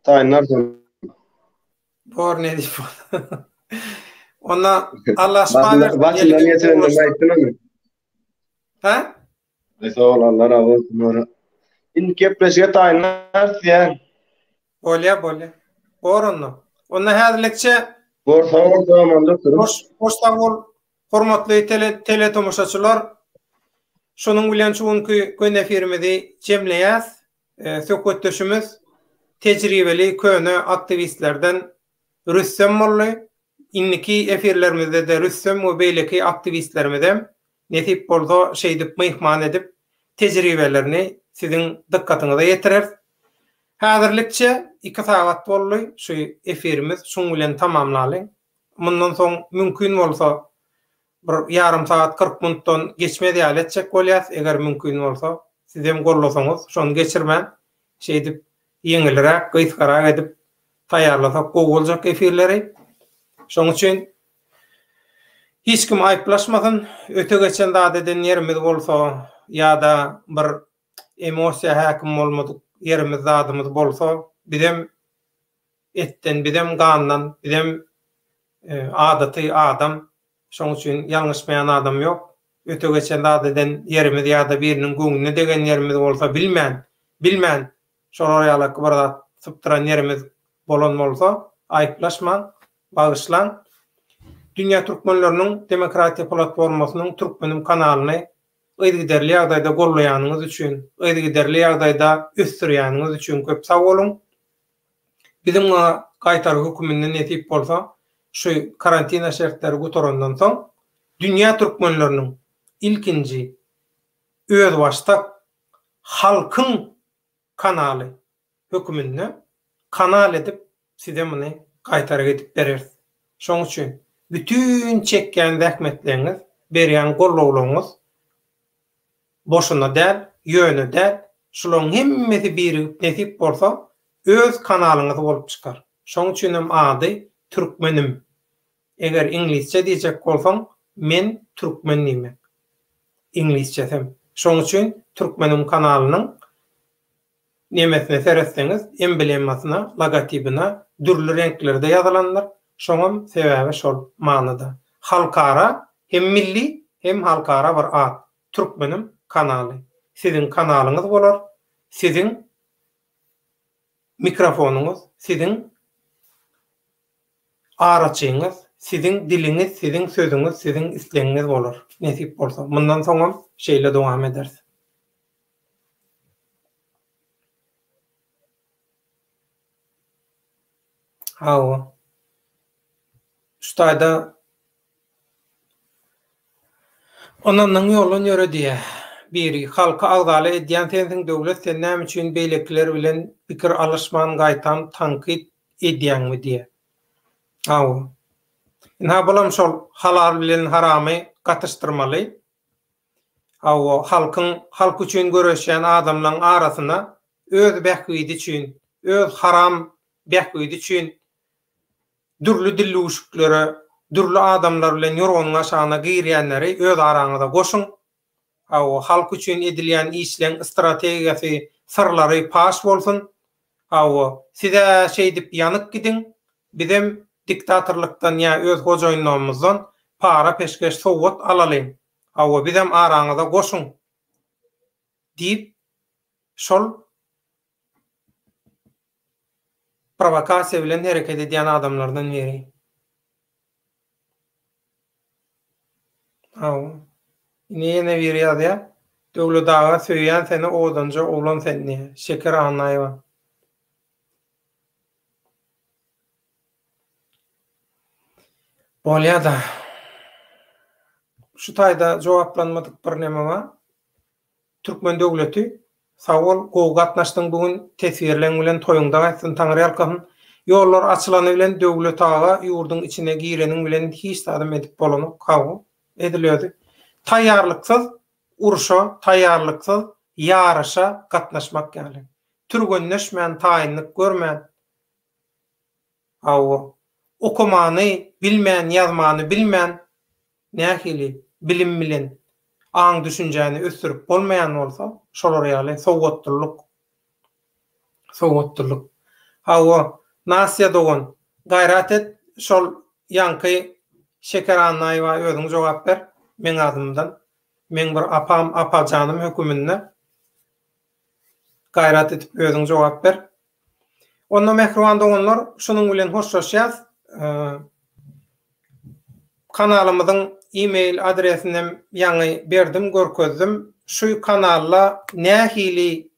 taýynlarsyň. Bor ne diýip. Onda Allah şypa bersin. Başyndan geçirenlerini aýtdym indi. Ha? Sag bol Allah razy bolsun. Indi gepleşige taýynlarys diýen. Bolýa bolýa. Bor onda. Onda häzirlikçe Bor sag bol sag Hoş hoş sag bol. Hormatly tele teletomaşaçylar, şunuň bilen şu günki göni efirimizi jemleýäs. Söhbetdeşimiz. tejribeli köne aktiwistlerden Rüstem boldy. Indiki efirlerimizde-de Rüstem we beýleki aktiwistlerimizem nesip bolsa şeýdip myhman edip tejribelerini siziň dykgatyňyza ýetireris. Häzirlikçe iki sagat boldy şu efirimiz şuň bilen tamamlalyň. Mundan soň mümkin bolsa bir ýarym sagat 40 minutdan geçmez ýaly etjek bolýas, eger mümkin bolsa sizem gollasaňyz şony geçirmän şeýdip ýeňilräk, gysgarak edip taýýarlasak gowy boljak efirleri. Şoň üçin hiç kim aýyplaşmasyn, öte geçen zat eden ýerimiz bolsa ýa-da bir emosiýa häkim bolmadyk ýerimiz zadymyz bolsa bizem etden bizem gandan bizem adaty adam şoň üçin ýalňyşmaýan adam ýok öte geçen zat eden ýerimiz ýa-da biriniň göwnüne degen ýerimiz bolsa bilmän bilmän şolar ýalaky bir zat sypdyran ýerimiz bolan bolsa aýyplaşmaň bagyşlaň Dünýä türkmenleriniň demokratiýa platformasynyň Türkmenim kanalyny yzygiderli ýagdaýda gollaýanyňyz üçin, yzygiderli ýagdaýda ösdürýäniňiz üçin köp sag boluň. Biziň muňa gaýtargy höküminde nesip bolsa, şu karantina şertleri gutarandan soň, dünýä türkmenleriniň ilkinji özbaşdak halkyň kanaly höküminde kanal edip size muny gaýtargy edip bereris. Şoň üçin bütin çekýän zähmetleriňiz, berýän gollawlaryňyz boşuna däl, ýöne däl, şularyň hemmesi birigip nesip bolsa öz kanalyňyz bolup çykar. Şoň üçinem ady Türkmenim. Eger iňlisçe diýjek bolsaň men türkmen diýmek. Iňlisçesem. Şoň üçin Türkmenim kanalynyň Nemesine seretseňiz, emblemasyna, logotibine dürli reňklerde ýazylandyr. Şoňam sebäbi şol manyda. Halkara, hem milli, hem halkara bir at. Türkmenim kanaly. Siziň kanalyňyz bolar. Siziň mikrofonyňyz, siziň araçyňyz, siziň diliňiz, siziň sözüňiz, siziň islegiňiz bolar. Nesip bolsa. Mundan soňam şeýle dowam ederis. Hawa. Şu taýda Ynandyň ýoldan ýöre diýýä. Biri, halky agzala edýän sensiň Döwlet sen näme üçin beýlekiler bilen pikir alyşman gaýtam tankyt edýäňmi diýýä. Hawa. Ynha bulam şol halal bilen haramy gatyşdyrmaly. Hawa, halkyň, halk üçin göreşýän adamlaň arasyna öz bähbidi üçin, öz haram bähbidi üçin dürli dillüwşüklere, dürli adamlar bilen ýorganyň aşagyna girýänleri öz araňyza goşuň. Hawa, halk üçin edilýän işleň strategiýasy, syrlary paş bolsun. Hawa, siz-ä şeýdip ýanyk gidiň, bizem diktatorlykdan ýa öz hojaýynlygymyzdan para-peşgeş sowgat alalyň. Hawa, bizem araňyza goşuň! diýip, şol prowokasiýa bilen hereket edýän adamlardan biri. Hawa. Indi ýene biri ýazýar. Döwlet aga söýýän seni owadanja oglan sen diýýär. Şeker Annaýewa. Bolýada. Şu taýda jogaplanmadyk bir neme bar. Türkmen döwleti sag bol gowy gatnaşdyň bu gün teswirleň bilen toýuňda gaýtsyn Taňryýalkasyn. Ýollar açylany bilen Döwlet aga ýurduň içine gireniň bilen hiç zadam edip bolanok hawa edil özi. Taýýarlyksyz urşa taýýarlyksyz ýaryşa gatnaşmak ýaly. Türgenleşmän taýynlyk görmän Hawa. Okamany bilmän, ýazmany bilmän nähili bilim bilen aň-düşünjäni ösdürip bolmaýan bolsa, şolar ýaly sowatlylyk. Sowatlylyk. Hawa, Nastýa dogan, gaýrat et, şol ýaňky Şeker Annaýewa özüň jogap ber, meň adymdan. Meň bir apam, apajanym höküminde. Gaýrat edip özüň jogap ber. Onda mähriban doganlar, şunuň bilen hoşlaşýas. Kanalymyzyň e-mail adresinem ýaňy berdim, görkezdim. Şu kanalda nähili.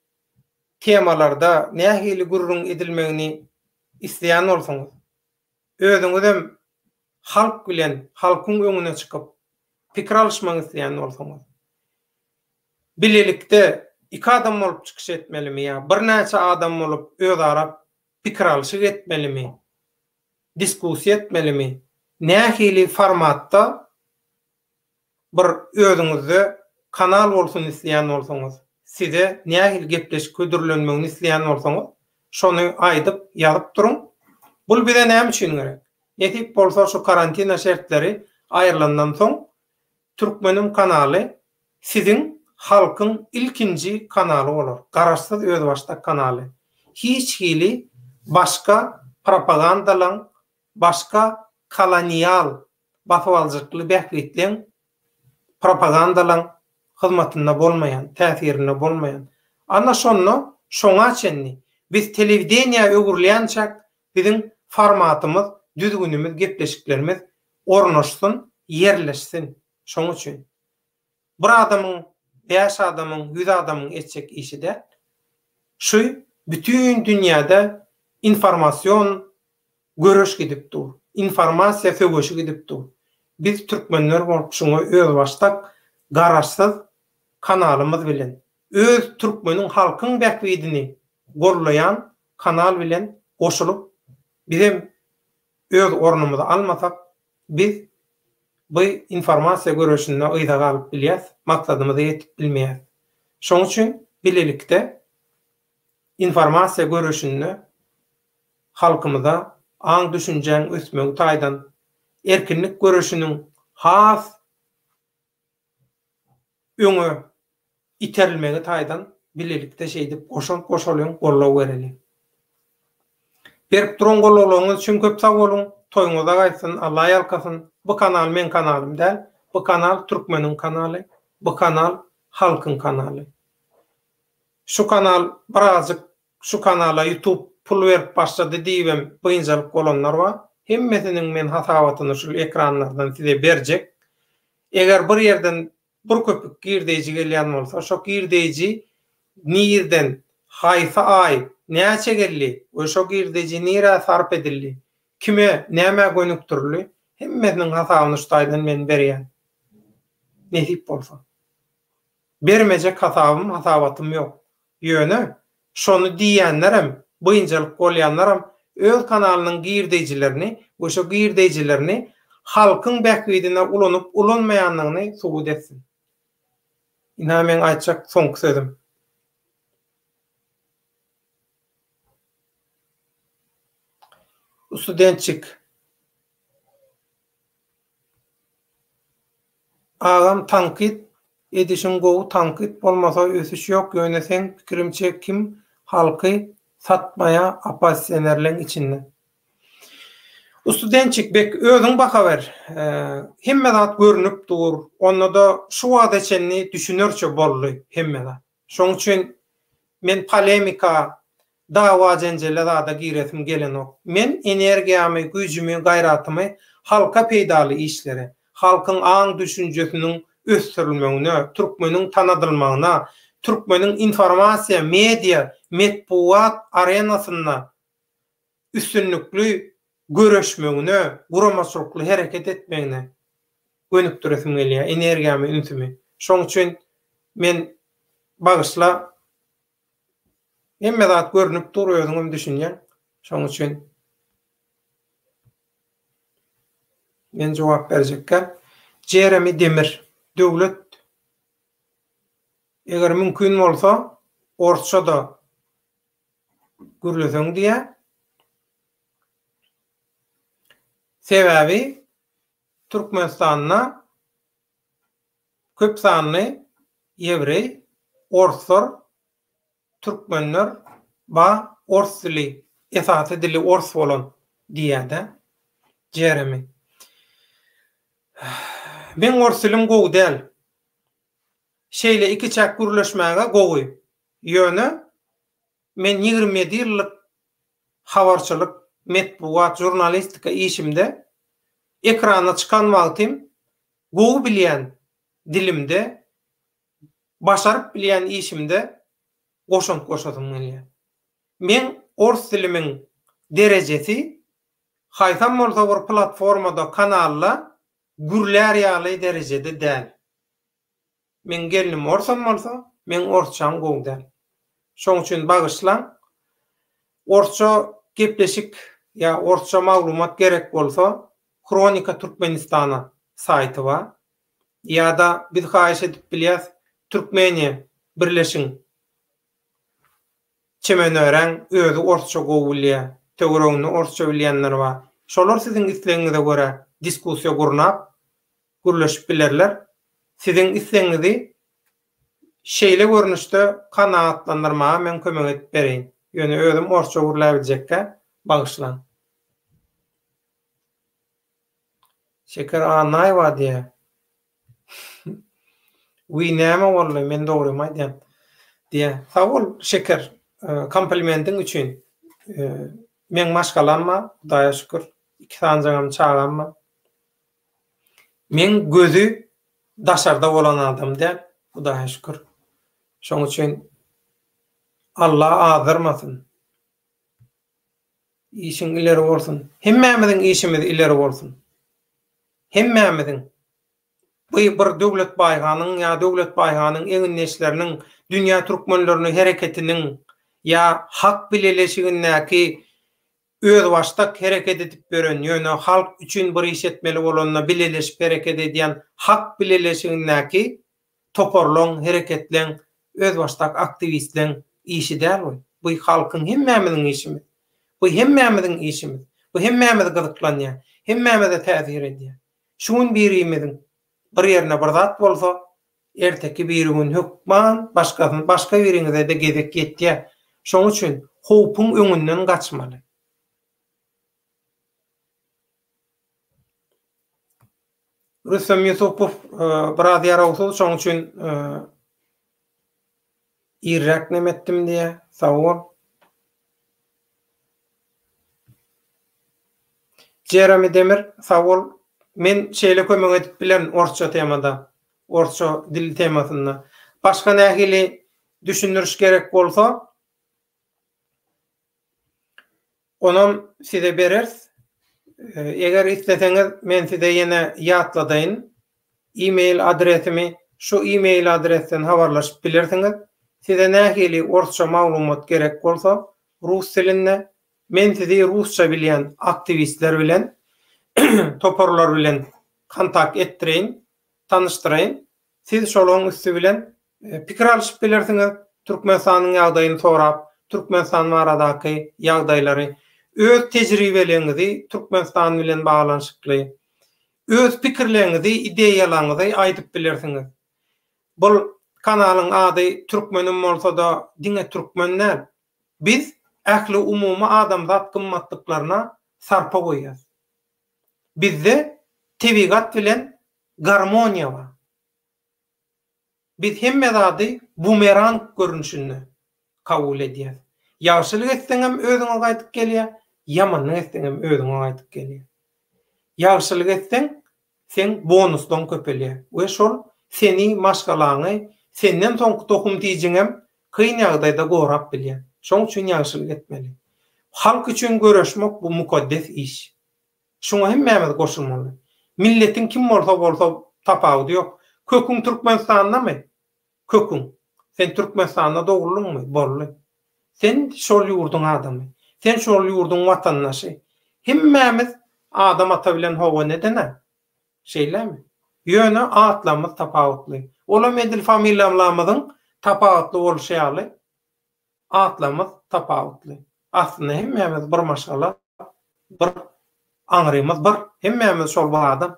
temalarda nähili gürrüň edilmegini isleýän bolsaňyz, özüňizem halk bilen, halkyň öňüne çykyp, pikir alyşmak isleýän bolsaňyz, bilelikde iki adam bolup çykyş etmelimi ýa birnäçe adam bolup özara pikir alyşyk etmelimi, diskussiýa etmelimi, nähili formatda bir özüňizde kanal bolsun isleýän bolsaňyz, size nähili gepleşik hödürlenmegini isleýän bolsaňyz, şony aýdyp, ýazyp duruň. Bul bize näme üçin gerek? Nesip bolsa şu karantina şertleri aýrylandan soň Türkmenim kanaly siziň halkyň ilkinji kanaly bolar. Garaşsyz özbaşdak kanaly. Hiç hili başga propagandalaň, başga kolonial basybaljykly bähbitleň propagandalaň hyzmatynda bolmaýan, täsirinde bolmaýan. Ana şonda şoňa çenli biz telewideniýä öwrülýänçäk biziň formatymyz, düzgünimiz, gepleşiklerimiz ornaşsyn, ýerleşsin. Şoň üçin. Bir adamyň, bäş adamyň, ýüz adamyň etjek işi däl. Şu bütin dünýäde informasion göreş gidip dur. Informasiýa söweşi gidip dur. Biz türkmenler bolup şuňa özbaşdak garaşsyz kanalymyz bilen, öz türkmeniň halkyň bähbidini gollaýan kanal bilen goşulyp bizem öz ornumyzy almasak biz bu informasiýa göreşinde yza galyp bilýäs, maksadymyza ýetip bilmeýäs. Şoň üçin bilelikde informasiýa göreşinde halkymyza aň-düşünjäň ösmegi taýdan erkinlik göreşiniň has öňe iterilmegi taýdan bilelikde şeýdip goşant goşalyň, goldaw bereliň. Berip duran gollawlaryňyz üçin köp sag boluň, toýuňyza gaýtsyn, Alla ýalkasyn. Bu kanal meň kanalym däl, bu kanal türkmeniň kanaly, bu kanal halkyň kanaly. Şu kanal birazjyk Şu kanala youtube pul berip başlady diýibem biynjalyk bolanlar bar. Hemmesiniň men hasabatyny şul ekranlardan size berjek. Eger bir ýerden bir köpük girdeýji gelýän bolsa, şo girdeýji nirden, haýsy aý, näçe geldi we şo girdeýji nirä sarp edildi, kime, nämä gönükdirildi, hemmesiniň hasabyny şu taýdan men berýän. Nesip bolsa. Bermejek hasabym, hasabatym ýok. Ýöne, şony diýýänlerem, biynjalyk bolýanlaram öz kanalynyň girdeýjilerini we şo girdeýjilerini halkyň bähbidine ulanyp ulanmaýandygyny subut etsin. Ynha meň aýtjak soňky sözüm. Studentçik. Agam tankyt edişiň gowy tankyt bolmasa ösüş ýok ýöne seň pikirimçe kim halky satmaýa oppozisionerleň içinde. Ustudençik bek özüň baha ber hemme zat görünip dur ondada şu wagta çenli düşünerçe boldy hemme zat şoň üçin men polemika Dawa-jenjele zada giresim gelenok. Men energiýamy, güýjümi, gaýratymy halka peýdaly işlere, halkyň aň-düşünjesiniň ösdürilmegine, türkmeniň tanadylmagyna, türkmeniň informasiýa, media, metbugat arenasynda üstünlikli göreşmegine, guramaçylykly hereket etmegine gönükdiresim gelýär energiýamy, ünsümi. Şoň üçin men, bagyşla, Hemme zat görnüp dur özüňem düşünýäň. Şoň üçin men jogap berjekkä. Jeremy Demir, Döwlet eger mümkin bolsa orsça-da gürleseň diýýär. Sebäbi Türkmenistanda Köp sanly ýewreý, orslar, türkmenler ba ors dili, esasy dili ors bolan diýýädä Jeremy. Meň ors dilim gowy däl. Şeýle ikiçäk gürleşmäge gowy. Ýöne men 27 ýyllyk habarçylyk, metbugat, žurnalistika işimde ekrana çykan wagtym Gowy bilýän dilimde, başaryp bilýän işimde. Goşant goşasym gelýär. Meň ors dilimiň derejesi haýsam bolsa bir platformada, kanalda gürlär ýaly derejede däl. Meň gelnim orsam bolsa, meň orsçam gowy däl. Şoň üçin bagyşlaň. Orsça gepleşik ýa orsça maglumat gerek bolsa, Hronika Türkmenistana saýty bar. Ýa-da biz haýyş edip bilýäs, Türkmeniýa birleşiň. Çemenöräň özi orsça gowy bilýär, töwereginde orsça bilýänler bar. Şolar siziň islegiňize görä diskussiýa gurnap, gürleşip bilerler. Siziň islegiňizi şeýle görnüşde kanagatlandyrmaga men kömek edip bereýin. Ýöne özüm orsça gürläbiljekkä, bagyşlaň. Şeker Annaýewa diýýär. Wiý näme boldy, men dogrymy aýdýan. Diýýär. Sag bol Şeker, komplimentiň üçin. Meň maşgalam bar, Hudaýa şükür. Iki sanjagam çagam bar. Meň gözi daşarda bolan adam däl, Hudaýa şükür. Şoň üçin Alla azdyrmasyn. Işiň ileri bolsun. Hemmämiziň işimiz ileri bolsun. Hemmämiziň. Bu bir Döwlet Baýhanyň ýa Döwlet Baýhanyň egindeşleriniň, dünýä türkmenlerini hereketiniň ýa Hak bileleşigindäki özbaşdak hereket edip ýören, ýöne halk üçin bir iş etmeli bolanda bileleşip hereket edýän Hak bileleşigindäki toparlaň, hereketleň, özbaşdak aktiwistleň işi däl bu. Bu halkyň hemmämiziň işimiz. Bu hemmämiziň işimiz. Bu hemmämizi gyzyklanýar. Hemmämize täsir edýär. Şu gün birimiziň bir ýerine bir zat bolsa, erteki birigün hökman başgasyny başga biriňize-de gezek ýetýär. Şoň üçin howpuň öňünden gaçmaly. Rüstem Ýusupow biraz ýarawsyz, şoň üçin irräk neme etdim diýýär. Sag bol. Jeremy Demir, sag bol. Men şeýle kömek edip bilerin orsça temada, orsça dil temasynda. Başga nähili düşündiriş gerek bolsa, Onam size bereris. Eger isleseňiz men size ýene ýatladaýyn. E-mail adresimi şu e-mail adresden habarlaşyp bilersiňiz. Size nähili orsça maglumat gerek bolsa rus dilinde men sizi rusça bilýän aktiwistler bilen toparlar bilen kontakt etdireýin, tanyşdyraýyn. Siz şolaryň üsti bilen pikir alyşyp bilersiňiz, Türkmenistanyň ýagdaýyny sorap, Türkmenistan baradaky ýagdaýlary, öz tejribeleriňizi Türkmenistan bilen baglanyşykly, öz pikirleriňizi, ideýalaryňyzy aýdyp bilersiňiz. Bul kanalyň ady Türkmenim bolsa-da diňe türkmen däl. Biz ähli umumy adamzat gymmatlyklaryna sarpa goýýas. Bizde tebigat bilen garmoniýa bar. Biz hemme zady bumerang görnüşinde kabul edýäs. Ýagşylyk etseňem özüňe gaýdyp gelýär, ýamanlyk etseňem özüňe gaýdyp gelýär. Ýagşylyk etseň, seň bonuslaň köpelýär we şol seni, maşgalaňy, senden soňky tohum-tijiňem kyn ýagdaýda gorap bilýär. Şoň üçin ýagşylyk etmeli. Halk üçin göreşmek bu mukaddes iş. Şuňa hemmämiz goşulmaly. Milletiň kim bolsa bolsa tapawudy ýok. Köküň Türkmenistandamy? Köküň. Sen Türkmenistanda doguldyňmy? Boldy. Sen şol ýurduň adamy. Sen şol ýurduň watandaşy. Hemmämiz Adam ata bilen Howa neden-ä? Şeýlemi? Ýöne atlarymyz tapawutly. Olam edil familiýamlamyzyň tapawutly bolşy ýaly. Atlarymyz tapawutly. Aslynda hemmämiz bir maşgala, bir aňrymyz bir, hemmämiz şol bir adam.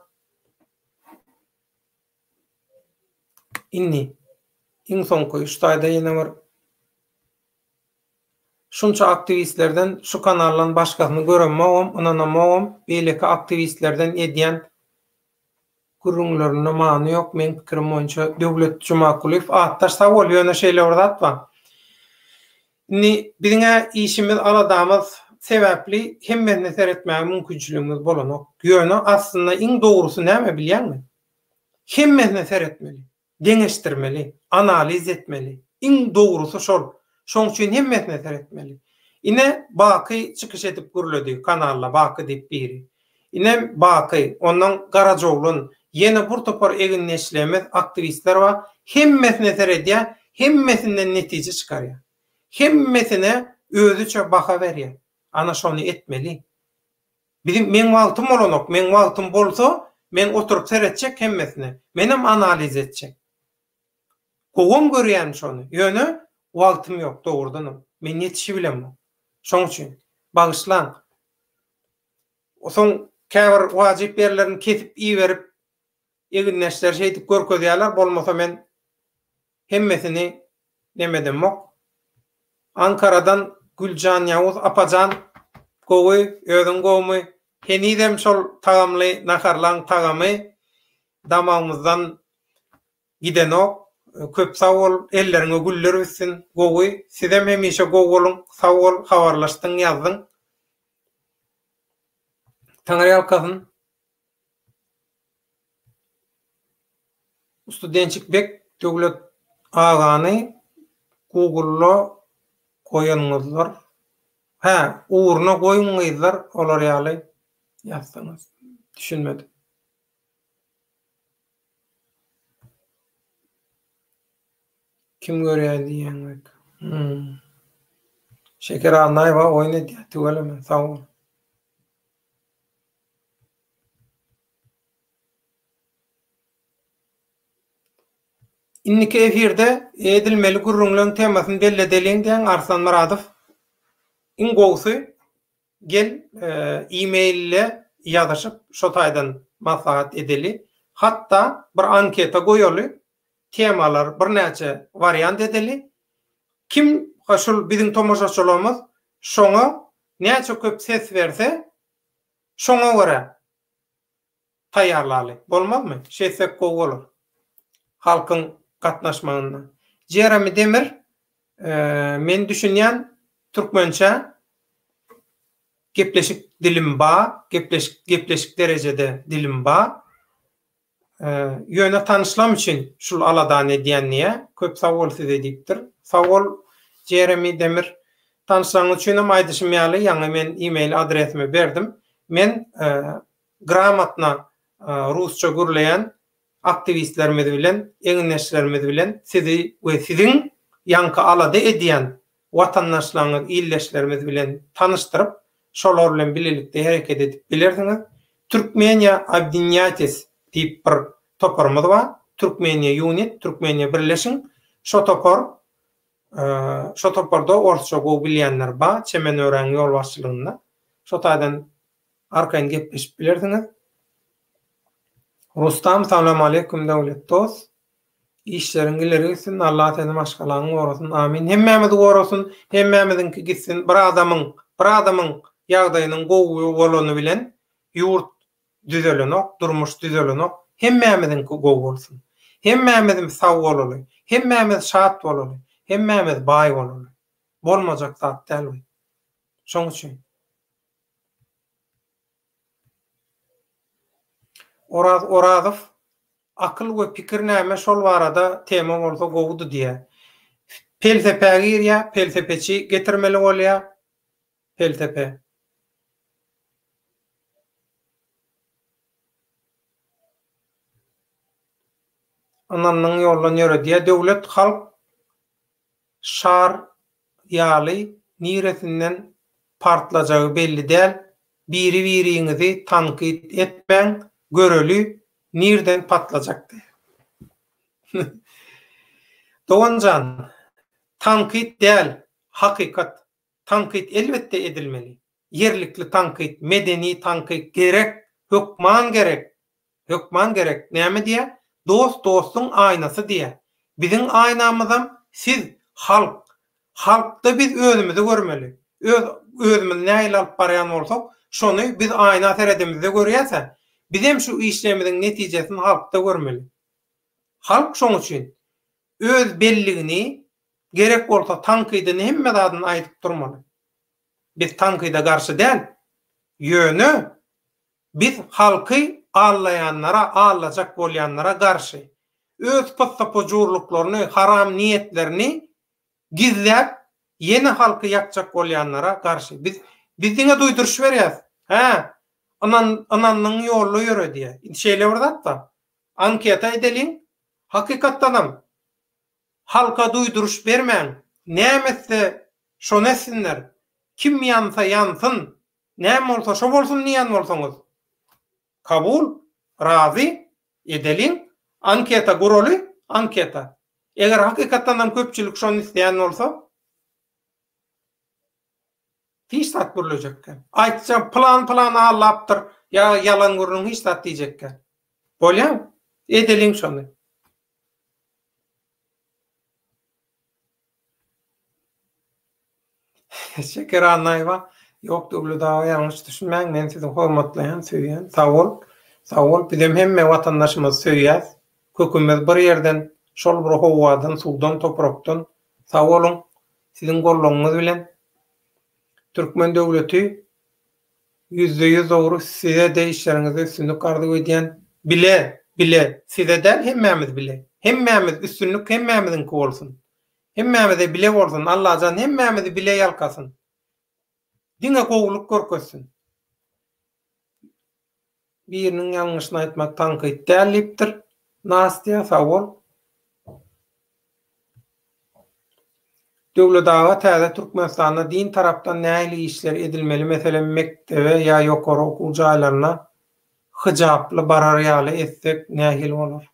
Indi iň soňky şu taýda ýene bir şunça aktiwistlerden şu kanaldan başgasyny göremogam, ynanamogam, beýleki aktiwistlerden edýän Gürrüňlerinde many ýok meň pikirim boýunça Döwlet Jumakulyýew atdaş sag bol ýöne şeýle bir zat bar. Indi biziňä işimiz aladamyz sebäpli hemmesine seretmäge mümkinçiligimiz bolanok. Ýöne aslynda iň dogrusy näme bilýäňmi? Hemmesine seretmeli. Deňeşdirmeli, analiz etmeli. Iň dogrusy şol. Şoň üçin hemmesine seretmeli. Ine Baky çykyş edip gürledi kanalda Baky diýip biri. Ine Baky, ondan Garajaoglan, ýene bir topar egindeşlerimiz, aktiwistler bar. Hemmesine seredýär, hemmesinden netije çykarýar. Hemmesine özüçe baha berýär. Ana şony etmeli. Biziň meň wagtym bolanok, meň wagtym bolsa men oturyp seretjek hemmesine. Menem analiz etjek. Gowam görýän şony. Ýöne wagtym ýok dogrudanam. Men ýetişibilemok. Şoň üçin. Bagyşlaň. Soň käbir wajyp ýerlerini kesip iberip egindeşler şeýdip görkezýärler, bolmasa men hemmesini nemedemok. Ankaradan Güljan Ýawuz apajan gowy özüň gowumy henizem şol tagamly naharlaň tagamy damagymyzdan gidenok köp sag bol elleriňe güller bitsin gowy sizem hemişe gowy boluň sag bol habarlaşdyň ýazdyň Taňryýalkasyn. Studençik bek Döwlet agany gugulda goýanyňyzlar hä ugruna goýuň gyzlar olar ýaly ýazsaňyz düşünmedim. Kim görýär diýýäňmi? Hmm. Şeker Annaýewa oýun edýär. Tüweleme, sag bol. Indiki efirde edilmeli gürrüňleň temasyny belledeliň diýen Arslan Myradow. Iň gowusy Gel e-mail-le ýazyşyp şo taýdan maslahat edeli. Hatda bir anketa goýaly, temalar birnäçe wariant edeli. Kim şul biziň tomaşaçylarymyz şoňa näçe köp ses berse şoňa görä taýýarlaly. Bolmazmy? Şeýtsek gowy bolar. Halkyň gatnaşmagynda. Jeremy Demir men düşünýän türkmençä gepleşik dilim ba, gepleşik gepleşik derejede dilim ba. Ýöne tanyşlam üçin şul aladany edýän diýä. Köp sag bol size diýipdir. Sag bol Jeremy Demir. Tanyşlaryňyz üçinem aýdyşym ýaly ýaňy men e-mail adresimi berdim. Men gramotno rusça gürleýän aktiwistlerimiz bilen, egindeşlerimiz bilen sizi we siziň ýaňky alada edýän watandaşlaryňyz, ildeşlerimiz bilen tanyşdyryp, şolar bilen bilelikde hereket edip bilersiňiz. Türkmeniýa obdinýaýtes diýip bir toparymyz bar. Türkmeniýa unit, Türkmeniýa birleşiň. Şo topar, şo toparda orsça gowy bilýänler bar, Çemen Öräň ýolbaşçylygynda. Şo taýdan Arkaýyn gepleşip bilersiňiz. Rustam salam aleýkum Döwlet dos. Işleriň ileri gitsin Allah seni maşgalaňy gorasyn amin hemmämizi gorasyn hemmämiziňki gitsin bir adamyň bir adamyň ýagdaýynyň gowy bolany bilen ýurt düzelenok durmuş düzelenok hemmämiziňki gowy bolsun hemmämizm sag bolaly hemmämiz şat bolaly hemmämiz baý bolaly bolmajak zat däl bu şoň üçin. Oraz Orazow akyl we pikir näme şol barada tema bolsa gowudy diýýä. Pelsepä girýä, pelsepeçi getirmeli bolýa. Pelsepe. Ynandyň ýoldan ýöre diýýä. Döwlet halk şar ýaly niresinden partlajagy belli däl biri biriňizi tankyt etmäň göreli nirden patlajak diýýär. Doganjan tankyt däl hakykat tankyt elbetde edilmeli ýerlikli tankyt medeni tankyt gerek hökman gerek Hökman gerek. Näme diýýä? Dost dostuň aýnasy diýýä. Biziň aýnamyzam siz, halk. Halkda biz özümizi görmeli. Öz özümizi nähili alyp barýan bolsak, şony biz aýna seredemizde görýäs-ä. Bizem şu işlerimiziň netijesini halkda görmeli. Halk şoň üçin öz belligini, gerek bolsa tankydyny hemme zadyny aýdyp durmaly. Biz tankyda garşy däl. Ýöne Biz halky aldaýanlara, aldajak bolýanlara garşy. Öz pyssy-pujurlyklaryny, haram niýetlerini gizläp, Ýene halky ýakjak bolýanlara garşy. Biz biz diňe duýduryş berýäs. Hä, ynan ynandygyň ýolda ýöre diýýär. Indi şeýle bir zat bar. Anketa edeliň. Hakykatdanam halka duýduryş bermäň. Näme etse şony etsinler. Kim ýansa ýansyn. Näme bolsa şo bolsun diýýän bolsaňyz. Kabul, razy, edeliň. Anketa guraly, anketa. Eger hakykatdanam köpçülik şony isleýän bolsa, hiç zat gürlejek däl. Aýtjak pylan pylan allapdyr, ýa ýalan gürrüň hiç zat diýjek däl. Bolýamy? Edeliň şony. Şeker Annaýewa, Ýok Döwlet aga ýalňyş düşünmäň, men sizi hormatlaýan, söýýän. Sag bol. Sag bol. Bizem hemme watandaşymyzy söýýäs. Kökümiz bir ýerden, şol bir howadan, suwdan, toprakdan. Sag boluň. Siziň goldawyňyz bilen Türkmen döwleti 100% dogry size-de işleriňizde üstünlik arzuw edýän. Bile, bile, size däl hemmämiz bile. Hemmämiz üstünlik hemmämiziňki bolsun. Hemmämize bile bolsun Allajan hemmämizi bile ýalkasyn. Diňe gowulyk görkezsin. Biriniň ýalňyşyny aýtmak tankyt däl diýipdir. Nastýa sag bol. Döwlet aga täze Türkmenistanda din tarapdan nähili işler edilmeli meselem mekdebe ýa ýokary okuw jaýlaryna hyjaply barar ýaly etsek nähili bolar.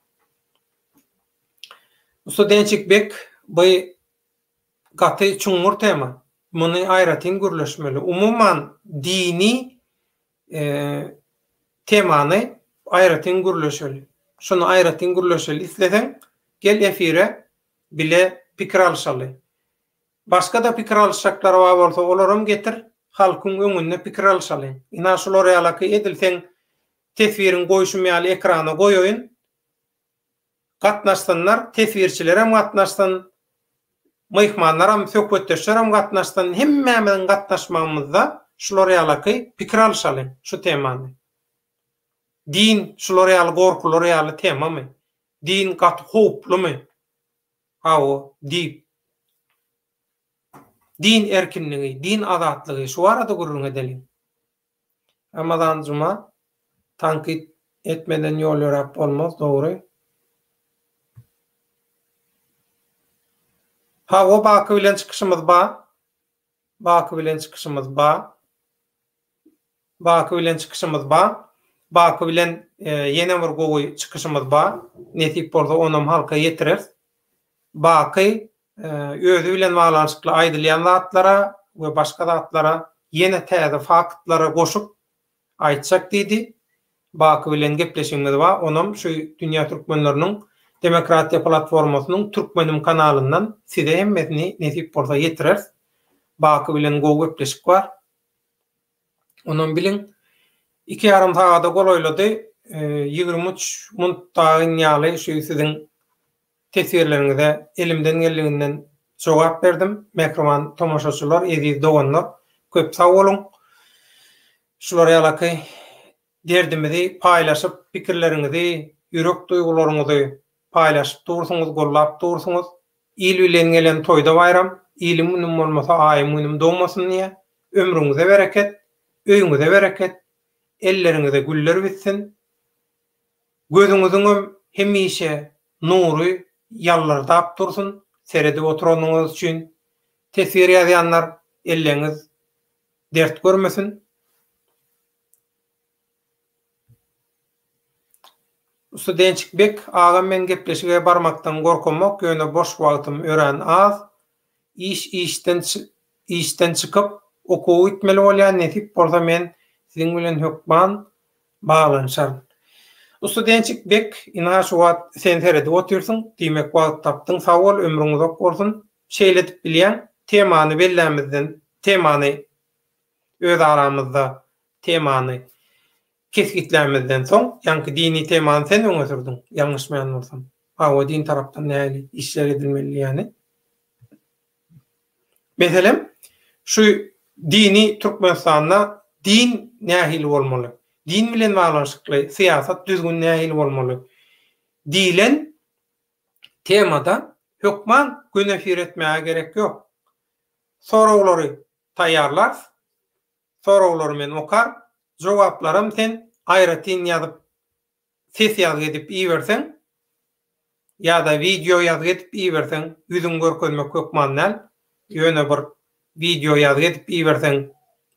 Studençik bek by gaty çuňňur tema. Muny aýratyn gürleşmeli. Umuman dini temany aýratyn gürleşeli. Şuny aýratyn gürleşeli. Isleseň gel efire bile pikir alyşaly. Başga-da pikir alyşjaklar bar bolsa olaram getir halkyň öňünde pikir alyşalyň. Ynha şular ýalaky edil seň teswiriňi goýşum ýaly ekrana goýaýyn. Gatnaşsynlar, teswirçilerem gatnaşsyn, myhmanlaram, söhbetdeşlerem gatnaşsyn, hemmämiziň gatnaşmagymyzda şular ýalaky pikir alyşalyň şu temany. Din şular ýaly gorkular ýaly temamy? Din gaty howplumy? Hawa, diýip. Din erkinligi, din azatlygy şu barada gürrüň edeliň. Ramazan Juma, Tankyt etmeden ýol ýöräp bolmaz, dogry. Hawa Baky bilen çykyşymyz ba. Baky bilen çykyşymyz ba. Baky bilen çykyşymyz ba. Baky bilen ýene bir gowy çykyşymyz ba. Nesip bolsa onam halka ýetireris. Baky özi bilen baglanyşykly aýdylýan zatlara we başga zatlara ýene täze faktlary goşup aýtjak diýdi. Baky bilen gepleşigimiz bar, onam şu Dünýä Türkmenleriniň Demokratiýa Platformasynyň Türkmenim kanalyndan size hemmesini nesip bolsa ýetireris. Baky bilen gowy gepleşik bar. Onam biliň. Iki ýarym sagada golaýlady. 23 munt dagyn ýaly şu siziň Teswirleriňize elimden geldiginden jogap berdim. Mähriban tomaşaçylar, eziz doganlar, köp sag boluň. Şular ýalaky derdimizi paýlaşyp, pikirleriňizi, ýürek duýgularyňyzy paýlaşyp dursuňyz, gollap dursuňyz. Il bilen gelen toýda baýram, ilim günüm bolmasa aýym günüm dogmasyn diýýär. Ömrüňize bereket, öýüňize bereket, elleriňize güller bitsin. Gözüňiziňem hemişe nury ýaldyrdap dursun seredip oturanyňyz üçin teswir ýazýanlar elleňiz dert görmesin. Studençik bek agam men gepleşige barmakdan gorkamok ýöne boş wagtym örän az iş işden işden çykyp okuwa gitmeli bolýan nesip bolsa men siziň bilen hökman baglanyşaryn. Ustudençik bek ynha şu wagt sen seredip otyrsyň, diýmek wagt tapdyň sag bol ömrüň uzak bolsun. Şeýle edip bilýäň, temany bellämizden temany öz aramyzda temany kesgitlämizden soň ýaňky dini temany sen öňe sürdüň ýalňyşmaýan bolsam. Hawa din tarapdan nähili işler edilmeli diýýäni. Meselem, şu dini Türkmenistanda din nähili bolmaly? Din bilen baglanyşykly syýasat düzgün nähili bolmaly? diýlen temada hökman göni efir etmäge gerek ýok. Soraglary taýýarlarys. Soraglary men okar, jogaplaram sen aýratyn ýazyp ses ýazgy edip iberseň ýa-da wideo ýazgy edip iberseň, ýüzüňi görkezmek hökman däl, ýöne bir wideo ýazgy edip iberseň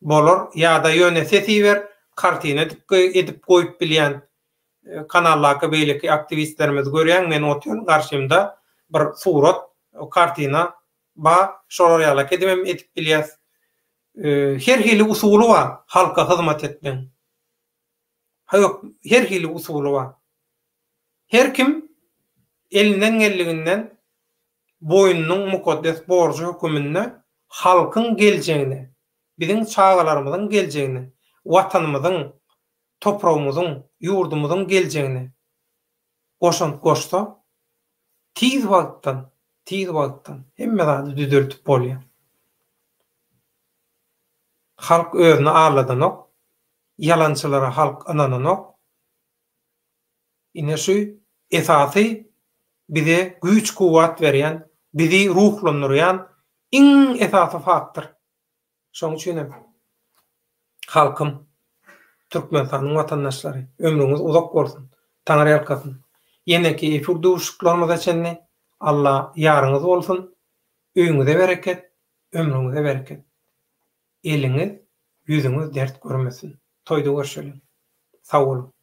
bolar ýa-da ýöne ses iber, kartina edip edip goýup bilýän kanaldaky beýleki aktiwistlerimizi görýäň, men otyryn garşymda bir surat, kartina bar, şolar ýalak edibem edip bilýäs. Her hili usuly bar halka hyzmat etmegiň. Her hili usuly bar. Her kim elinden geldiginden boýnunyň mukaddes borjy höküminde halkyň geljegine, biziň çagalarymyzyň geljegine, Watanymyzyň, topragymyzyň, ýurdumyzyň geljegine goşant goşsa, tiz wagtdan, tiz wagtdan hemme zady düzeldip bolýar. Halk özüni aldadanok, ýalançylara halk ynananok. Ine şu esasy bize güýç-kuwwat berýän, bizi ruhlandyrýan iň esasy faktor. Şonuň üçin hem halkym, Türkmenistanyň watandaşlary, ömrüňiz uzak bolsun, Taňry ýalkasyn. Ýeneki efir duşuşyklarymyza çenli Alla ýaryňyz bolsun, öýüňize bereket, ömrüňize bereket. Eliňiz, ýüzüňiz dert görmesin. Toýda görşeliň. Sag boluň.